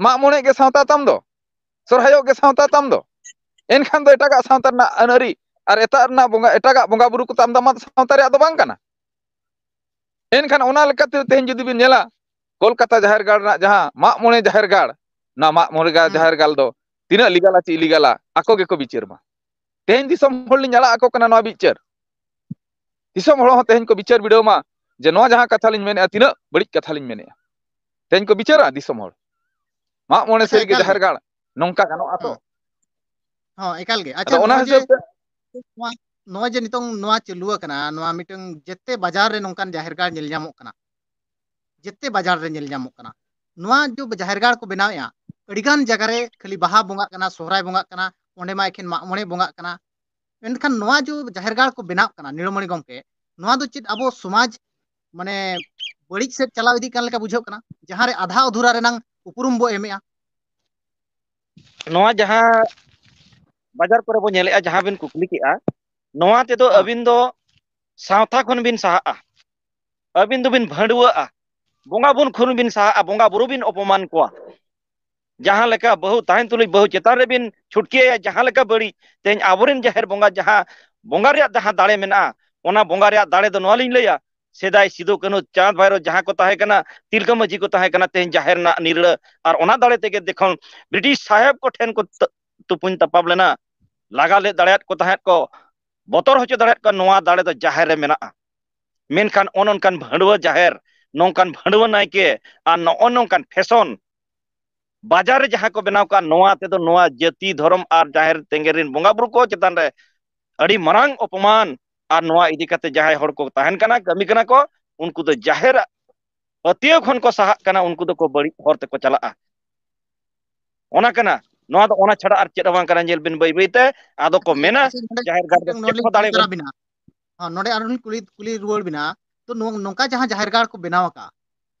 ᱢᱟᱜ ᱢᱚᱬᱮ ᱜᱮ ᱥᱟᱶᱛᱟ ᱛᱟᱢ ᱫᱚ᱾ ᱥᱚᱨᱦᱟᱭᱚᱜ ᱜᱮ ᱥᱟᱶᱛᱟ ᱛᱟᱢ ᱫᱚ᱾ ᱮᱱᱠᱷᱟᱱ ᱫᱚ ᱮᱴᱟᱜᱟᱜ ᱥᱟᱶᱛᱟ ᱨᱮᱱᱟᱜ ᱟᱹᱱ ᱟᱹᱨᱤ ᱟᱨ ᱮᱴᱟᱜ ᱨᱮᱱᱟᱜ ᱵᱚᱸᱜᱟ, ᱮᱴᱟᱜᱟᱜ ᱵᱚᱸᱜᱟ ᱵᱩᱨᱩ ᱠᱚ ᱛᱟᱢ ᱫᱚ ᱟᱢᱟᱜ ᱥᱟᱶᱛᱟ ᱨᱮᱭᱟᱜ ᱫᱚ ᱵᱟᱝ ᱠᱟᱱᱟ᱾ ᱮᱱᱠᱷᱟᱱ ᱚᱱᱟ ᱞᱮᱠᱟᱛᱮ ᱛᱮᱦᱮᱧ ᱡᱩᱫᱤ ᱵᱤᱱ ᱧᱮᱞᱟ, ᱠᱳᱞᱠᱟᱛᱟ ᱡᱟᱦᱮᱨ ᱜᱟᱲ ᱨᱮᱱᱟᱜ ᱡᱟᱦᱟᱸ ᱢᱟᱜ ᱢᱚᱬᱮ ᱡᱟᱦᱮᱨ ᱜᱟᱲ, ᱚᱱᱟ ᱢᱟᱜ ᱢᱚᱬᱮ ᱜᱟ-, ᱦᱩᱸ᱾ ᱡᱟᱦᱮᱨ ᱜᱟᱲ ᱫᱚ ᱛᱤᱱᱟᱹᱜ ᱞᱤᱜᱟᱞᱟ ᱪᱮ ᱤᱞᱤᱜᱟᱞᱟ, ᱟᱠᱚ ᱜᱮᱠᱚ ᱵᱤᱪᱟᱹᱨ ᱢᱟ᱾ ᱛᱮᱦᱮᱧ ᱫᱤᱥᱚᱢ ᱦᱚᱲ ᱞᱤᱧ ᱟᱲᱟᱜ ᱟᱠᱚ ᱠᱟᱱᱟ ᱱᱚᱣᱟ ᱵᱤᱪᱟᱹᱨ᱾ ᱫᱤᱥᱚᱢ ᱦᱚᱲ ᱦᱚᱸ ᱛᱮᱦᱮᱧ ᱠᱚ ᱵᱤᱪᱟᱹᱨ ᱵᱤᱰᱟᱹᱣ ᱢᱟ ᱡᱮ ᱱᱚᱣᱟ ᱡᱟᱦᱟᱸ ᱠᱟᱛᱷᱟ ᱞᱤᱧ ᱢᱮᱱᱮᱫᱼᱟ, ᱛᱤᱱᱟᱹᱜ ᱵᱟᱹᱲᱤᱡ ᱠᱟᱛᱷᱟ ᱞᱤᱧ ᱢᱮᱱᱮᱫᱼᱟ᱾ ᱛᱮᱦᱮᱧ ᱠᱚ ᱵᱤᱪᱟᱹᱨᱟ ᱫᱤᱥᱚᱢ ᱦᱚᱲ᱾ ᱢᱟᱜ ᱢᱚᱬᱮ ᱟᱪᱪᱷᱟ, ᱥᱟᱹᱨᱤ ᱜᱮ ᱮᱠᱟᱞ ᱡᱟᱦᱮᱨ ᱜᱮ᱾ ᱜᱟᱲ ᱱᱚᱝᱠᱟ ᱜᱟᱱᱚᱜᱼᱟ ᱛᱚ? ᱦᱚᱸ᱾ ᱦᱚᱸ, ᱮᱠᱟᱞ ᱜᱮ᱾ ᱟᱪᱪᱷᱟ, ᱟᱫᱚ ᱚᱱᱟ ᱱᱚᱜᱼᱚᱭ ᱡᱮ, ᱦᱤᱥᱟᱹᱵ ᱛᱮ ᱱᱚᱣᱟ, ᱱᱚᱜᱼᱚᱭ ᱡᱮ ᱱᱤᱛᱚᱝ ᱱᱚᱣᱟ ᱪᱟᱹᱞᱩ ᱟᱠᱟᱱᱟ, ᱱᱚᱣᱟ ᱢᱤᱫᱴᱟᱝ ᱡᱮᱛᱮ ᱵᱟᱡᱟᱨ ᱨᱮ ᱱᱚᱝᱠᱟᱱ ᱡᱟᱦᱮᱨ ᱜᱟᱲ ᱧᱮᱞ ᱧᱟᱢᱚᱜ ᱠᱟᱱᱟ, ᱡᱮᱛᱮ ᱵᱟᱡᱟᱨ ᱨᱮ ᱧᱮᱞ ᱧᱟᱢᱚᱜ ᱠᱟᱱᱟ᱾ ᱱᱚᱣᱟ ᱡᱮ ᱡᱟᱦᱮᱨ ᱜᱟᱲ ᱠᱚ ᱵᱮᱱᱟᱣᱮᱫᱼᱟ, ᱟᱹᱰᱤᱜᱟᱱ ᱡᱟᱭᱜᱟ ᱨᱮ ᱠᱷᱟᱹᱞᱤ ᱵᱟᱦᱟ ᱵᱚᱸᱜᱟᱜ ᱠᱟᱱᱟ, ᱥᱚᱦᱨᱟᱭ ᱵᱚᱸᱜᱟᱜ ᱠᱟᱱᱟ, ᱚᱸᱰᱮ ᱢᱟ ᱮᱠᱷᱮᱱ ᱢᱟᱜ ᱢᱚᱬᱮ ᱵᱚᱸᱜᱟᱜ ᱠᱟᱱᱟ᱾ ᱢᱮᱱᱠᱷᱟᱱ ᱱᱚᱣᱟ ᱡᱮ ᱡᱟᱦᱮᱨ ᱜᱟᱲ ᱠᱚ ᱵᱮᱱᱟᱣ ᱠᱟᱱᱟ ᱱᱤᱲᱟᱹᱢᱟᱹᱲᱤ ᱜᱚᱢᱠᱮ, ᱱᱚᱣᱟ ᱫᱚ ᱪᱮᱫ ᱟᱵᱚ ᱥᱚᱢᱟᱡᱽ ᱢᱟᱱᱮ ᱵᱟᱹᱲᱤᱡ ᱥᱮᱫ ᱪᱟᱞᱟᱣ ᱤᱫᱤᱜ ᱠᱟᱱ ᱞᱮᱠᱟ ᱵᱩᱡᱷᱟᱹᱜ ᱠᱟᱱᱟ, ᱡᱟᱦᱟᱸ ᱨᱮ ᱟᱫᱷᱟ ᱟᱫᱷᱩᱨᱟ ᱨᱮᱱᱟᱝ ᱩᱯᱨᱩᱢ ᱵᱚ ᱮᱢᱮᱜᱼᱟ? ᱱᱚᱣᱟ ᱡᱟᱦᱟᱸ ᱵᱟᱡᱟᱨ ᱠᱚᱨᱮ ᱵᱚ ᱧᱮᱞᱮᱜᱼᱟ, ᱡᱟᱦᱟᱸ ᱵᱤᱱ ᱠᱩᱠᱞᱤ ᱠᱮᱜᱼᱟ, ᱱᱚᱣᱟ ᱛᱮᱫᱚ ᱦᱮᱸ᱾ ᱟᱹᱵᱤᱱ ᱫᱚ ᱥᱟᱶᱛᱟ ᱠᱷᱚᱱ ᱵᱤᱱ ᱥᱟᱦᱟᱜᱼᱟ, ᱟᱹᱵᱤᱱ ᱫᱚᱵᱤᱱ ᱵᱷᱟᱹᱰᱩᱣᱟᱹᱜᱼᱟ, ᱵᱚᱸᱜᱟ ᱵᱩᱨᱩ ᱠᱷᱚᱱ ᱵᱤᱱ ᱥᱟᱦᱟᱜᱼᱟ, ᱵᱚᱸᱜᱟ ᱵᱩᱨᱩ ᱵᱤᱱ ᱚᱯᱚᱢᱟᱱ ᱠᱚᱣᱟ᱾ ᱡᱟᱦᱟᱸ ᱞᱮᱠᱟ ᱵᱟᱹᱦᱩ ᱛᱟᱦᱮᱱ ᱛᱩᱞᱩᱡ ᱵᱟᱹᱦᱩ ᱪᱮᱛᱟᱱ ᱨᱮᱵᱤᱱ ᱪᱷᱩᱴᱠᱤᱭᱟᱭᱟ, ᱡᱟᱦᱟᱸ ᱞᱮᱠᱟ ᱵᱟᱹᱲᱤᱡ, ᱛᱮᱦᱮᱧ ᱟᱵᱚᱨᱮᱱ ᱡᱟᱦᱮᱨ ᱵᱚᱸᱜᱟ ᱡᱟᱦᱟᱸ ᱵᱚᱸᱜᱟ ᱨᱮᱭᱟᱜ ᱡᱟᱦᱟᱸ ᱫᱟᱲᱮ ᱢᱮᱱᱟᱜᱼᱟ, ᱚᱱᱟ ᱵᱚᱸᱜᱟ ᱨᱮᱭᱟᱜ ᱫᱟᱲᱮ ᱫᱚ ᱱᱚᱣᱟ ᱞᱤᱧ ᱞᱟᱹᱭᱟ, ᱥᱮᱫᱟᱭ ᱥᱤᱫᱩ ᱠᱟᱹᱱᱦᱩ ᱪᱟᱸᱫᱽ ᱵᱷᱟᱭᱨᱳ ᱡᱟᱦᱟᱸ ᱠᱚ ᱛᱟᱦᱮᱸ ᱠᱟᱱᱟ, ᱛᱤᱞᱠᱟᱹ ᱢᱟᱹᱡᱷᱤ ᱠᱚ ᱛᱟᱦᱮᱸ ᱠᱟᱱᱟ, ᱛᱮᱦᱮᱧ ᱡᱟᱦᱮᱨ ᱨᱮᱱᱟᱜ ᱱᱤᱨᱲᱟᱹ, ᱟᱨ ᱚᱱᱟ ᱫᱟᱲᱮ ᱛᱮᱜᱮ ᱫᱮᱠᱷᱚᱱ ᱵᱨᱤᱴᱤᱥ ᱥᱟᱦᱮᱵᱽ ᱠᱚ ᱴᱷᱮᱱ ᱠᱚ ᱛᱟᱹ-, ᱛᱩᱯᱩᱧ ᱛᱟᱯᱟᱢ ᱞᱮᱱᱟ, ᱞᱟᱜᱟ ᱞᱮᱫ ᱫᱟᱲᱮᱭᱟᱫ ᱠᱚ ᱛᱟᱦᱮᱸᱫ ᱠᱚ, ᱵᱚᱛᱚᱨ ᱦᱚᱪᱚ ᱫᱟᱲᱮᱭᱟᱫ ᱠᱚᱣᱟ, ᱱᱚᱣᱟ ᱫᱟᱲᱮ ᱫᱚ ᱡᱟᱦᱮᱨ ᱨᱮ ᱢᱮᱱᱟᱜᱼᱟ᱾ ᱢᱮᱱᱠᱷᱟᱱ ᱚᱱ ᱚᱱᱠᱟᱱ ᱵᱷᱟᱹᱰᱣᱟᱹ ᱡᱟᱦᱮᱨ, ᱱᱚᱝᱠᱟᱱ ᱵᱷᱟᱹᱰᱣᱟᱹ ᱱᱟᱭᱠᱮ, ᱟᱨ ᱱᱚᱜᱼᱚ ᱱᱚᱝᱠᱟᱱ ᱯᱷᱮᱥᱚᱱ ᱵᱟᱡᱟᱨ ᱨᱮ ᱡᱟᱦᱟᱸ ᱠᱚ ᱵᱮᱱᱟᱣ ᱠᱟᱜᱼᱟ, ᱱᱚᱣᱟ ᱛᱮᱫᱚ ᱱᱚᱣᱟ ᱡᱟᱹᱛᱤ, ᱫᱷᱚᱨᱚᱢ ᱟᱨ ᱡᱟᱦᱮᱨ ᱛᱮᱸᱜᱮᱨ ᱨᱮᱱ ᱵᱚᱸᱜᱟ ᱵᱩᱨᱩ ᱠᱚ ᱪᱮᱛᱟᱱ ᱨᱮ ᱟᱹᱰᱤ ᱢᱟᱨᱟᱝ ᱚᱯᱚᱢᱟᱱ᱾ ᱟᱨ ᱱᱚᱣᱟ ᱤᱫᱤ ᱠᱟᱛᱮ ᱡᱟᱦᱟᱸᱭ ᱦᱚᱲ ᱠᱚ ᱛᱟᱦᱮᱱ ᱠᱟᱱᱟ, ᱠᱟᱹᱢᱤ ᱠᱟᱱᱟ ᱠᱚ, ᱩᱱᱠᱩ ᱫᱚ ᱡᱟᱦᱮᱨ ᱯᱟᱹᱛᱭᱟᱹᱣ ᱠᱷᱚᱱ ᱠᱚ ᱥᱟᱦᱟᱜ ᱠᱟᱱᱟ, ᱩᱱᱠᱩ ᱫᱚᱠᱚ ᱵᱟᱹᱲᱤᱡ ᱦᱚᱨ ᱛᱮᱠᱚ ᱪᱟᱞᱟᱜᱼᱟ᱾ ᱚᱱᱟ ᱠᱟᱱᱟ᱾ ᱱᱚᱣᱟ ᱫᱚ ᱚᱱᱟ ᱪᱷᱟᱲᱟ ᱟᱨ ᱪᱮᱫ ᱦᱚᱸ ᱵᱟᱝ ᱠᱟᱱᱟ᱾ ᱧᱮᱞ ᱵᱤᱱ, ᱵᱟᱹᱭ ᱵᱟᱹᱭ ᱛᱮ ᱟᱫᱚ ᱠᱚ ᱢᱮᱱᱟ, ᱟᱪᱪᱷᱟ, ᱱᱚᱰᱮ ᱡᱟᱦᱮᱨ ᱜᱟᱲ ᱫᱚ ᱢᱤᱫᱴᱟᱝ ᱱᱚᱰᱮ ᱪᱮᱫ ᱞᱤᱧ ᱦᱚᱸ ᱫᱟᱲᱮ ᱠᱩᱞᱤ ᱛᱟᱨᱟ ᱵᱟᱹᱱᱩᱜᱼᱟ᱾ ᱵᱤᱱᱟ᱾ ᱦᱚᱸ, ᱱᱚᱰᱮ ᱟᱨᱦᱚᱸ ᱞᱤᱧ ᱠᱩᱞᱤ ᱠᱩᱞᱤ ᱨᱩᱣᱟᱹᱲ ᱵᱤᱱᱟ᱾ ᱛᱚ ᱱᱚᱣᱟ ᱱᱚᱝᱠᱟ ᱡᱟᱦᱟᱸ ᱡᱟᱦᱮᱨ ᱜᱟᱲ ᱠᱚ ᱵᱮᱱᱟᱣ ᱟᱠᱟᱫ,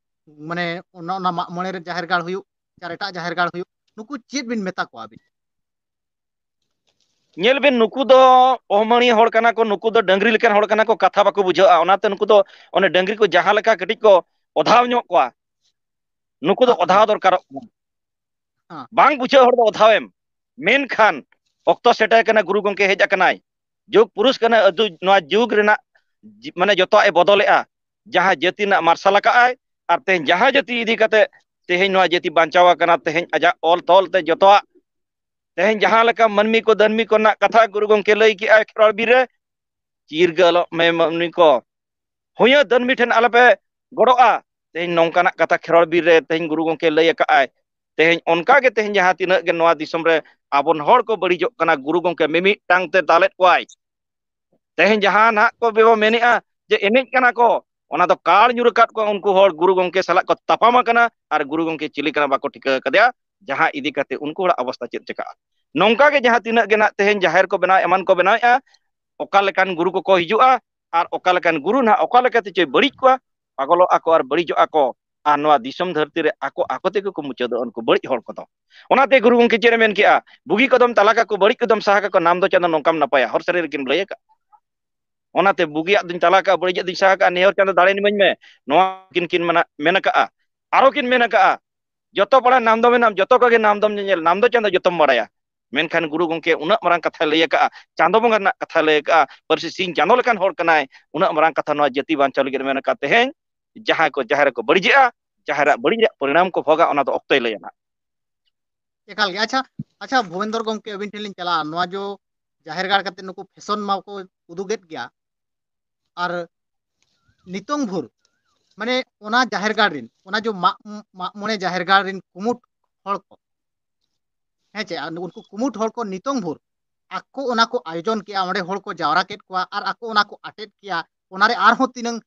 ᱢᱟᱱᱮ ᱚᱱᱟ ᱚᱱᱟ ᱢᱟᱜ ᱢᱚᱬᱮ ᱨᱮ ᱡᱟᱦᱮᱨ ᱜᱟᱲ ᱦᱩᱭᱩᱜ, ᱪᱟᱨ ᱮᱴᱟᱜ ᱡᱟᱦᱮᱨ ᱜᱟᱲ ᱦᱩᱭᱩᱜ, ᱱᱩᱠᱩ ᱪᱮᱫ ᱵᱤᱱ ᱢᱮᱛᱟ ᱠᱚᱣᱟ ᱟᱹᱵᱤᱱ? ᱧᱮᱞ ᱵᱤᱱ, ᱱᱩᱠᱩ ᱫᱚ ᱚᱦᱢᱟᱹᱱᱤ ᱦᱚᱲ ᱠᱟᱱᱟ ᱠᱚ, ᱱᱩᱠᱩ ᱫᱚ ᱰᱟᱹᱝᱨᱤ ᱞᱮᱠᱟᱱ ᱦᱚᱲ ᱠᱟᱱᱟ ᱠᱚ, ᱠᱟᱛᱷᱟ ᱵᱟᱠᱚ ᱵᱩᱡᱷᱟᱹᱜᱼᱟ᱾ ᱚᱱᱟᱛᱮ ᱱᱩᱠᱩ ᱫᱚ ᱚᱱᱮ ᱰᱟᱹᱝᱨᱤ ᱠᱚ ᱡᱟᱦᱟᱸ ᱞᱮᱠᱟ ᱠᱟᱹᱴᱤᱡ ᱠᱚ ᱚᱫᱷᱟᱣ ᱧᱚᱜ ᱠᱚᱣᱟ, ᱱᱩᱠᱩ ᱫᱚ ᱦᱮᱸ, ᱚᱫᱷᱟᱣ ᱫᱚᱨᱠᱟᱨᱚᱜ ᱠᱟᱱᱟ᱾ ᱦᱮᱸ, ᱵᱟᱝ ᱵᱩᱡᱷᱟᱹᱣ ᱦᱚᱲ ᱫᱚ ᱚᱫᱷᱟᱣᱮᱢ᱾ ᱢᱮᱱᱠᱷᱟᱱ ᱚᱠᱛᱚ ᱥᱮᱴᱮᱨ ᱠᱟᱱᱟ, ᱜᱩᱨᱩ ᱜᱚᱢᱠᱮ ᱦᱮᱡ ᱟᱠᱟᱱᱟᱭ᱾ ᱡᱩᱜᱽ ᱯᱩᱨᱩᱥ ᱠᱟᱱᱟ, ᱟᱫᱚ ᱱᱚᱣᱟ ᱡᱩᱜᱽ ᱨᱮᱱᱟᱜ ᱡᱤ- ᱢᱟᱱᱮ ᱡᱚᱛᱚᱣᱟᱜ ᱮ ᱵᱚᱫᱚᱞᱮᱜᱼᱟ᱾ ᱡᱟᱦᱟᱸ ᱡᱟᱹᱛᱤ ᱨᱮᱱᱟᱜ ᱢᱟᱨᱥᱟᱞ ᱟᱠᱟᱜᱼᱟᱭ, ᱟᱨ ᱛᱮᱦᱮᱧ ᱡᱟᱦᱟᱸ ᱡᱟᱹᱛᱤ ᱤᱫᱤ ᱠᱟᱛᱮ ᱛᱮᱦᱮᱧ ᱱᱚᱣᱟ ᱡᱟᱹᱛᱤ ᱵᱟᱧᱪᱟᱣ ᱟᱠᱟᱱᱟ, ᱛᱮᱦᱮᱧ ᱟᱡᱟᱜ ᱚᱞ ᱛᱚᱞ ᱛᱮ ᱡᱚᱛᱚᱣᱟᱜ, ᱛᱮᱦᱮᱧ ᱡᱟᱦᱟᱸ ᱞᱮᱠᱟ ᱢᱟᱹᱱᱢᱤ ᱠᱚ ᱫᱟᱹᱱᱢᱤ ᱠᱚ ᱨᱮᱱᱟᱜ ᱠᱟᱛᱷᱟ ᱜᱩᱨᱩ ᱜᱚᱢᱠᱮ ᱞᱟᱹᱭ ᱠᱮᱜᱼᱟᱭ ᱠᱷᱮᱨᱣᱟᱲ ᱵᱤᱨ ᱨᱮ, "ᱪᱤᱨᱜᱟᱹᱞᱚᱜ ᱢᱮ ᱢᱟᱹᱱᱢᱤ ᱠᱚ, ᱦᱩᱭᱟᱹ ᱫᱟᱹᱱᱢᱤ ᱴᱷᱮᱱ ᱟᱞᱚᱯᱮ ᱜᱚᱲᱚᱜᱼᱟ᱾" ᱛᱮᱦᱮᱧ ᱱᱚᱝᱠᱟᱱᱟᱜ ᱠᱟᱛᱷᱟ ᱠᱷᱮᱨᱣᱟᱲ ᱵᱤᱨ ᱨᱮ ᱛᱮᱦᱮᱧ ᱜᱩᱨᱩ ᱜᱚᱢᱠᱮ ᱞᱟᱹᱭ ᱟᱠᱟᱜᱼᱟᱭ᱾ ᱛᱮᱦᱮᱧ ᱚᱱᱠᱟ ᱜᱮ ᱛᱮᱦᱮᱧ ᱡᱟᱦᱟᱸ ᱛᱤᱱᱟᱹᱜ ᱜᱮ ᱱᱚᱣᱟ ᱫᱤᱥᱚᱢ ᱨᱮ ᱟᱵᱚᱱ ᱦᱚᱲ ᱠᱚ ᱵᱟᱹᱲᱤᱡᱚᱜ ᱠᱟᱱᱟ, ᱜᱩᱨᱩ ᱜᱚᱢᱠᱮ ᱢᱤᱢᱤᱫᱴᱟᱝ ᱛᱮ ᱫᱟᱞᱮᱫ ᱠᱚᱣᱟᱭ᱾ ᱛᱮᱦᱮᱧ ᱡᱟᱦᱟᱸ ᱱᱟᱦᱟᱜ ᱠᱚ ᱵᱮᱵᱚ ᱢᱮᱱᱮᱜᱼᱟ ᱡᱮ ᱮᱱᱮᱡ ᱠᱟᱱᱟ ᱠᱚ, ᱚᱱᱟ ᱫᱚ ᱠᱟᱲ ᱧᱩᱨ ᱟᱠᱟᱫ ᱠᱚᱣᱟ᱾ ᱩᱱᱠᱩ ᱦᱚᱲ ᱜᱩᱨᱩ ᱜᱚᱢᱠᱮ ᱥᱟᱞᱟᱜ ᱠᱚ ᱛᱟᱯᱟᱢ ᱟᱠᱟᱱᱟ ᱟᱨ ᱜᱩᱨᱩ ᱜᱚᱢᱠᱮ ᱪᱤᱞᱤ ᱠᱟᱱᱟ ᱵᱟᱠᱚ ᱴᱷᱤᱠᱟᱹ ᱟᱠᱟᱫᱮᱭᱟ, ᱡᱟᱦᱟᱸ ᱤᱫᱤ ᱠᱟᱛᱮ ᱩᱱᱠᱩ ᱦᱚᱲᱟᱜ ᱚᱵᱚᱥᱛᱟ ᱪᱮᱫ ᱪᱤᱠᱟᱹᱜᱼᱟ᱾ ᱱᱚᱝᱠᱟ ᱜᱮ ᱡᱟᱦᱟᱸ ᱛᱤᱱᱟᱹᱜ ᱜᱮ ᱱᱟᱜ ᱛᱮᱦᱮᱧ ᱡᱟᱦᱮᱨ ᱠᱚ ᱵᱮᱱᱟᱣ, ᱮᱢᱟᱱ ᱠᱚ ᱵᱮᱱᱟᱣᱮᱫᱼᱟ, ᱚᱠᱟ ᱞᱮᱠᱟᱱ ᱜᱩᱨᱩ ᱠᱚᱠᱚ ᱦᱤᱡᱩᱜᱼᱟ ᱟᱨ ᱚᱠᱟ ᱞᱮᱠᱟᱱ ᱜᱩᱨᱩ ᱱᱟᱦᱟᱜ ᱚᱠᱟ ᱞᱮᱠᱟᱛᱮ ᱪᱚᱭ ᱵᱟᱹᱲᱤᱡ ᱠᱚᱣᱟ, ᱯᱟᱜᱚᱞᱚᱜ ᱟᱠᱚ ᱟᱨ ᱵᱟᱹᱲᱤᱡᱚᱜ ᱟᱠᱚ᱾ ᱟᱨ ᱱᱚᱣᱟ ᱫᱤᱥᱚᱢ ᱫᱷᱟᱹᱨᱛᱤ ᱨᱮ ᱟᱠᱚ ᱟᱠᱚ ᱛᱮᱜᱮ ᱠᱚ ᱢᱩᱪᱟᱹᱫᱚᱜᱼᱟ, ᱩᱱᱠᱩ ᱵᱟᱹᱲᱤᱡ ᱦᱚᱲ ᱠᱚᱫᱚ᱾ ᱚᱱᱟᱛᱮ ᱜᱩᱨᱩ ᱜᱚᱢᱠᱮ ᱪᱮᱫ ᱮ ᱢᱮᱱ ᱠᱮᱜᱼᱟ, "ᱵᱩᱜᱤ ᱠᱚᱫᱚᱢ ᱛᱟᱞᱟ ᱠᱟᱠᱚ, ᱵᱟᱹᱲᱤᱡ ᱠᱚᱫᱚᱢ ᱥᱟᱦᱟ ᱠᱟᱠᱚ, ᱱᱟᱢ ᱫᱚ ᱪᱟᱸᱫᱚ ᱱᱚᱝᱠᱟᱢ ᱱᱟᱯᱟᱭᱟ", ᱦᱚᱨ ᱥᱟᱹᱨᱤ ᱨᱮᱠᱤᱱ ᱞᱟᱹᱭ ᱟᱠᱟᱫ᱾ ᱚᱱᱟᱛᱮ ᱵᱩᱜᱤᱭᱟᱜ ᱫᱚᱧ ᱛᱟᱞᱟ ᱠᱟᱜᱼᱟ, ᱵᱟᱹᱲᱤᱡᱟᱜ ᱫᱚᱧ ᱥᱟᱦᱟ ᱠᱟᱜᱼᱟ, ᱱᱮᱦᱚᱨ ᱪᱟᱸᱫᱚ ᱫᱟᱲᱮ ᱤᱢᱟᱹᱧ ᱢᱮ, ᱱᱚᱣᱟ ᱠᱤᱱ ᱠᱤᱱ ᱢᱮᱱᱟ-, ᱢᱮᱱ ᱟᱠᱟᱜᱼᱟ᱾ ᱟᱨᱚ ᱠᱤᱱ ᱢᱮᱱ ᱟᱠᱟᱜᱼᱟ, "ᱡᱚᱛᱚ ᱯᱟᱲᱟ ᱱᱟᱢ ᱫᱚᱢ ᱮᱱᱟᱢ, ᱡᱚᱛᱚ ᱠᱚᱜᱮ ᱱᱟᱢ ᱫᱚᱢ ᱧᱮᱧᱮᱞ, ᱱᱟᱢ ᱫᱚ ᱪᱟᱸᱫᱚ ᱡᱚᱛᱚᱢ ᱵᱟᱲᱟᱭᱟ᱾" ᱢᱮᱱᱠᱷᱟᱱ ᱜᱩᱨᱩ ᱜᱚᱢᱠᱮ ᱩᱱᱟᱹᱜ ᱢᱟᱨᱟᱝ ᱠᱟᱛᱷᱟᱭ ᱞᱟᱹᱭ ᱟᱠᱟᱜᱼᱟ, ᱪᱟᱸᱫᱚ ᱵᱚᱸᱜᱟ ᱨᱮᱱᱟᱜ ᱠᱟᱛᱷᱟᱭ ᱞᱟᱹᱭ ᱟᱠᱟᱜᱼᱟ, ᱯᱟᱹᱨᱥᱤ ᱥᱤᱧ ᱪᱟᱸᱫᱚ ᱞᱮᱠᱟᱱ ᱦᱚᱲ ᱠᱟᱱᱟᱭ, ᱩᱱᱟᱹᱜ ᱢᱟᱨᱟᱝ ᱠᱟᱛᱷᱟ ᱱᱚᱣᱟ ᱡᱟᱹᱛᱤ ᱵᱟᱧᱪᱟᱣ ᱞᱟᱹᱜᱤᱫ ᱢᱮᱱ ᱟᱠᱟᱫ᱾ ᱛᱮᱦᱮᱧ ᱡᱟᱦᱟᱸᱭ ᱠᱚ ᱡᱟᱦᱮᱨ ᱨᱮᱠᱚ ᱵᱟᱹᱲᱤᱡᱮᱜᱼᱟ, ᱡᱟᱦᱮᱨᱟᱜ ᱵᱟᱹᱲᱤᱡ ᱨᱮᱭᱟᱜ ᱯᱚᱨᱤᱱᱟᱢ ᱠᱚ ᱵᱷᱳᱜᱟ, ᱚᱱᱟ ᱫᱚ ᱚᱠᱛᱚᱭ ᱞᱟᱹᱭᱟ ᱱᱟᱜ᱾ ᱮᱠᱟᱞ ᱜᱮ᱾ ᱟᱪᱪᱷᱟ, ᱟᱪᱪᱷᱟ, ᱵᱷᱩᱵᱮᱱᱫᱚᱨ ᱜᱚᱢᱠᱮ, ᱟᱹᱵᱤᱱ ᱴᱷᱮᱱ ᱞᱤᱧ ᱪᱟᱞᱟᱜᱼᱟ᱾ ᱱᱚᱣᱟ ᱡᱚ ᱡᱟᱦᱮᱨ ᱜᱟᱲ ᱠᱟᱛᱮ ᱱᱩᱠᱩ ᱯᱷᱮᱥᱚᱱ ᱢᱟᱠᱚ ᱩᱫᱩᱜᱮᱫ ᱜᱮᱭᱟ, ᱟᱨ ᱱᱤᱛᱚᱝ ᱵᱷᱳᱨ ᱢᱟᱱᱮ ᱚᱱᱟ ᱡᱟᱦᱮᱨ ᱜᱟᱲ ᱨᱮᱱ, ᱚᱱᱟ ᱡᱚ ᱢᱟᱜ ᱢᱟᱜ ᱢᱚᱬᱮ ᱡᱟᱦᱮᱨ ᱜᱟᱲ ᱨᱮᱱ ᱠᱩᱢᱩᱴ ᱦᱚᱲ ᱠᱚ, ᱦᱮᱸ ᱪᱮ, ᱟᱨ ᱩᱱᱠᱩ ᱠᱩᱢᱩᱴ ᱦᱚᱲ ᱠᱚ ᱱᱤᱛᱚᱝ ᱵᱷᱳᱨ ᱟᱠᱚ ᱚᱱᱟ ᱠᱚ ᱟᱭᱳᱡᱚᱱ ᱠᱮᱜᱼᱟ, ᱚᱸᱰᱮ ᱦᱚᱲ ᱠᱚ ᱡᱟᱣᱨᱟ ᱠᱮᱫ ᱠᱚᱣᱟ ᱟᱨ ᱟᱠᱚ ᱚᱱᱟ ᱠᱚ ᱟᱴᱮᱫ ᱠᱮᱜᱼᱟ, ᱚᱱᱟᱨᱮ ᱟᱨᱦᱚᱸ ᱛᱤᱱᱟᱹᱝ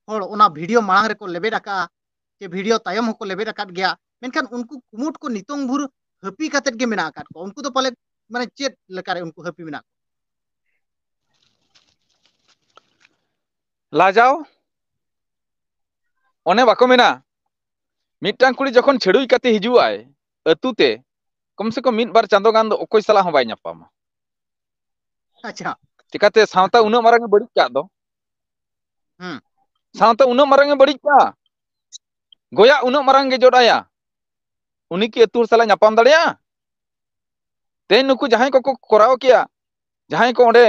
ᱦᱚᱲ ᱚᱱᱟ ᱵᱷᱤᱰᱤᱭᱳ ᱢᱟᱲᱟᱝ ᱨᱮᱠᱚ ᱞᱮᱵᱮᱫ ᱟᱠᱟᱜᱼᱟ, ᱪᱮ ᱵᱷᱤᱰᱤᱭᱳ ᱛᱟᱭᱚᱢ ᱦᱚᱸᱠᱚ ᱞᱮᱵᱮᱫ ᱟᱠᱟᱫ ᱜᱮᱭᱟ, ᱢᱮᱱᱠᱷᱟᱱ ᱩᱱᱠᱩ ᱠᱩᱢᱩᱴ ᱠᱚ ᱱᱤᱛᱚᱝ ᱵᱷᱳᱨ ᱦᱟᱹᱯᱤ ᱠᱟᱛᱮᱫ ᱜᱮ ᱢᱮᱱᱟᱜ ᱟᱠᱟᱫ ᱠᱚᱣᱟ᱾ ᱩᱱᱠᱩ ᱫᱚ ᱯᱟᱞᱮ, ᱢᱟᱱᱮ, ᱪᱮᱫ ᱞᱮᱠᱟᱨᱮ ᱩᱱᱠᱩ ᱦᱟᱹᱯᱤ ᱢᱮᱱᱟᱜ ᱠᱚᱣᱟ? ᱞᱟᱡᱟᱣ ᱚᱱᱮ ᱵᱟᱠᱚ ᱢᱮᱱᱟ, ᱢᱤᱫᱴᱟᱝ ᱠᱩᱲᱤ ᱡᱚᱠᱷᱚᱱ ᱪᱷᱟᱹᱲᱩᱭ ᱠᱟᱛᱮ ᱦᱤᱡᱩᱜ ᱟᱭ ᱟᱹᱛᱩ ᱛᱮ, ᱠᱚᱢ ᱥᱮ ᱠᱚᱢ ᱢᱤᱫ ᱵᱟᱨ ᱪᱟᱸᱫᱳ ᱜᱟᱱ ᱫᱚ ᱚᱠᱚᱭ ᱥᱟᱞᱟᱜ ᱦᱚᱸ ᱵᱟᱭ ᱧᱟᱯᱟᱢᱟ᱾ ᱟᱪᱪᱷᱟ᱾ ᱪᱤᱠᱟᱛᱮ ᱥᱟᱶᱛᱟ ᱩᱱᱟᱹᱜ ᱢᱟᱨᱟᱝ ᱮ ᱵᱟᱹᱲᱤᱡ ᱠᱟᱜ ᱫᱚ? ᱦᱩᱸ᱾ ᱥᱟᱶᱛᱟ ᱩᱱᱟᱹᱜ ᱢᱟᱨᱟᱝ ᱮ ᱵᱟᱹᱲᱤᱡ ᱠᱟᱜᱼᱟ, ᱜᱚᱭᱟᱜ ᱩᱱᱟᱹᱜ ᱢᱟᱨᱟᱝ ᱜᱮ ᱡᱚᱰᱟᱭᱟ, ᱩᱱᱤ ᱠᱤ ᱟᱹᱛᱩ ᱦᱚᱲ ᱥᱟᱞᱟᱜ ᱧᱟᱯᱟᱢ ᱫᱟᱲᱮᱭᱟᱜᱼᱟ? ᱛᱮᱦᱮᱧ ᱱᱩᱠᱩ ᱡᱟᱦᱟᱸᱭ ᱠᱚᱠᱚ ᱠᱚᱨᱟᱣ ᱠᱮᱭᱟ, ᱡᱟᱦᱟᱸᱭ ᱠᱚ ᱚᱸᱰᱮ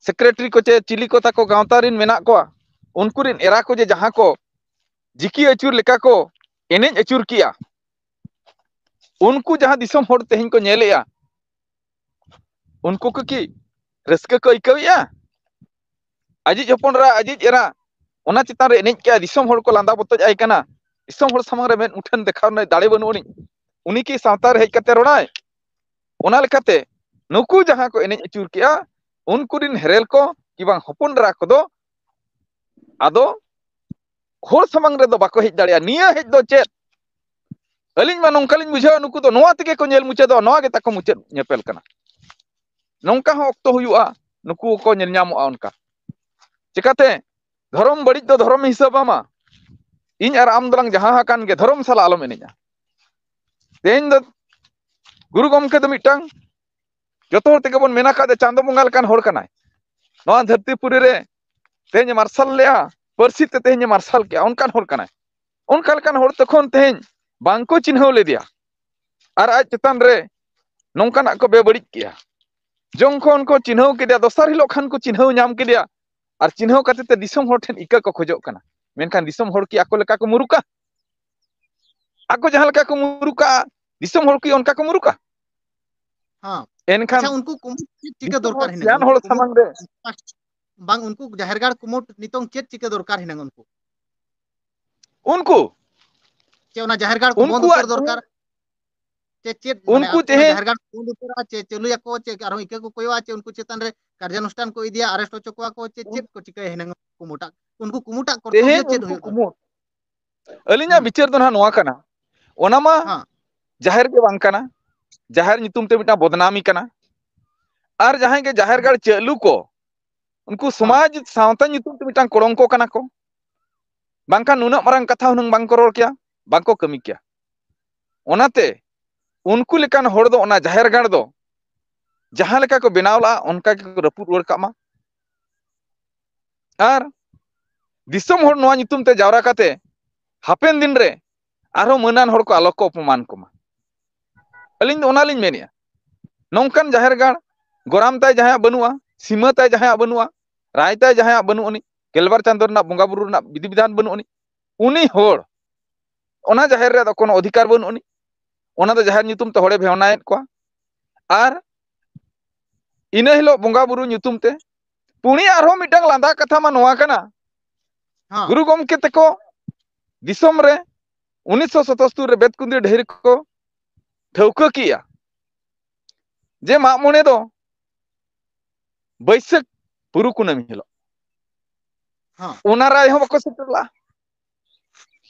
ᱥᱮᱠᱨᱮᱴᱟᱨᱤ ᱠᱚ ᱪᱮ ᱪᱤᱞᱤ ᱠᱚ ᱛᱟᱠᱚ ᱜᱟᱶᱛᱟ ᱨᱤᱱ ᱢᱮᱱᱟᱜ ᱠᱚᱣᱟ, ᱩᱱᱠᱩ ᱨᱤᱱ ᱮᱨᱟ ᱠᱚ ᱡᱮ ᱡᱟᱦᱟᱸ ᱠᱚ ᱡᱤᱠᱤ ᱟᱹᱪᱩᱨ ᱞᱮᱠᱟ ᱠᱚ ᱮᱱᱮᱡ ᱟᱹᱪᱩᱨ ᱠᱮᱜᱼᱟ, ᱩᱱᱠᱩ ᱡᱟᱦᱟᱸ ᱫᱤᱥᱚᱢ ᱦᱚᱲ ᱛᱮᱦᱮᱧ ᱠᱚ ᱧᱮᱞᱮᱜᱼᱟ, ᱩᱱᱠᱩ ᱠᱚ ᱠᱤ ᱨᱟᱹᱥᱠᱟᱹ ᱠᱚ ᱟᱹᱭᱠᱟᱹᱣᱮᱜᱼᱟ? ᱟᱡᱤᱡ ᱦᱚᱯᱚᱱ ᱮᱨᱟ, ᱟᱡᱤᱡ ᱮᱨᱟ ᱚᱱᱟ ᱪᱮᱛᱟᱱ ᱨᱮ ᱮᱱᱮᱡ ᱠᱮᱜᱼᱟ, ᱫᱤᱥᱚᱢ ᱦᱚᱲ ᱠᱚ ᱞᱟᱸᱫᱟ ᱵᱚᱛᱚᱡ ᱟᱭ ᱠᱟᱱᱟ, ᱫᱤᱥᱚᱢ ᱦᱚᱲ ᱥᱟᱢᱟᱝ ᱨᱮ ᱢᱮᱫ ᱢᱩᱴᱷᱟᱹᱱ ᱫᱮᱠᱷᱟᱣ ᱨᱮᱱᱟᱜ ᱫᱟᱲᱮ ᱵᱟᱹᱱᱩᱜ ᱟᱹᱱᱤᱡ, ᱩᱱᱤ ᱠᱤ ᱥᱟᱶᱛᱟ ᱨᱮ ᱦᱮᱡ ᱠᱟᱛᱮ ᱨᱚᱲᱟᱭ? ᱚᱱᱟ ᱞᱮᱠᱟᱛᱮ ᱱᱩᱠᱩ ᱡᱟᱦᱟᱸ ᱠᱚ ᱮᱱᱮᱡ ᱟᱹᱪᱩᱨ ᱠᱮᱜᱼᱟ, ᱩᱱᱠᱩ ᱨᱤᱱ ᱦᱮᱨᱮᱞ ᱠᱚ ᱠᱤ ᱵᱟᱝ ᱦᱚᱯᱚᱱ ᱮᱨᱟ ᱠᱚᱫᱚ ᱟᱫᱚ ᱦᱚᱲ ᱥᱟᱢᱟᱝ ᱨᱮᱫᱚ ᱵᱟᱠᱚ ᱦᱮᱡ ᱫᱟᱲᱮᱭᱟᱜᱼᱟ᱾ ᱱᱤᱭᱟᱹ ᱦᱮᱡ ᱫᱚ ᱪᱮᱫ? ᱟᱹᱞᱤᱧ ᱢᱟ ᱱᱚᱝᱠᱟ ᱞᱤᱧ ᱵᱩᱡᱷᱟᱹᱣᱟ, ᱱᱩᱠᱩ ᱫᱚ ᱱᱚᱣᱟ ᱛᱮᱜᱮ ᱠᱚ ᱧᱮᱞ ᱢᱩᱪᱟᱹᱫᱚᱜᱼᱟ, ᱱᱚᱣᱟ ᱜᱮ ᱛᱟᱠᱚ ᱢᱩᱪᱟᱹᱫ ᱧᱮᱯᱮᱞ ᱠᱟᱱᱟ᱾ ᱱᱚᱝᱠᱟ ᱦᱚᱸ ᱚᱠᱛᱚ ᱦᱩᱭᱩᱜᱼᱟ, ᱱᱩᱠᱩ ᱠᱚ ᱧᱮᱞ ᱧᱟᱢᱚᱜᱼᱟ ᱚᱱᱠᱟ᱾ ᱪᱤᱠᱟᱛᱮ? ᱫᱷᱚᱨᱚᱢ ᱵᱟᱹᱲᱤᱡ ᱫᱚ ᱫᱷᱚᱨᱚᱢ ᱦᱤᱥᱟᱹᱵ ᱟᱢᱟ᱾ ᱤᱧ ᱟᱨ ᱟᱢ ᱫᱚᱞᱟᱝ ᱡᱟᱦᱟᱸ ᱟᱠᱟᱱ ᱜᱮ, ᱫᱷᱚᱨᱚᱢ ᱥᱟᱞᱟᱜ ᱟᱞᱚᱢ ᱮᱱᱮᱡᱼᱟ᱾ ᱛᱮᱦᱮᱧ ᱫᱚ ᱜᱩᱨᱩ ᱜᱚᱢᱠᱮ ᱫᱚ ᱢᱤᱫᱴᱟᱝ ᱡᱚᱛᱚ ᱦᱚᱲ ᱛᱮᱜᱮ ᱵᱚᱱ ᱢᱮᱱ ᱟᱠᱟᱫ ᱡᱮ ᱪᱟᱸᱫᱚ ᱵᱚᱸᱜᱟ ᱞᱮᱠᱟᱱ ᱦᱚᱲ ᱠᱟᱱᱟᱭ᱾ ᱱᱚᱣᱟ ᱫᱷᱟᱹᱨᱛᱤ ᱯᱩᱨᱤ ᱨᱮ ᱛᱮᱦᱮᱧ ᱮ ᱢᱟᱨᱥᱟᱞ ᱞᱮᱜᱼᱟ, ᱯᱟᱹᱨᱥᱤ ᱛᱮ ᱛᱮᱦᱮᱧ ᱮ ᱢᱟᱨᱥᱟᱞ ᱠᱮᱜᱼᱟ, ᱚᱱᱠᱟᱱ ᱦᱚᱲ ᱠᱟᱱᱟᱭ᱾ ᱚᱱᱠᱟ ᱞᱮᱠᱟᱱ ᱦᱚᱲ ᱛᱚᱠᱷᱚᱱ ᱛᱮᱦᱮᱧ ᱵᱟᱝ ᱠᱚ ᱪᱤᱱᱦᱟᱹᱣ ᱞᱮᱫᱮᱭᱟ, ᱟᱨ ᱟᱡ ᱪᱮᱛᱟᱱ ᱨᱮ ᱱᱚᱝᱠᱟᱱᱟᱜ ᱠᱚ ᱵᱮᱵᱟᱹᱲᱤᱡ ᱠᱮᱜᱼᱟ᱾ ᱡᱚᱠᱷᱚᱱ ᱠᱚ ᱪᱤᱱᱦᱟᱹᱣ ᱠᱮᱫᱮᱭᱟ, ᱫᱚᱥᱟᱨ ᱦᱤᱞᱳᱜ ᱠᱷᱟᱱ ᱠᱚ ᱪᱤᱱᱦᱟᱹᱣ ᱧᱟᱢ ᱠᱮᱫᱮᱭᱟ, ᱟᱨ ᱪᱤᱱᱦᱟᱹᱣ ᱠᱟᱛᱮ ᱛᱮ ᱫᱤᱥᱚᱢ ᱦᱚᱲ ᱴᱷᱮᱱ ᱤᱠᱟᱹ ᱠᱚ ᱠᱷᱚᱡᱚᱜ ᱠᱟᱱᱟ᱾ ᱢᱮᱱᱠᱷᱟᱱ ᱫᱤᱥᱚᱢ ᱦᱚᱲ ᱠᱤ ᱟᱠᱚ ᱞᱮᱠᱟ ᱠᱚ ᱢᱩᱨᱩᱠᱟ? ᱟᱠᱚ ᱡᱟᱦᱟᱸ ᱞᱮᱠᱟ ᱠᱚ ᱢᱩᱨᱩᱠᱟ, ᱫᱤᱥᱚᱢ ᱦᱚᱲ ᱠᱤ ᱚᱱᱠᱟ ᱠᱚ ᱢᱩᱨᱩᱠᱟ? ᱦᱮᱸ᱾ ᱮᱱᱠᱷᱟᱱ ᱟᱪᱪᱷᱟ, ᱩᱱᱠᱩ ᱠᱩᱢᱩᱴ ᱪᱮᱫ ᱪᱤᱠᱟᱹ ᱫᱤᱥᱚᱢ ᱦᱚᱲ ᱫᱚᱨᱠᱟᱨ ᱦᱮᱱᱟᱜ ᱥᱤᱭᱟᱱ ᱩᱱᱠᱩ ᱦᱚᱲ ᱠᱩᱢᱩᱴ? ᱥᱟᱢᱟᱝ ᱨᱮ ᱵᱟᱝ, ᱩᱱᱠᱩ ᱡᱟᱦᱮᱨ ᱜᱟᱲ ᱠᱩᱢᱩᱴ ᱱᱤᱛᱚᱝ ᱪᱮᱫ ᱪᱤᱠᱟᱹ ᱫᱚᱨᱠᱟᱨ ᱦᱮᱱᱟᱜ ᱩᱱᱠᱩ? ᱩᱱᱠᱩ ᱪᱮ ᱚᱱᱟ ᱡᱟᱦᱮᱨ ᱜᱟᱲ ᱠᱚ ᱵᱚᱱᱫ ᱩᱱᱠᱩᱣᱟᱜ ᱩᱛᱟᱹᱨ ᱫᱚᱨᱠᱟᱨ? ᱪᱮ ᱪᱮᱫ, ᱢᱟᱱᱮ, ᱩᱱᱠᱩ ᱟᱠᱚ ᱚᱱᱟ ᱛᱮᱦᱮᱧ ᱡᱟᱦᱮᱨ ᱜᱟᱲ ᱠᱚ ᱵᱚᱱᱫ ᱩᱛᱟᱹᱨᱟ, ᱪᱮ ᱪᱟᱹᱞᱩᱭᱟᱠᱚ, ᱪᱮ ᱟᱨᱦᱚᱸ ᱤᱠᱟᱹ ᱠᱚ ᱠᱚᱭᱚᱜᱼᱟ, ᱪᱮ ᱩᱱᱠᱩ ᱪᱮᱛᱟᱱ ᱨᱮ ᱠᱟᱨᱡᱟᱱᱩᱥᱴᱷᱟᱱ ᱠᱚ ᱤᱫᱤᱭᱟ, ᱟᱨᱮᱥᱴ ᱦᱚᱪᱚ ᱠᱚᱣᱟ ᱠᱚ, ᱪᱮ ᱪᱮᱫ ᱠᱚ ᱪᱤᱠᱟᱹᱭᱟ ᱦᱮᱱᱟᱝ ᱠᱩᱢᱩᱴᱟᱜ? ᱩᱱᱠᱩ ᱠᱩᱢᱩᱴᱟᱜ ᱠᱚᱨᱛᱚᱵᱵᱚ ᱛᱮᱦᱮᱧ ᱪᱮᱫ ᱩᱱᱠᱩ ᱦᱩᱭᱩᱜ ᱫᱚᱨᱠᱟᱨ? ᱠᱩᱢᱩᱴ, ᱟᱹᱞᱤᱧᱟᱜ ᱦᱩᱸ᱾ ᱵᱤᱪᱟᱹᱨ ᱫᱚ ᱱᱟᱦᱟᱜ ᱱᱚᱣᱟ ᱠᱟᱱᱟ, ᱚᱱᱟ ᱢᱟ ᱦᱮᱸ᱾ ᱡᱟᱦᱮᱨ ᱜᱮ ᱵᱟᱝ ᱠᱟᱱᱟ, ᱡᱟᱦᱮᱨ ᱧᱩᱛᱩᱢ ᱛᱮ ᱢᱤᱫᱴᱟᱝ ᱵᱚᱫᱱᱟᱢᱤ ᱠᱟᱱᱟ᱾ ᱟᱨ ᱡᱟᱦᱟᱸᱭ ᱜᱮ ᱡᱟᱦᱮᱨ ᱜᱟᱲ ᱪᱟᱹᱞᱩ ᱠᱚ, ᱩᱱᱠᱩ ᱥᱚᱢᱟᱡᱽ ᱥᱟᱶᱛᱟ ᱧᱩᱛᱩᱢ ᱛᱮ ᱢᱤᱫᱴᱟᱝ ᱠᱚᱲᱚᱝᱠᱚ ᱠᱟᱱᱟ ᱠᱚ᱾ ᱵᱟᱝᱠᱷᱟᱱ ᱱᱩᱱᱟᱹᱜ ᱢᱟᱨᱟᱝ ᱠᱟᱛᱷᱟ ᱦᱩᱱᱟᱹᱝ ᱵᱟᱝ ᱠᱚ ᱨᱚᱲ ᱠᱮᱭᱟ, ᱵᱟᱝ ᱠᱚ ᱠᱟᱹᱢᱤ ᱠᱮᱭᱟ᱾ ᱚᱱᱟᱛᱮ ᱩᱱᱠᱩ ᱞᱮᱠᱟᱱ ᱦᱚᱲ ᱫᱚ ᱚᱱᱟ ᱡᱟᱦᱮᱨ ᱜᱟᱲ ᱫᱚ ᱡᱟᱦᱟᱸ ᱞᱮᱠᱟ ᱠᱚ ᱵᱮᱱᱟᱣ ᱞᱟᱜᱼᱟ, ᱚᱱᱠᱟ ᱜᱮᱠᱚ ᱨᱟᱹᱯᱩᱫ ᱨᱩᱣᱟᱹᱲ ᱠᱟᱜ ᱢᱟ᱾ ᱟᱨ ᱫᱤᱥᱚᱢ ᱦᱚᱲ ᱱᱚᱣᱟ ᱧᱩᱛᱩᱢ ᱛᱮ ᱡᱟᱣᱨᱟ ᱠᱟᱛᱮ ᱦᱟᱯᱮᱱ ᱫᱤᱱ ᱨᱮ ᱟᱨᱦᱚᱸ ᱢᱟᱹᱱᱟᱱ ᱦᱚᱲ ᱠᱚ ᱟᱞᱚ ᱠᱚ ᱚᱯᱚᱢᱟᱱ ᱠᱚᱢᱟ᱾ ᱟᱹᱞᱤᱧ ᱫᱚ ᱚᱱᱟᱞᱤᱧ ᱢᱮᱱᱮᱫᱼᱟ, ᱱᱚᱝᱠᱟᱱ ᱡᱟᱦᱮᱨ ᱜᱟᱲ, ᱜᱚᱨᱟᱢ ᱛᱟᱭ ᱡᱟᱦᱟᱸᱭᱟᱜ ᱵᱟᱹᱱᱩᱜᱼᱟ, ᱥᱤᱢᱟᱹ ᱛᱟᱭ ᱡᱟᱦᱟᱸᱭᱟᱜ ᱵᱟᱹᱱᱩᱜᱼᱟ, ᱨᱟᱭ ᱛᱟᱭ ᱡᱟᱦᱟᱸᱭᱟᱜ ᱵᱟᱹᱱᱩᱜ ᱟᱹᱱᱤᱡ, ᱜᱮᱞᱵᱟᱨ ᱪᱟᱸᱫᱳ ᱨᱮᱱᱟᱜ ᱵᱚᱸᱜᱟ ᱵᱩᱨᱩ ᱨᱮᱱᱟᱜ ᱵᱤᱫᱷᱤ ᱵᱤᱫᱷᱟᱱ ᱵᱟᱹᱱᱩᱜ ᱟᱹᱱᱤᱡ, ᱩᱱᱤ ᱦᱚᱲ ᱚᱱᱟ ᱡᱟᱦᱮᱨ ᱨᱮᱭᱟᱜ ᱫᱚ ᱠᱳᱱᱳ ᱚᱫᱷᱤᱠᱟᱨ ᱵᱟᱹᱱᱩᱜ ᱟᱹᱱᱤᱡ᱾ ᱚᱱᱟ ᱫᱚ ᱡᱟᱦᱮᱨ ᱧᱩᱛᱩᱢ ᱛᱮ ᱦᱚᱲᱮ ᱵᱷᱮᱣᱱᱟᱭᱮᱫ ᱠᱚᱣᱟ᱾ ᱟᱨ ᱤᱱᱟᱹ ᱦᱤᱞᱳᱜ ᱵᱚᱸᱜᱟ ᱵᱩᱨᱩ ᱧᱩᱛᱩᱢ ᱛᱮ ᱯᱩᱱᱤ ᱟᱨᱦᱚᱸ ᱢᱤᱫᱴᱟᱝ ᱞᱟᱸᱫᱟ ᱠᱟᱛᱷᱟ ᱢᱟ ᱱᱚᱣᱟ ᱠᱟᱱᱟ, ᱦᱮᱸ᱾ ᱜᱩᱨᱩ ᱜᱚᱢᱠᱮ ᱛᱮᱠᱚ ᱫᱤᱥᱚᱢ ᱨᱮ ᱩᱱᱤᱥᱥᱚ ᱥᱚᱛᱚᱥᱛᱩᱨ ᱨᱮ ᱵᱮᱛᱠᱩᱸᱫᱽᱨᱤ ᱰᱟᱹᱦᱤ ᱨᱮᱠᱚ ᱴᱷᱟᱹᱣᱠᱟᱹ ᱠᱮᱜᱼᱟ ᱡᱮ ᱢᱟᱜ ᱢᱚᱬᱮ ᱫᱚ ᱵᱟᱹᱭᱥᱟᱹᱠᱷ ᱵᱩᱨᱩ ᱠᱩᱱᱟᱹᱢᱤ ᱦᱤᱞᱳᱜ᱾ ᱦᱮᱸ᱾ ᱚᱱᱟ ᱨᱟᱭ ᱦᱚᱸ ᱵᱟᱠᱚ ᱥᱮᱴᱮᱨ ᱞᱟᱜᱼᱟ᱾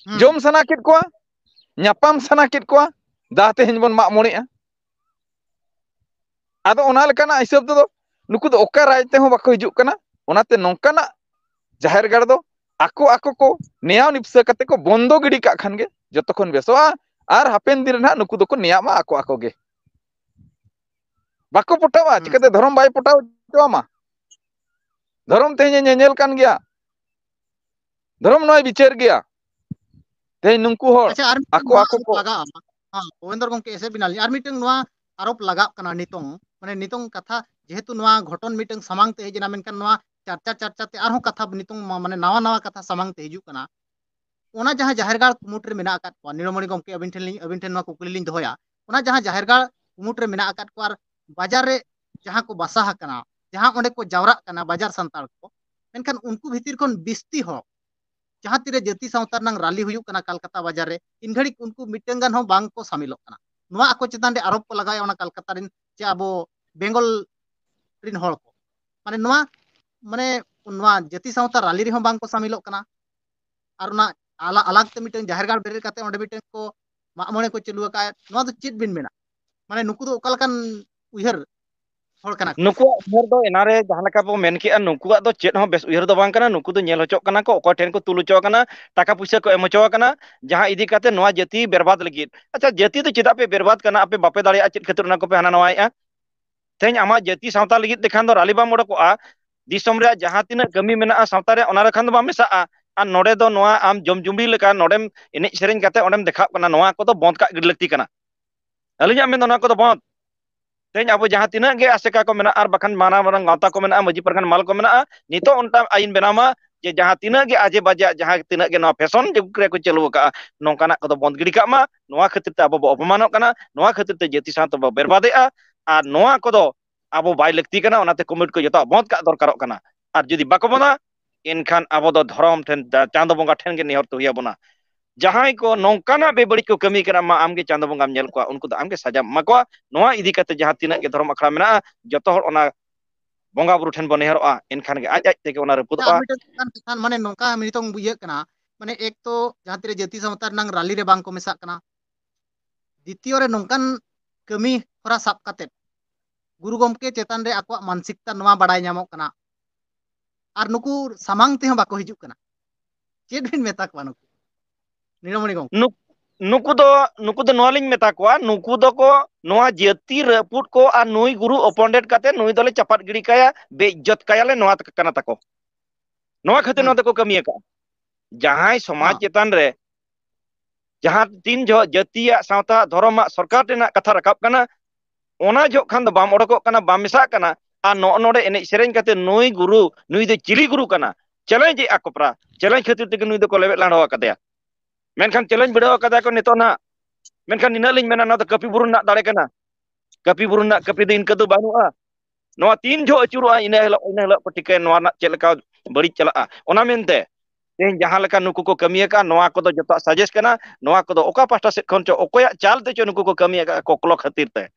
ᱦᱩᱸ᱾ ᱡᱚᱢ ᱥᱟᱱᱟ ᱠᱮᱫ ᱠᱚᱣᱟ, ᱧᱟᱯᱟᱢ ᱥᱟᱱᱟ ᱠᱮᱫ ᱠᱚᱣᱟ, ᱫᱟ ᱛᱮᱦᱮᱧ ᱵᱚᱱ ᱢᱟᱜ ᱢᱚᱬᱮᱜᱼᱟ᱾ ᱟᱫᱚ ᱚᱱᱟ ᱞᱮᱠᱟᱱᱟᱜ ᱦᱤᱥᱟᱹᱵ ᱛᱮᱫᱚ ᱱᱩᱠᱩ ᱫᱚ ᱚᱠᱟ ᱨᱟᱭ ᱛᱮᱦᱚᱸ ᱵᱟᱠᱚ ᱦᱤᱡᱩᱜ ᱠᱟᱱᱟ᱾ ᱚᱱᱟᱛᱮ ᱱᱚᱝᱠᱟᱱᱟᱜ ᱡᱟᱦᱮᱨ ᱜᱟᱲ ᱫᱚ ᱟᱠᱚ ᱟᱠᱚ ᱠᱚ ᱱᱮᱭᱟᱣ ᱱᱤᱯᱥᱟᱹ ᱠᱟᱛᱮ ᱠᱚ ᱵᱚᱱᱫᱚ ᱜᱤᱰᱤ ᱠᱟᱜ ᱠᱷᱟᱱ ᱜᱮ ᱡᱚᱛᱚ ᱠᱷᱚᱱ ᱵᱮᱥᱚᱜᱼᱟ᱾ ᱟᱨ ᱦᱟᱯᱮᱱ ᱫᱤᱱ ᱨᱮ ᱱᱟᱦᱟᱜ ᱱᱩᱠᱩ ᱫᱚᱠᱚ ᱱᱮᱭᱟᱜ ᱢᱟ ᱟᱠᱚ ᱟᱠᱚ ᱜᱮ᱾ ᱵᱟᱠᱚ ᱯᱚᱴᱟᱣᱟ, ᱦᱩᱸ᱾ ᱪᱤᱠᱟᱹᱛᱮ ᱫᱷᱚᱨᱚᱢ ᱵᱟᱭ ᱯᱚᱴᱟᱣ ᱦᱚᱪᱚᱣᱟᱢᱟ? ᱫᱷᱚᱨᱚᱢ ᱛᱮᱦᱮᱧ ᱮ ᱧᱮᱧᱮᱞ ᱠᱟᱱ ᱜᱮᱭᱟ, ᱫᱷᱚᱨᱚᱢ ᱱᱚᱣᱟᱭ ᱵᱤᱪᱟᱹᱨ ᱜᱮᱭᱟ᱾ ᱛᱮᱦᱮᱧ ᱱᱩᱠᱩ ᱦᱚᱲ ᱟᱪᱪᱷᱟ, ᱟᱨ ᱢᱤᱫᱴᱟᱝ ᱟᱠᱚ ᱱᱚᱣᱟ ᱟᱠᱚ ᱟᱨᱚᱯ ᱠᱚ ᱞᱟᱜᱟᱜᱼᱟ᱾ ᱦᱮᱸ, ᱜᱳᱵᱤᱱᱫᱚᱨ ᱜᱚᱢᱠᱮ, ᱮᱥᱮᱫ ᱵᱮᱱᱟᱞᱤᱧ᱾ ᱟᱨ ᱢᱤᱫᱴᱟᱝ ᱱᱚᱣᱟ ᱟᱨᱚᱯ ᱞᱟᱜᱟᱜ ᱠᱟᱱᱟ ᱱᱤᱛᱚᱝ, ᱢᱟᱱᱮ ᱱᱤᱛᱚᱝ ᱠᱟᱛᱷᱟ, ᱡᱮᱦᱮᱛᱩ ᱱᱚᱣᱟ ᱜᱷᱚᱴᱚᱱ ᱢᱤᱫᱴᱟᱝ ᱥᱟᱢᱟᱝ ᱛᱮ ᱦᱮᱡ ᱮᱱᱟ, ᱢᱮᱱᱠᱷᱟᱱ ᱱᱚᱣᱟ ᱪᱟᱨᱪᱟ ᱪᱟᱨᱪᱟ ᱛᱮ ᱟᱨᱦᱚᱸ ᱠᱟᱛᱷᱟ ᱱᱤᱛᱚᱝ ᱢᱟ-, ᱢᱟᱱᱮ ᱱᱟᱣᱟ ᱱᱟᱣᱟ ᱠᱟᱛᱷᱟ ᱥᱟᱢᱟᱝ ᱛᱮ ᱦᱤᱡᱩᱜ ᱠᱟᱱᱟ᱾ ᱚᱱᱟ ᱡᱟᱦᱟᱸ ᱡᱟᱦᱮᱨ ᱜᱟᱲ ᱠᱩᱢᱩᱴ ᱨᱮ ᱢᱮᱱᱟᱜ ᱟᱠᱟᱫ ᱠᱚᱣᱟ, ᱱᱤᱲᱚᱢᱚᱬᱤ ᱜᱚᱢᱠᱮ, ᱟᱹᱵᱤᱱ ᱴᱷᱮᱱ ᱞᱤᱧ, ᱟᱹᱵᱤᱱ ᱴᱷᱮᱱ ᱱᱚᱣᱟ ᱠᱩᱠᱞᱤ ᱞᱤᱧ ᱫᱚᱦᱚᱭᱟ, ᱚᱱᱟ ᱡᱟᱦᱟᱸ ᱡᱟᱦᱮᱨ ᱜᱟᱲ ᱠᱩᱢᱩᱴ ᱨᱮ ᱢᱮᱱᱟᱜ ᱟᱠᱟᱫ ᱠᱚᱣᱟ ᱟᱨ ᱵᱟᱡᱟᱨ ᱨᱮ ᱡᱟᱦᱟᱸ ᱠᱚ ᱵᱟᱥᱟ ᱟᱠᱟᱱᱟ, ᱡᱟᱦᱟᱸ ᱚᱸᱰᱮ ᱠᱚ ᱡᱟᱣᱨᱟᱜ ᱠᱟᱱᱟ ᱵᱟᱡᱟᱨ ᱥᱟᱱᱛᱟᱲ ᱠᱚ, ᱢᱮᱱᱠᱷᱟᱱ ᱩᱱᱠᱩ ᱵᱷᱤᱛᱤᱨ ᱠᱷᱚᱱ ᱵᱤᱥᱛᱤ ᱦᱚᱲ ᱡᱟᱦᱟᱸ ᱛᱤᱨᱮ ᱡᱟᱹᱛᱤ ᱥᱟᱶᱛᱟ ᱨᱮᱱᱟᱜ ᱨᱟᱞᱤ ᱦᱩᱭᱩᱜ ᱠᱟᱱᱟ ᱠᱟᱞᱠᱟᱛᱟ ᱵᱟᱡᱟᱨ ᱨᱮ, ᱤᱱ ᱜᱷᱟᱹᱲᱤᱡ ᱩᱱᱠᱩ ᱢᱤᱫᱴᱟᱝ ᱜᱟᱱ ᱦᱚᱸ ᱵᱟᱝ ᱠᱚ ᱥᱟᱢᱤᱞᱚᱜ ᱠᱟᱱᱟ᱾ ᱱᱚᱣᱟ ᱟᱠᱚ ᱪᱮᱛᱟᱱ ᱨᱮ ᱟᱨᱳᱯ ᱠᱚ ᱞᱟᱜᱟᱣᱮᱫᱼᱟ ᱚᱱᱟ ᱠᱟᱞᱠᱟᱛᱟ ᱨᱮᱱ ᱪᱮ ᱟᱵᱚ ᱵᱮᱝᱜᱚᱞ ᱨᱮᱱ ᱦᱚᱲ ᱠᱚ᱾ ᱢᱟᱱᱮ ᱱᱚᱣᱟ, ᱢᱟᱱᱮ ᱱᱚᱣᱟ ᱡᱟᱹᱛᱤ ᱥᱟᱶᱛᱟ ᱨᱟᱞᱤ ᱨᱮᱦᱚᱸ ᱵᱟᱝ ᱠᱚ ᱥᱟᱢᱤᱞᱚᱜ ᱠᱟᱱᱟ᱾ ᱟᱨ ᱚᱱᱟ ᱟᱞᱟ-, ᱟᱞᱟᱜᱽ ᱛᱮ ᱢᱤᱫᱴᱟᱝ ᱡᱟᱦᱮᱨ ᱜᱟᱲ ᱵᱮᱨᱮᱫ ᱠᱟᱛᱮ ᱚᱸᱰᱮ ᱢᱤᱫᱴᱟᱝ ᱠᱚ ᱢᱟᱜ ᱢᱚᱬᱮ ᱠᱚ ᱪᱟᱹᱞᱩ ᱟᱠᱟᱫᱼᱟ, ᱱᱚᱣᱟ ᱫᱚ ᱪᱮᱫ ᱵᱤᱱ ᱢᱮᱱᱟ? ᱢᱟᱱᱮ ᱱᱩᱠᱩ ᱫᱚ ᱚᱠᱟ ᱞᱮᱠᱟᱱ ᱩᱭᱦᱟᱹᱨ ᱦᱚᱲ ᱠᱟᱱᱟ ᱠᱚ? ᱱᱩᱠᱩᱣᱟᱜ ᱩᱭᱦᱟᱹᱨ ᱫᱚ ᱮᱱᱟᱨᱮ ᱡᱟᱦᱟᱸ ᱞᱮᱠᱟ ᱵᱚ ᱢᱮᱱ ᱠᱮᱜᱼᱟ, ᱱᱩᱠᱩᱣᱟᱜ ᱫᱚ ᱪᱮᱫ ᱦᱚᱸ ᱵᱮᱥ ᱩᱭᱦᱟᱹᱨ ᱫᱚ ᱵᱟᱝ ᱠᱟᱱᱟ᱾ ᱱᱩᱠᱩ ᱫᱚ ᱧᱮᱞ ᱦᱚᱪᱚᱜ ᱠᱟᱱᱟ ᱠᱚ, ᱚᱠᱚᱭ ᱴᱷᱮᱱ ᱠᱚ ᱛᱩᱞ ᱦᱚᱪᱚ ᱟᱠᱟᱱᱟ, ᱴᱟᱠᱟ ᱯᱩᱭᱥᱟᱹ ᱠᱚ ᱮᱢ ᱦᱚᱪᱚ ᱟᱠᱟᱱᱟ, ᱡᱟᱦᱟᱸ ᱤᱫᱤ ᱠᱟᱛᱮ ᱱᱚᱣᱟ ᱡᱟᱹᱛᱤ ᱵᱮᱨᱵᱟᱫ ᱞᱟᱹᱜᱤᱫ᱾ ᱟᱪᱪᱷᱟ, ᱡᱟᱹᱛᱤ ᱫᱚ ᱪᱮᱫᱟᱜ ᱯᱮ ᱵᱮᱨᱵᱟᱫ ᱠᱟᱱᱟ? ᱟᱯᱮ ᱵᱟᱯᱮ ᱫᱟᱲᱮᱭᱟᱜᱼᱟ ᱪᱮᱫ ᱠᱷᱟᱹᱛᱤᱨ ᱚᱱᱟ ᱠᱚᱯᱮ ᱦᱟᱱᱟ ᱱᱟᱣᱟᱭᱮᱫᱼᱟ? ᱛᱮᱦᱮᱧ ᱟᱢᱟᱜ ᱡᱟᱹᱛᱤ ᱥᱟᱶᱛᱟ ᱞᱟᱹᱜᱤᱫ ᱛᱮᱠᱷᱟᱱ ᱫᱚ ᱨᱟᱞᱤ ᱵᱟᱢ ᱚᱰᱚᱠᱚᱜᱼᱟ, ᱫᱤᱥᱚᱢ ᱨᱮᱭᱟᱜ ᱡᱟᱦᱟᱸ ᱛᱤᱱᱟᱹᱜ ᱠᱟᱹᱢᱤ ᱢᱮᱱᱟᱜᱼᱟ ᱥᱟᱶᱛᱟ ᱨᱮ, ᱚᱱᱟ ᱨᱮᱠᱷᱟᱱ ᱫᱚ ᱵᱟᱢ ᱢᱮᱥᱟᱜᱼᱟ᱾ ᱟᱨ ᱱᱚᱰᱮ ᱫᱚ ᱱᱚᱣᱟ ᱟᱢ ᱡᱚᱢ ᱡᱩᱢᱵᱤ ᱞᱮᱠᱟ ᱱᱚᱰᱮᱢ ᱮᱱᱮᱡ ᱥᱮᱨᱮᱧ ᱠᱟᱛᱮ ᱚᱸᱰᱮᱢ ᱫᱮᱠᱷᱟᱣ ᱠᱟᱱᱟ, ᱱᱚᱣᱟ ᱠᱚᱫᱚ ᱵᱚᱸᱫᱽ ᱠᱟᱜ ᱜᱤᱰᱤ ᱞᱟᱹᱠᱛᱤ ᱠᱟᱱᱟ᱾ ᱟᱹᱞᱤᱧᱟᱜ ᱢᱮᱱ ᱫᱚ ᱱᱚᱣᱟ ᱠᱚᱫᱚ ᱵᱚᱸᱫᱽ᱾ ᱛᱮᱦᱮᱧ ᱟᱵᱚ ᱡᱟᱦᱟᱸ ᱛᱤᱱᱟᱹᱜ ᱜᱮ ᱟᱥᱮᱠᱟ ᱠᱚ ᱢᱮᱱᱟᱜᱼᱟ, ᱟᱨ ᱵᱟᱠᱷᱟᱱ ᱢᱟᱨᱟᱝ ᱢᱟᱨᱟᱝ ᱜᱟᱶᱛᱟ ᱠᱚ ᱢᱮᱱᱟᱜᱼᱟ, ᱢᱟᱹᱡᱷᱤ ᱯᱟᱨᱜᱟᱱᱟ ᱢᱟᱞ ᱠᱚ ᱢᱮᱱᱟᱜᱼᱟ, ᱱᱤᱛᱚᱜ ᱚᱱᱠᱟ ᱟᱹᱭᱤᱱ ᱵᱮᱱᱟᱣ ᱢᱟ ᱡᱮ ᱡᱟᱦᱟᱸ ᱛᱤᱱᱟᱹᱜ ᱜᱮ ᱟᱡᱮ ᱵᱟᱡᱮ, ᱡᱟᱦᱟᱸ ᱛᱤᱱᱟᱹᱜ ᱜᱮ ᱱᱚᱣᱟ ᱯᱷᱮᱥᱚᱱ ᱡᱩᱜᱽ ᱨᱮᱠᱚ ᱪᱟᱹᱞᱩ ᱟᱠᱟᱫᱼᱟ, ᱱᱚᱝᱠᱟᱱᱟᱜ ᱠᱚᱫᱚ ᱵᱚᱸᱫᱽ ᱜᱤᱰᱤ ᱠᱟᱜ ᱢᱟ᱾ ᱱᱚᱣᱟ ᱠᱷᱟᱹᱛᱤᱨ ᱛᱮ ᱟᱵᱚ ᱵᱚ ᱚᱯᱚᱢᱟᱱᱚᱜ ᱠᱟᱱᱟ, ᱱᱚᱣᱟ ᱠᱷᱟᱹᱛᱤᱨ ᱛᱮ ᱡᱟᱹᱛᱤ ᱥᱟᱶᱛᱟ ᱵᱚ ᱵᱮᱨᱵᱟᱫᱮᱜᱼᱟ᱾ ᱟᱨ ᱱᱚᱣᱟ ᱠᱚᱫᱚ ᱟᱵᱚ ᱵᱟᱭ ᱞᱟᱹᱠᱛᱤ ᱠᱟᱱᱟ, ᱚᱱᱟᱛᱮ ᱠᱚᱢᱤᱴᱤ ᱠᱚ ᱡᱚᱛᱚᱣᱟᱜ ᱵᱚᱸᱫᱽ ᱠᱟᱜ ᱫᱚᱨᱠᱟᱨᱚᱜ ᱠᱟᱱᱟ᱾ ᱟᱨ ᱡᱩᱫᱤ ᱵᱟᱠᱚ ᱵᱚᱸᱫᱟ, ᱮᱱᱠᱷᱟᱱ ᱟᱵᱚ ᱫᱚ ᱫᱷᱚᱨᱚᱢ ᱴᱷᱮᱱ, ᱪᱟ-, ᱪᱟᱸᱫᱚ ᱵᱚᱸᱜᱟ ᱴᱷᱮᱱ ᱜᱮ ᱱᱮᱦᱚᱨ ᱛᱮ ᱦᱩᱭ ᱟᱵᱚᱱᱟ᱾ ᱡᱟᱦᱟᱸᱭ ᱠᱚ ᱱᱚᱝᱠᱟᱱᱟᱜ ᱵᱮᱵᱟᱹᱲᱤᱡ ᱠᱚ ᱠᱟᱹᱢᱤ ᱠᱟᱱᱟ, ᱢᱟ ᱟᱢᱜᱮ ᱪᱟᱸᱫᱚ ᱵᱚᱸᱜᱟᱢ ᱧᱮᱞ ᱠᱚᱣᱟ, ᱩᱱᱠᱩ ᱫᱚ ᱟᱢᱜᱮ ᱥᱟᱡᱟᱢ ᱮᱢᱟ ᱠᱚᱣᱟ᱾ ᱱᱚᱣᱟ ᱤᱫᱤ ᱠᱟᱛᱮ ᱡᱟᱦᱟᱸ ᱛᱤᱱᱟᱹᱜ ᱜᱮ ᱫᱷᱚᱨᱚᱢ ᱟᱠᱷᱲᱟ ᱢᱮᱱᱟᱜᱼᱟ, ᱡᱚᱛᱚ ᱦᱚᱲ ᱚᱱᱟ ᱵᱚᱸᱜᱟ ᱵᱩᱨᱩ ᱴᱷᱮᱱ ᱵᱚᱱ ᱱᱮᱦᱚᱨᱚᱜᱼᱟ, ᱮᱱᱠᱷᱟᱱ ᱜᱮ ᱟᱡ ᱟᱡ ᱛᱮᱜᱮ ᱚᱱᱟ ᱨᱟᱹᱯᱩᱫᱚᱜᱼᱟ᱾ ᱟᱨ ᱢᱤᱫᱴᱟᱝ ᱠᱟᱛᱷᱟ, ᱢᱟᱱᱮ ᱱᱚᱝᱠᱟ ᱱᱤᱛᱚᱝ ᱵᱩᱡᱷᱟᱹᱜ ᱠᱟᱱᱟ, ᱢᱟᱱᱮ ᱮᱠ ᱛᱚ ᱡᱟᱦᱟᱸ ᱛᱤᱨᱮ ᱡᱟᱹᱛᱤ ᱥᱟᱶᱛᱟ ᱨᱮᱱᱟᱝ ᱨᱟᱞᱤ ᱨᱮ ᱵᱟᱝ ᱠᱚ ᱢᱮᱥᱟᱜ ᱠᱟᱱᱟ, ᱫᱤᱛᱤᱭᱚ ᱨᱮ ᱱᱚᱝᱠᱟᱱ ᱠᱟᱹᱢᱤ ᱦᱚᱨᱟ ᱥᱟᱵ ᱠᱟᱛᱮ ᱜᱩᱨᱩ ᱜᱚᱢᱠᱮ ᱪᱮᱛᱟᱱ ᱨᱮ ᱟᱠᱚᱣᱟᱜ ᱢᱟᱱᱥᱤᱠᱛᱟ ᱱᱚᱣᱟ ᱵᱟᱲᱟᱭ ᱧᱟᱢᱚᱜ ᱠᱟᱱᱟ, ᱟᱨ ᱱᱩᱠᱩ ᱥᱟᱢᱟᱝ ᱛᱮᱦᱚᱸ ᱵᱟᱠᱚ ᱦᱤᱡᱩᱜ ᱠᱟᱱᱟ᱾ ᱪᱮᱫ ᱵᱤᱱ ᱢᱮᱛᱟ ᱠᱚᱣᱟ ᱱᱩᱠᱩ ᱱᱤᱨᱚᱢᱚᱬᱤ ᱜᱚᱢᱠᱮ? ᱱᱩᱠ-, ᱱᱩᱠᱩ ᱫᱚ, ᱱᱩᱠᱩ ᱫᱚ ᱱᱚᱣᱟ ᱞᱤᱧ ᱢᱮᱛᱟ ᱠᱚᱣᱟ, ᱱᱩᱠᱩ ᱫᱚᱠᱚ ᱱᱚᱣᱟ ᱡᱟᱹᱛᱤ ᱨᱟᱹᱯᱩᱫ ᱠᱚ ᱟᱨ ᱱᱩᱭ ᱜᱩᱨᱩ ᱚᱯᱚᱱᱰᱮᱴ ᱠᱟᱛᱮ ᱱᱩᱭ ᱫᱚᱞᱮ ᱪᱟᱯᱟᱫ ᱜᱤᱰᱤ ᱠᱟᱭᱟ, ᱵᱮᱤᱡᱽᱡᱚᱛ ᱠᱟᱭᱟᱞᱮ, ᱱᱚᱣᱟ ᱠᱟᱱᱟ ᱛᱟᱠᱚ᱾ ᱱᱚᱣᱟ ᱠᱷᱟᱹᱛᱤᱨ ᱦᱩᱸ᱾ ᱱᱚᱣᱟ ᱫᱚᱠᱚ ᱠᱟᱹᱢᱤ ᱟᱠᱟᱫᱼᱟ᱾ ᱡᱟᱦᱟᱸᱭ ᱥᱚᱢᱟᱡᱽ ᱦᱚᱸ᱾ ᱪᱮᱛᱟᱱ ᱨᱮ ᱡᱟᱦᱟᱸ ᱛᱤᱱ ᱡᱚᱦᱚᱜ ᱡᱟᱹᱛᱤᱭᱟᱜ, ᱥᱟᱶᱛᱟ, ᱫᱷᱚᱨᱚᱢᱟᱜ, ᱥᱚᱨᱠᱟᱨ ᱨᱮᱱᱟᱜ ᱠᱟᱛᱷᱟ ᱨᱟᱠᱟᱵ ᱠᱟᱱᱟ, ᱚᱱᱟ ᱡᱚᱦᱚᱜ ᱠᱷᱟᱱ ᱫᱚ ᱵᱟᱢ ᱚᱰᱚᱠᱚᱜ ᱠᱟᱱᱟ, ᱵᱟᱢ ᱢᱮᱥᱟᱜ ᱠᱟᱱᱟ᱾ ᱟᱨ ᱱᱚᱜᱼᱚ ᱱᱚᱰᱮ ᱮᱱᱮᱡ ᱥᱮᱨᱮᱧ ᱠᱟᱛᱮ ᱱᱩᱭ ᱜᱩᱨᱩ, ᱱᱩᱭ ᱫᱚ ᱪᱤᱞᱤ ᱜᱩᱨᱩ ᱠᱟᱱᱟ, ᱪᱮᱞᱮᱧᱡᱽ ᱮᱫᱼᱟ ᱠᱚ ᱯᱨᱟ-, ᱪᱮᱞᱮᱧᱡᱽ ᱠᱷᱟᱹᱛᱤᱨ ᱛᱮᱜᱮ ᱱᱩᱭ ᱫᱚᱠᱚ ᱞᱮᱵᱮᱫ ᱞᱟᱸᱰᱚ ᱟᱠᱟᱫᱮᱭᱟ᱾ ᱢᱮᱱᱠᱷᱟᱱ ᱪᱮᱞᱮᱧᱡᱽ ᱵᱤᱰᱟᱹᱣ ᱟᱠᱟᱫᱟ ᱠᱚ ᱱᱤᱛᱚᱜ ᱱᱟᱜ, ᱢᱮᱱᱠᱷᱟᱱ ᱱᱤᱱᱟᱹᱜ ᱞᱤᱧ ᱢᱮᱱᱟ, ᱱᱚᱣᱟ ᱫᱚ ᱠᱟᱹᱯᱤ ᱵᱩᱨᱩ ᱨᱮᱱᱟᱜ ᱫᱟᱲᱮ ᱠᱟᱱᱟ᱾ ᱠᱟᱹᱯᱤ ᱵᱩᱨᱩ ᱨᱮᱱᱟᱜ ᱠᱟᱹᱯᱤ ᱫᱚ ᱤᱱᱠᱟᱹ ᱫᱚ ᱵᱟᱹᱱᱩᱜᱼᱟ᱾ ᱱᱚᱣᱟ ᱛᱤᱱ ᱡᱚᱦᱚᱜ ᱟᱹᱪᱩᱨᱚᱜᱼᱟ, ᱤᱱᱟᱹ ᱦᱤᱞᱳᱜ, ᱤᱱᱟᱹ ᱦᱤᱞᱳᱜ ᱠᱚ ᱴᱷᱤᱠᱟᱹᱭᱟ ᱱᱚᱣᱟ ᱨᱮᱱᱟᱜ ᱪᱮᱫ ᱞᱮᱠᱟ ᱵᱟᱹᱲᱤᱡ ᱪᱟᱞᱟᱜᱼᱟ᱾ ᱚᱱᱟ ᱢᱮᱱᱛᱮ ᱛᱮᱦᱮᱧ ᱡᱟᱦᱟᱸ ᱞᱮᱠᱟ ᱱᱩᱠᱩ ᱠᱚ ᱠᱟᱹᱢᱤ ᱟᱠᱟᱫᱼᱟ, ᱱᱚᱣᱟ ᱠᱚᱫᱚ ᱡᱚᱛᱚᱣᱟᱜ ᱥᱟᱡᱮᱥ ᱠᱟᱱᱟ᱾ ᱱᱚᱣᱟ ᱠᱚᱫᱚ ᱚᱠᱟ ᱯᱟᱦᱴᱟ ᱥᱮᱫ ᱠᱷᱚᱱ ᱪᱚ, ᱚᱠᱚᱭᱟᱜ ᱪᱟᱞ ᱛᱮᱪᱚ ᱱᱩᱠᱩ ᱠᱚ ᱠᱟᱹᱢᱤ ᱟᱠᱟᱫᱼᱟ, ᱠᱚᱠᱞᱚ ᱠᱷᱟᱹᱛᱤᱨ ᱛᱮ,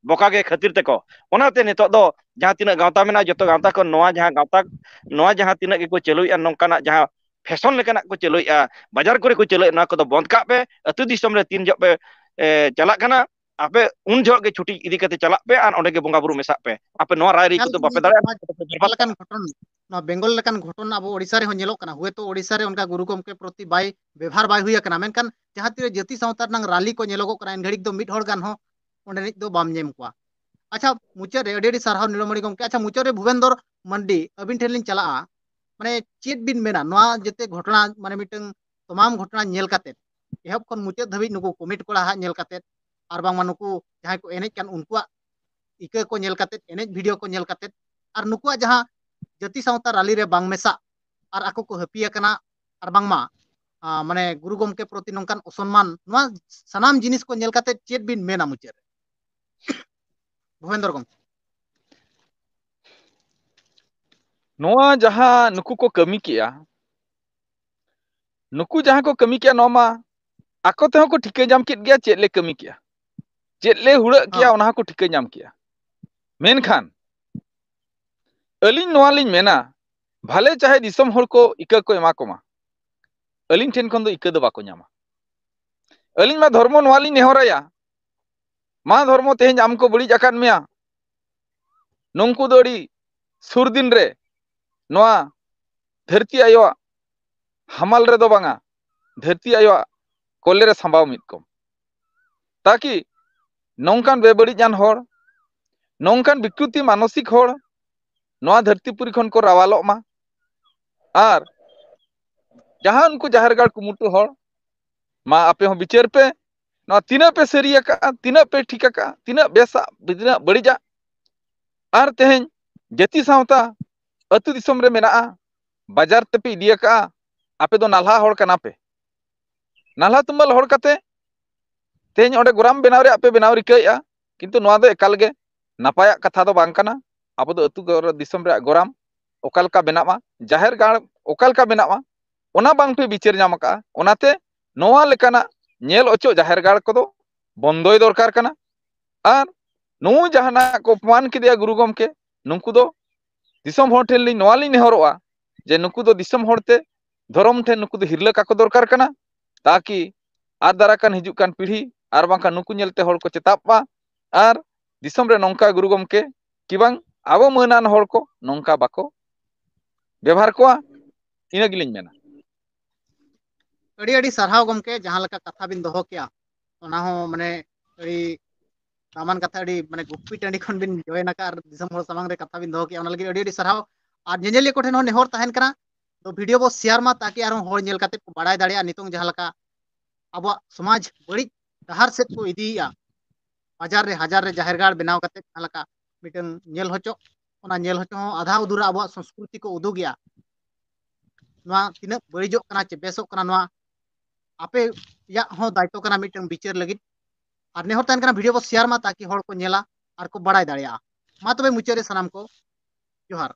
ᱵᱚᱠᱟ ᱜᱮ ᱠᱷᱟᱹᱛᱤᱨ ᱛᱮᱠᱚ᱾ ᱚᱱᱟᱛᱮ ᱱᱤᱛᱚᱜ ᱫᱚ ᱡᱟᱦᱟᱸ ᱛᱤᱱᱟᱹᱜ ᱜᱟᱶᱛᱟ ᱢᱮᱱᱟᱜᱼᱟ, ᱡᱚᱛᱚ ᱜᱟᱶᱛᱟ ᱠᱷᱚᱱ ᱱᱚᱣᱟ ᱡᱟᱦᱟᱸ ᱜᱟᱶᱛᱟ, ᱱᱚᱣᱟ ᱡᱟᱦᱟᱸ ᱛᱤᱱᱟᱹᱜ ᱜᱮᱠᱚ ᱪᱟᱹᱞᱩᱭᱮᱫᱼᱟ, ᱱᱚᱝᱠᱟᱱᱟᱜ ᱡᱟᱦᱟᱸ ᱯᱷᱮᱥᱚᱱ ᱞᱮᱠᱟᱱᱟᱜ ᱠᱚ ᱪᱟᱹᱞᱩᱭᱮᱫᱼᱟ, ᱵᱟᱡᱟᱨ ᱠᱚᱨᱮ ᱠᱚ ᱪᱟᱹᱞᱩᱭᱮᱫ, ᱱᱚᱣᱟ ᱠᱚᱫᱚ ᱵᱚᱱᱫ ᱠᱟᱜ ᱯᱮ᱾ ᱟᱹᱛᱩ ᱫᱤᱥᱚᱢ ᱨᱮ ᱛᱤᱱ ᱡᱚᱦᱚᱜ ᱯᱮ ᱮ, ᱪᱟᱞᱟᱜ ᱠᱟᱱᱟ, ᱟᱯᱮ ᱩᱱ ᱡᱚᱦᱚᱜ ᱜᱮ ᱪᱷᱩᱴᱤ ᱤᱫᱤ ᱠᱟᱛᱮ ᱪᱟᱞᱟᱜ ᱯᱮ ᱟᱨ ᱚᱸᱰᱮ ᱜᱮ ᱵᱚᱸᱜᱟ ᱵᱩᱨᱩ ᱢᱮᱥᱟᱜ ᱯᱮ᱾ ᱟᱯᱮ ᱱᱚᱣᱟ ᱨᱟᱭ ᱨᱤᱛ ᱮᱠᱟᱞ ᱠᱚᱫᱚ ᱜᱮ ᱵᱟᱯᱮ ᱱᱚᱣᱟ ᱫᱟᱲᱮᱭᱟᱜᱼᱟ᱾ ᱱᱚᱣᱟ ᱞᱮᱠᱟᱱ ᱜᱷᱚᱴᱚᱱ, ᱱᱚᱣᱟ ᱵᱮᱝᱜᱚᱞ ᱞᱮᱠᱟᱱ ᱜᱷᱚᱴᱚᱱ ᱟᱵᱚ ᱳᱰᱤᱥᱟ ᱨᱮᱦᱚᱸ ᱧᱮᱞᱚᱜ ᱠᱟᱱᱟ᱾ ᱦᱚᱭᱛᱳ ᱳᱰᱤᱥᱟ ᱨᱮ ᱚᱱᱠᱟ ᱜᱩᱨᱩ ᱜᱚᱢᱠᱮ ᱯᱨᱚᱛᱤ ᱵᱟᱭ ᱵᱮᱵᱷᱟᱨ ᱵᱟᱭ ᱦᱩᱭ ᱟᱠᱟᱱᱟ, ᱢᱮᱱᱠᱷᱟᱱ ᱡᱟᱦᱟᱸ ᱛᱤᱨᱮ ᱡᱟᱹᱛᱤ ᱥᱟᱶᱛᱟ ᱨᱮᱱᱟᱜ ᱨᱟᱞᱤ ᱠᱚ ᱧᱮᱞᱚᱜᱚᱜ ᱠᱟᱱᱟ, ᱮᱱ ᱜᱷᱟᱹᱲᱤᱡ ᱫᱚ ᱢᱤᱫ ᱦᱚᱲ ᱜᱟᱱ ᱦᱚᱸ ᱚᱸᱰᱮᱱᱤᱡ ᱫᱚ ᱵᱟᱢ ᱧᱟᱢ ᱠᱚᱣᱟ᱾ ᱟᱪᱪᱷᱟ, ᱢᱩᱪᱟᱹᱫ ᱨᱮ ᱟᱹᱰᱤ ᱟᱹᱰᱤ ᱥᱟᱨᱦᱟᱣ ᱱᱤᱞᱚᱢᱚᱬᱤ ᱜᱚᱢᱠᱮ᱾ ᱟᱪᱪᱷᱟ, ᱢᱩᱪᱟᱹᱫ ᱨᱮ ᱵᱷᱩᱵᱮᱱᱫᱚᱨ ᱢᱟᱱᱰᱤ, ᱟᱹᱵᱤᱱ ᱴᱷᱮᱱ ᱞᱤᱧ ᱪᱟᱞᱟᱜᱼᱟ, ᱢᱟᱱᱮ ᱪᱮᱫ ᱵᱤᱱ ᱢᱮᱱᱟ ᱱᱚᱣᱟ ᱡᱮᱛᱮ ᱜᱷᱚᱴᱚᱱᱟ, ᱢᱟᱱᱮ ᱢᱤᱫᱴᱟᱝ ᱛᱚᱢᱟᱢ ᱜᱷᱚᱴᱚᱱᱟ ᱧᱮᱞ ᱠᱟᱛᱮ, ᱮᱦᱚᱵ ᱠᱷᱚᱱ ᱢᱩᱪᱟᱹᱫ ᱫᱷᱟᱹᱵᱤᱡ ᱱᱩᱠᱩ ᱠᱚᱢᱮᱰᱤ ᱠᱚᱲᱟ ᱦᱟᱜ ᱧᱮᱞ ᱠᱟᱛᱮ, ᱟᱨ ᱵᱟᱝᱢᱟ ᱱᱩᱠᱩ ᱡᱟᱦᱟᱸᱭ ᱠᱚ ᱮᱱᱮᱡ ᱠᱟᱱ ᱩᱱᱠᱩᱣᱟᱜ ᱤᱠᱟᱹ ᱠᱚ ᱧᱮᱞ ᱠᱟᱛᱮ, ᱮᱱᱮᱡ ᱵᱷᱤᱰᱤᱭᱳ ᱠᱚ ᱧᱮᱞ ᱠᱟᱛᱮ, ᱟᱨ ᱱᱩᱠᱩᱣᱟᱜ ᱡᱟᱦᱟᱸ ᱡᱟᱹᱛᱤ ᱥᱟᱶᱛᱟ ᱨᱟᱞᱤ ᱨᱮ ᱵᱟᱝ ᱢᱮᱥᱟᱜ, ᱟᱨ ᱟᱠᱚ ᱠᱚ ᱦᱟᱹᱯᱤ ᱟᱠᱟᱱᱟ, ᱟᱨ ᱵᱟᱝᱢᱟ ᱟ, ᱢᱟᱱᱮ ᱜᱩᱨᱩ ᱜᱚᱢᱠᱮ ᱯᱨᱚᱛᱤ ᱱᱚᱝᱠᱟᱱ ᱚᱥᱚᱱᱢᱟᱱ, ᱱᱚᱣᱟ ᱥᱟᱱᱟᱢ ᱡᱤᱱᱤᱥ ᱠᱚ ᱧᱮᱞ ᱠᱟᱛᱮ ᱪᱮᱫ ᱵᱤᱱ ᱢᱮᱱᱟ ᱢᱩᱪᱟᱹᱫ ᱨᱮ? ᱵᱷᱩᱵᱮᱱᱫᱚᱨ ᱜᱚᱢᱠᱮ᱾ ᱱᱚᱣᱟ ᱡᱟᱦᱟᱸ ᱱᱩᱠᱩ ᱠᱚ ᱠᱟᱹᱢᱤ ᱠᱮᱜᱼᱟ, ᱱᱩᱠᱩ ᱡᱟᱦᱟᱸ ᱠᱚ ᱠᱟᱹᱢᱤ ᱠᱮᱜᱼᱟ, ᱱᱚᱣᱟ ᱢᱟ ᱟᱠᱚ ᱛᱮᱦᱚᱸ ᱠᱚ ᱴᱷᱤᱠᱟᱹ ᱧᱟᱢ ᱠᱮᱫ ᱜᱮᱭᱟ ᱪᱮᱫ ᱞᱮ ᱠᱟᱹᱢᱤ ᱠᱮᱜᱼᱟ, ᱪᱮᱫ ᱞᱮ ᱦᱩᱲᱟᱹᱜ ᱠᱮᱜᱼᱟ, ᱦᱚᱸ᱾ ᱚᱱᱟ ᱦᱚᱸᱠᱚ ᱴᱷᱤᱠᱟᱹ ᱧᱟᱢ ᱠᱮᱜᱼᱟ᱾ ᱢᱮᱱᱠᱷᱟᱱ ᱟᱹᱞᱤᱧ ᱱᱚᱣᱟ ᱞᱤᱧ ᱢᱮᱱᱟ, ᱵᱷᱟᱞᱮ ᱪᱟᱦᱮ ᱫᱤᱥᱚᱢ ᱦᱚᱲ ᱠᱚ ᱤᱠᱟᱹ ᱠᱚ ᱮᱢᱟ ᱠᱚᱢᱟ, ᱟᱹᱞᱤᱧ ᱴᱷᱮᱱ ᱠᱷᱚᱱ ᱫᱚ ᱤᱠᱟᱹ ᱫᱚ ᱵᱟᱠᱚ ᱧᱟᱢᱟ᱾ ᱟᱹᱞᱤᱧ ᱢᱟ ᱫᱷᱚᱨᱢᱚ ᱱᱚᱣᱟ ᱞᱤᱧ ᱱᱮᱦᱚᱨᱟᱭᱟ, ᱢᱟ ᱫᱷᱚᱨᱢᱚ, ᱛᱮᱦᱮᱧ ᱟᱢ ᱠᱚ ᱵᱟᱹᱲᱤᱡ ᱟᱠᱟᱫ ᱢᱮᱭᱟ, ᱱᱩᱝᱠᱩ ᱫᱚ ᱟᱹᱰᱤ ᱥᱩᱨ ᱫᱤᱱ ᱨᱮ ᱱᱚᱣᱟ ᱫᱷᱟᱹᱨᱛᱤ ᱟᱭᱳᱣᱟᱜ ᱦᱟᱢᱟᱞ ᱨᱮᱫᱚ ᱵᱟᱝᱟ, ᱫᱷᱟᱹᱨᱛᱤ ᱟᱭᱳᱣᱟᱜ ᱠᱚᱞᱮ ᱨᱮ ᱥᱟᱢᱵᱟᱣ ᱢᱤᱫ ᱠᱚᱢ᱾ ᱛᱟᱠᱤ ᱱᱚᱝᱠᱟᱱ ᱵᱮᱵᱟᱹᱲᱤᱡᱟᱱ ᱦᱚᱲ, ᱱᱚᱝᱠᱟᱱ ᱵᱤᱠᱨᱩᱛᱤ ᱢᱟᱱᱚᱥᱤᱠ ᱦᱚᱲ ᱱᱚᱣᱟ ᱫᱷᱟᱹᱨᱛᱤ ᱯᱩᱨᱤ ᱠᱷᱚᱱ ᱠᱚ ᱨᱟᱣᱟᱞᱚᱜ ᱢᱟ᱾ ᱟᱨ ᱡᱟᱦᱟᱸ ᱩᱱᱠᱩ ᱡᱟᱦᱮᱨ ᱜᱟᱲ ᱠᱩᱢᱩᱴᱩ ᱦᱚᱲ, ᱢᱟ ᱟᱯᱮ ᱦᱚᱸ ᱵᱤᱪᱟᱹᱨ ᱯᱮ, ᱱᱚᱣᱟ ᱛᱤᱱᱟᱹᱜ ᱯᱮ ᱥᱟᱹᱨᱤ ᱟᱠᱟᱜᱼᱟ, ᱛᱤᱱᱟᱹᱜ ᱯᱮ ᱴᱷᱤᱠ ᱟᱠᱟᱜᱼᱟ, ᱛᱤᱱᱟᱹᱜ ᱵᱮᱥᱟ, ᱛᱤᱱᱟᱹᱜ ᱵᱟᱹᱲᱤᱡᱟ᱾ ᱟᱨ ᱛᱮᱦᱮᱧ ᱡᱟᱹᱛᱤ ᱥᱟᱶᱛᱟ ᱟᱹᱛᱩ ᱫᱤᱥᱚᱢ ᱨᱮ ᱢᱮᱱᱟᱜᱼᱟ, ᱵᱟᱡᱟᱨ ᱛᱮᱯᱮ ᱤᱫᱤ ᱟᱠᱟᱜᱼᱟ, ᱟᱯᱮ ᱫᱚ ᱱᱟᱞᱦᱟ ᱦᱚᱲ ᱠᱟᱱᱟ ᱯᱮ᱾ ᱱᱟᱞᱦᱟ ᱛᱩᱢᱟᱹᱞ ᱦᱚᱲ ᱠᱟᱛᱮ ᱛᱮᱦᱮᱧ ᱚᱸᱰᱮ ᱜᱚᱨᱟᱢ ᱵᱮᱱᱟᱣ ᱨᱮᱭᱟᱜ ᱯᱮ ᱵᱮᱱᱟᱣ ᱨᱤᱠᱟᱹᱭᱮᱫᱼᱟ, ᱠᱤᱱᱛᱩ ᱱᱚᱣᱟ ᱫᱚ ᱮᱠᱟᱞ ᱜᱮ ᱱᱟᱯᱟᱭᱟᱜ ᱠᱟᱛᱷᱟ ᱫᱚ ᱵᱟᱝ ᱠᱟᱱᱟ᱾ ᱟᱵᱚ ᱫᱚ ᱟᱹᱛᱩ ᱜᱚᱨ-, ᱫᱤᱥᱚᱢ ᱨᱮᱭᱟᱜ ᱜᱚᱨᱟᱢ ᱚᱠᱟ ᱞᱮᱠᱟ ᱵᱮᱱᱟᱜᱼᱟ, ᱡᱟᱦᱮᱨ ᱜᱟᱲ ᱚᱠᱟ ᱞᱮᱠᱟ ᱵᱮᱱᱟᱜᱼᱟ, ᱚᱱᱟ ᱵᱟᱝ ᱯᱮ ᱵᱤᱪᱟᱹᱨ ᱧᱟᱢ ᱟᱠᱟᱫᱼᱟ᱾ ᱚᱱᱟᱛᱮ ᱱᱚᱣᱟ ᱞᱮᱠᱟᱱᱟᱜ ᱧᱮᱞ ᱚᱪᱚᱜ ᱡᱟᱦᱮᱨ ᱜᱟᱲ ᱠᱚᱫᱚ ᱵᱚᱱᱫᱚᱭ ᱫᱚᱨᱠᱟᱨ ᱠᱟᱱᱟ᱾ ᱟᱨ ᱱᱩᱭ ᱡᱟᱦᱟᱱᱟᱜ ᱠᱚ ᱚᱯᱚᱢᱟᱱ ᱠᱮᱫᱮᱭᱟ ᱜᱩᱨᱩ ᱜᱚᱢᱠᱮ, ᱱᱩᱠᱩ ᱫᱚ ᱫᱤᱥᱚᱢ ᱦᱚᱲ ᱴᱷᱮᱱ ᱞᱤᱧ ᱱᱚᱣᱟ ᱞᱤᱧ ᱱᱮᱦᱚᱨᱚᱜᱼᱟ ᱡᱮ ᱱᱩᱠᱩ ᱫᱚ ᱫᱤᱥᱚᱢ ᱦᱚᱲ ᱛᱮ ᱫᱷᱚᱨᱚᱢ ᱴᱷᱮᱱ ᱱᱩᱠᱩ ᱫᱚ ᱦᱤᱨᱞᱟᱹ ᱠᱟᱠᱚ ᱫᱚᱨᱠᱟᱨ ᱠᱟᱱᱟ, ᱛᱟᱠᱤ ᱟᱨ ᱫᱟᱨᱟ ᱠᱟᱱ ᱦᱤᱡᱩᱜ ᱠᱟᱱ ᱯᱤᱲᱦᱤ ᱟᱨ ᱵᱟᱝᱠᱷᱟᱱ ᱱᱩᱠᱩ ᱧᱮᱞᱛᱮ ᱦᱚᱲ ᱠᱚ ᱪᱮᱛᱟᱵ ᱢᱟ ᱟᱨ ᱫᱤᱥᱚᱢ ᱨᱮ ᱱᱚᱝᱠᱟ ᱜᱩᱨᱩ ᱜᱚᱢᱠᱮ ᱠᱤ ᱵᱟᱝ ᱟᱵᱚ ᱢᱟᱹᱱᱟᱱ ᱦᱚᱲ ᱠᱚ ᱱᱚᱝᱠᱟ ᱵᱟᱠᱚ ᱵᱮᱵᱷᱟᱨ ᱠᱚᱣᱟ᱾ ᱤᱱᱟᱹ ᱜᱮᱞᱤᱧ ᱢᱮᱱᱟ᱾ ᱟᱹᱰᱤ ᱟᱹᱰᱤ ᱥᱟᱨᱦᱟᱣ ᱜᱚᱢᱠᱮ, ᱡᱟᱦᱟᱸ ᱞᱮᱠᱟ ᱠᱟᱛᱷᱟ ᱵᱤᱱ ᱫᱚᱦᱚ ᱠᱮᱜᱼᱟ, ᱚᱱᱟ ᱦᱚᱸ ᱢᱟᱱᱮ ᱟᱹᱰᱤ ᱫᱟᱢᱟᱱ ᱠᱟᱛᱷᱟ, ᱟᱹᱰᱤ ᱢᱟᱱᱮ ᱜᱩᱯᱤ ᱴᱟᱺᱰᱤ ᱠᱷᱚᱱ ᱵᱤᱱ join ᱟᱠᱟᱫ ᱟᱨ ᱫᱤᱥᱚᱢ ᱦᱚᱲ ᱥᱟᱢᱟᱝ ᱨᱮ ᱠᱟᱛᱷᱟ ᱵᱤᱱ ᱫᱚᱦᱚ ᱠᱮᱜᱼᱟ, ᱚᱱᱟ ᱞᱟᱹᱜᱤᱫ ᱟᱹᱰᱤ ᱟᱹᱰᱤ ᱥᱟᱨᱦᱟᱣ᱾ ᱟᱨ ᱧᱮᱧᱮᱞᱤᱭᱟᱹ ᱠᱚᱴᱷᱮᱱ ᱦᱚᱸ ᱱᱮᱦᱚᱨ ᱛᱟᱦᱮᱱ ᱠᱟᱱᱟ, ᱛᱚ video ᱵᱚ share ᱢᱟ, ᱛᱟᱠᱤ ᱟᱨᱦᱚᱸ ᱦᱚᱲ ᱧᱮᱞ ᱠᱟᱛᱮ ᱠᱚ ᱵᱟᱲᱟᱭ ᱫᱟᱲᱮᱭᱟᱜᱼᱟ ᱱᱤᱛᱚᱝ ᱡᱟᱦᱟᱸ ᱞᱮᱠᱟ ᱟᱵᱚᱣᱟᱜ ᱥᱚᱢᱟᱡᱽ ᱵᱟᱹᱲᱤᱡ ᱰᱟᱦᱟᱨ ᱥᱮᱫ ᱠᱚ ᱤᱫᱤᱭᱮᱫᱼᱟ᱾ ᱵᱟᱡᱟᱨ ᱨᱮ ᱦᱟᱡᱟᱨ ᱨᱮ ᱡᱟᱦᱮᱨ ᱜᱟᱲ ᱵᱮᱱᱟᱣ ᱠᱟᱛᱮ ᱡᱟᱦᱟᱸ ᱞᱮᱠᱟ ᱢᱤᱫᱴᱟᱝ ᱧᱮᱞ ᱦᱚᱪᱚ, ᱚᱱᱟ ᱧᱮᱞ ᱦᱚᱪᱚ ᱦᱚᱸ ᱟᱫᱷᱟ ᱩᱫᱷᱩᱨᱟ ᱟᱵᱚᱣᱟᱜ ᱥᱚᱸᱥᱠᱨᱤᱛᱤ ᱠᱚ ᱩᱫᱩᱜᱮᱜᱼᱟ᱾ ᱱᱚᱣᱟ ᱛᱤᱱᱟᱹᱜ ᱵᱟᱹᱲᱤᱡᱚᱜ ᱠᱟᱱᱟ ᱪᱮ ᱵᱮᱥᱚᱜ ᱠᱟᱱᱟ, ᱱᱚᱣᱟ ᱟᱯᱮᱭᱟᱜ ᱦᱚᱸ ᱫᱟᱭᱤᱛᱛᱚ ᱠᱟᱱᱟ ᱢᱤᱫᱴᱟᱝ ᱵᱤᱪᱟᱹᱨ ᱞᱟᱹᱜᱤᱫ᱾ ᱟᱨ ᱱᱮᱦᱚᱨ ᱛᱟᱦᱮᱱ ᱠᱟᱱᱟ video ᱵᱚ share ᱢᱟ, ᱛᱟᱠᱤ ᱦᱚᱲ ᱠᱚ ᱧᱮᱞᱟ ᱟᱨ ᱠᱚ ᱵᱟᱲᱟᱭ ᱫᱟᱲᱮᱭᱟᱜᱼᱟ᱾ ᱢᱟ ᱛᱚᱵᱮ ᱢᱩᱪᱟᱹᱫ ᱨᱮ ᱥᱟᱱᱟᱢ ᱠᱚ ᱡᱚᱦᱟᱨ᱾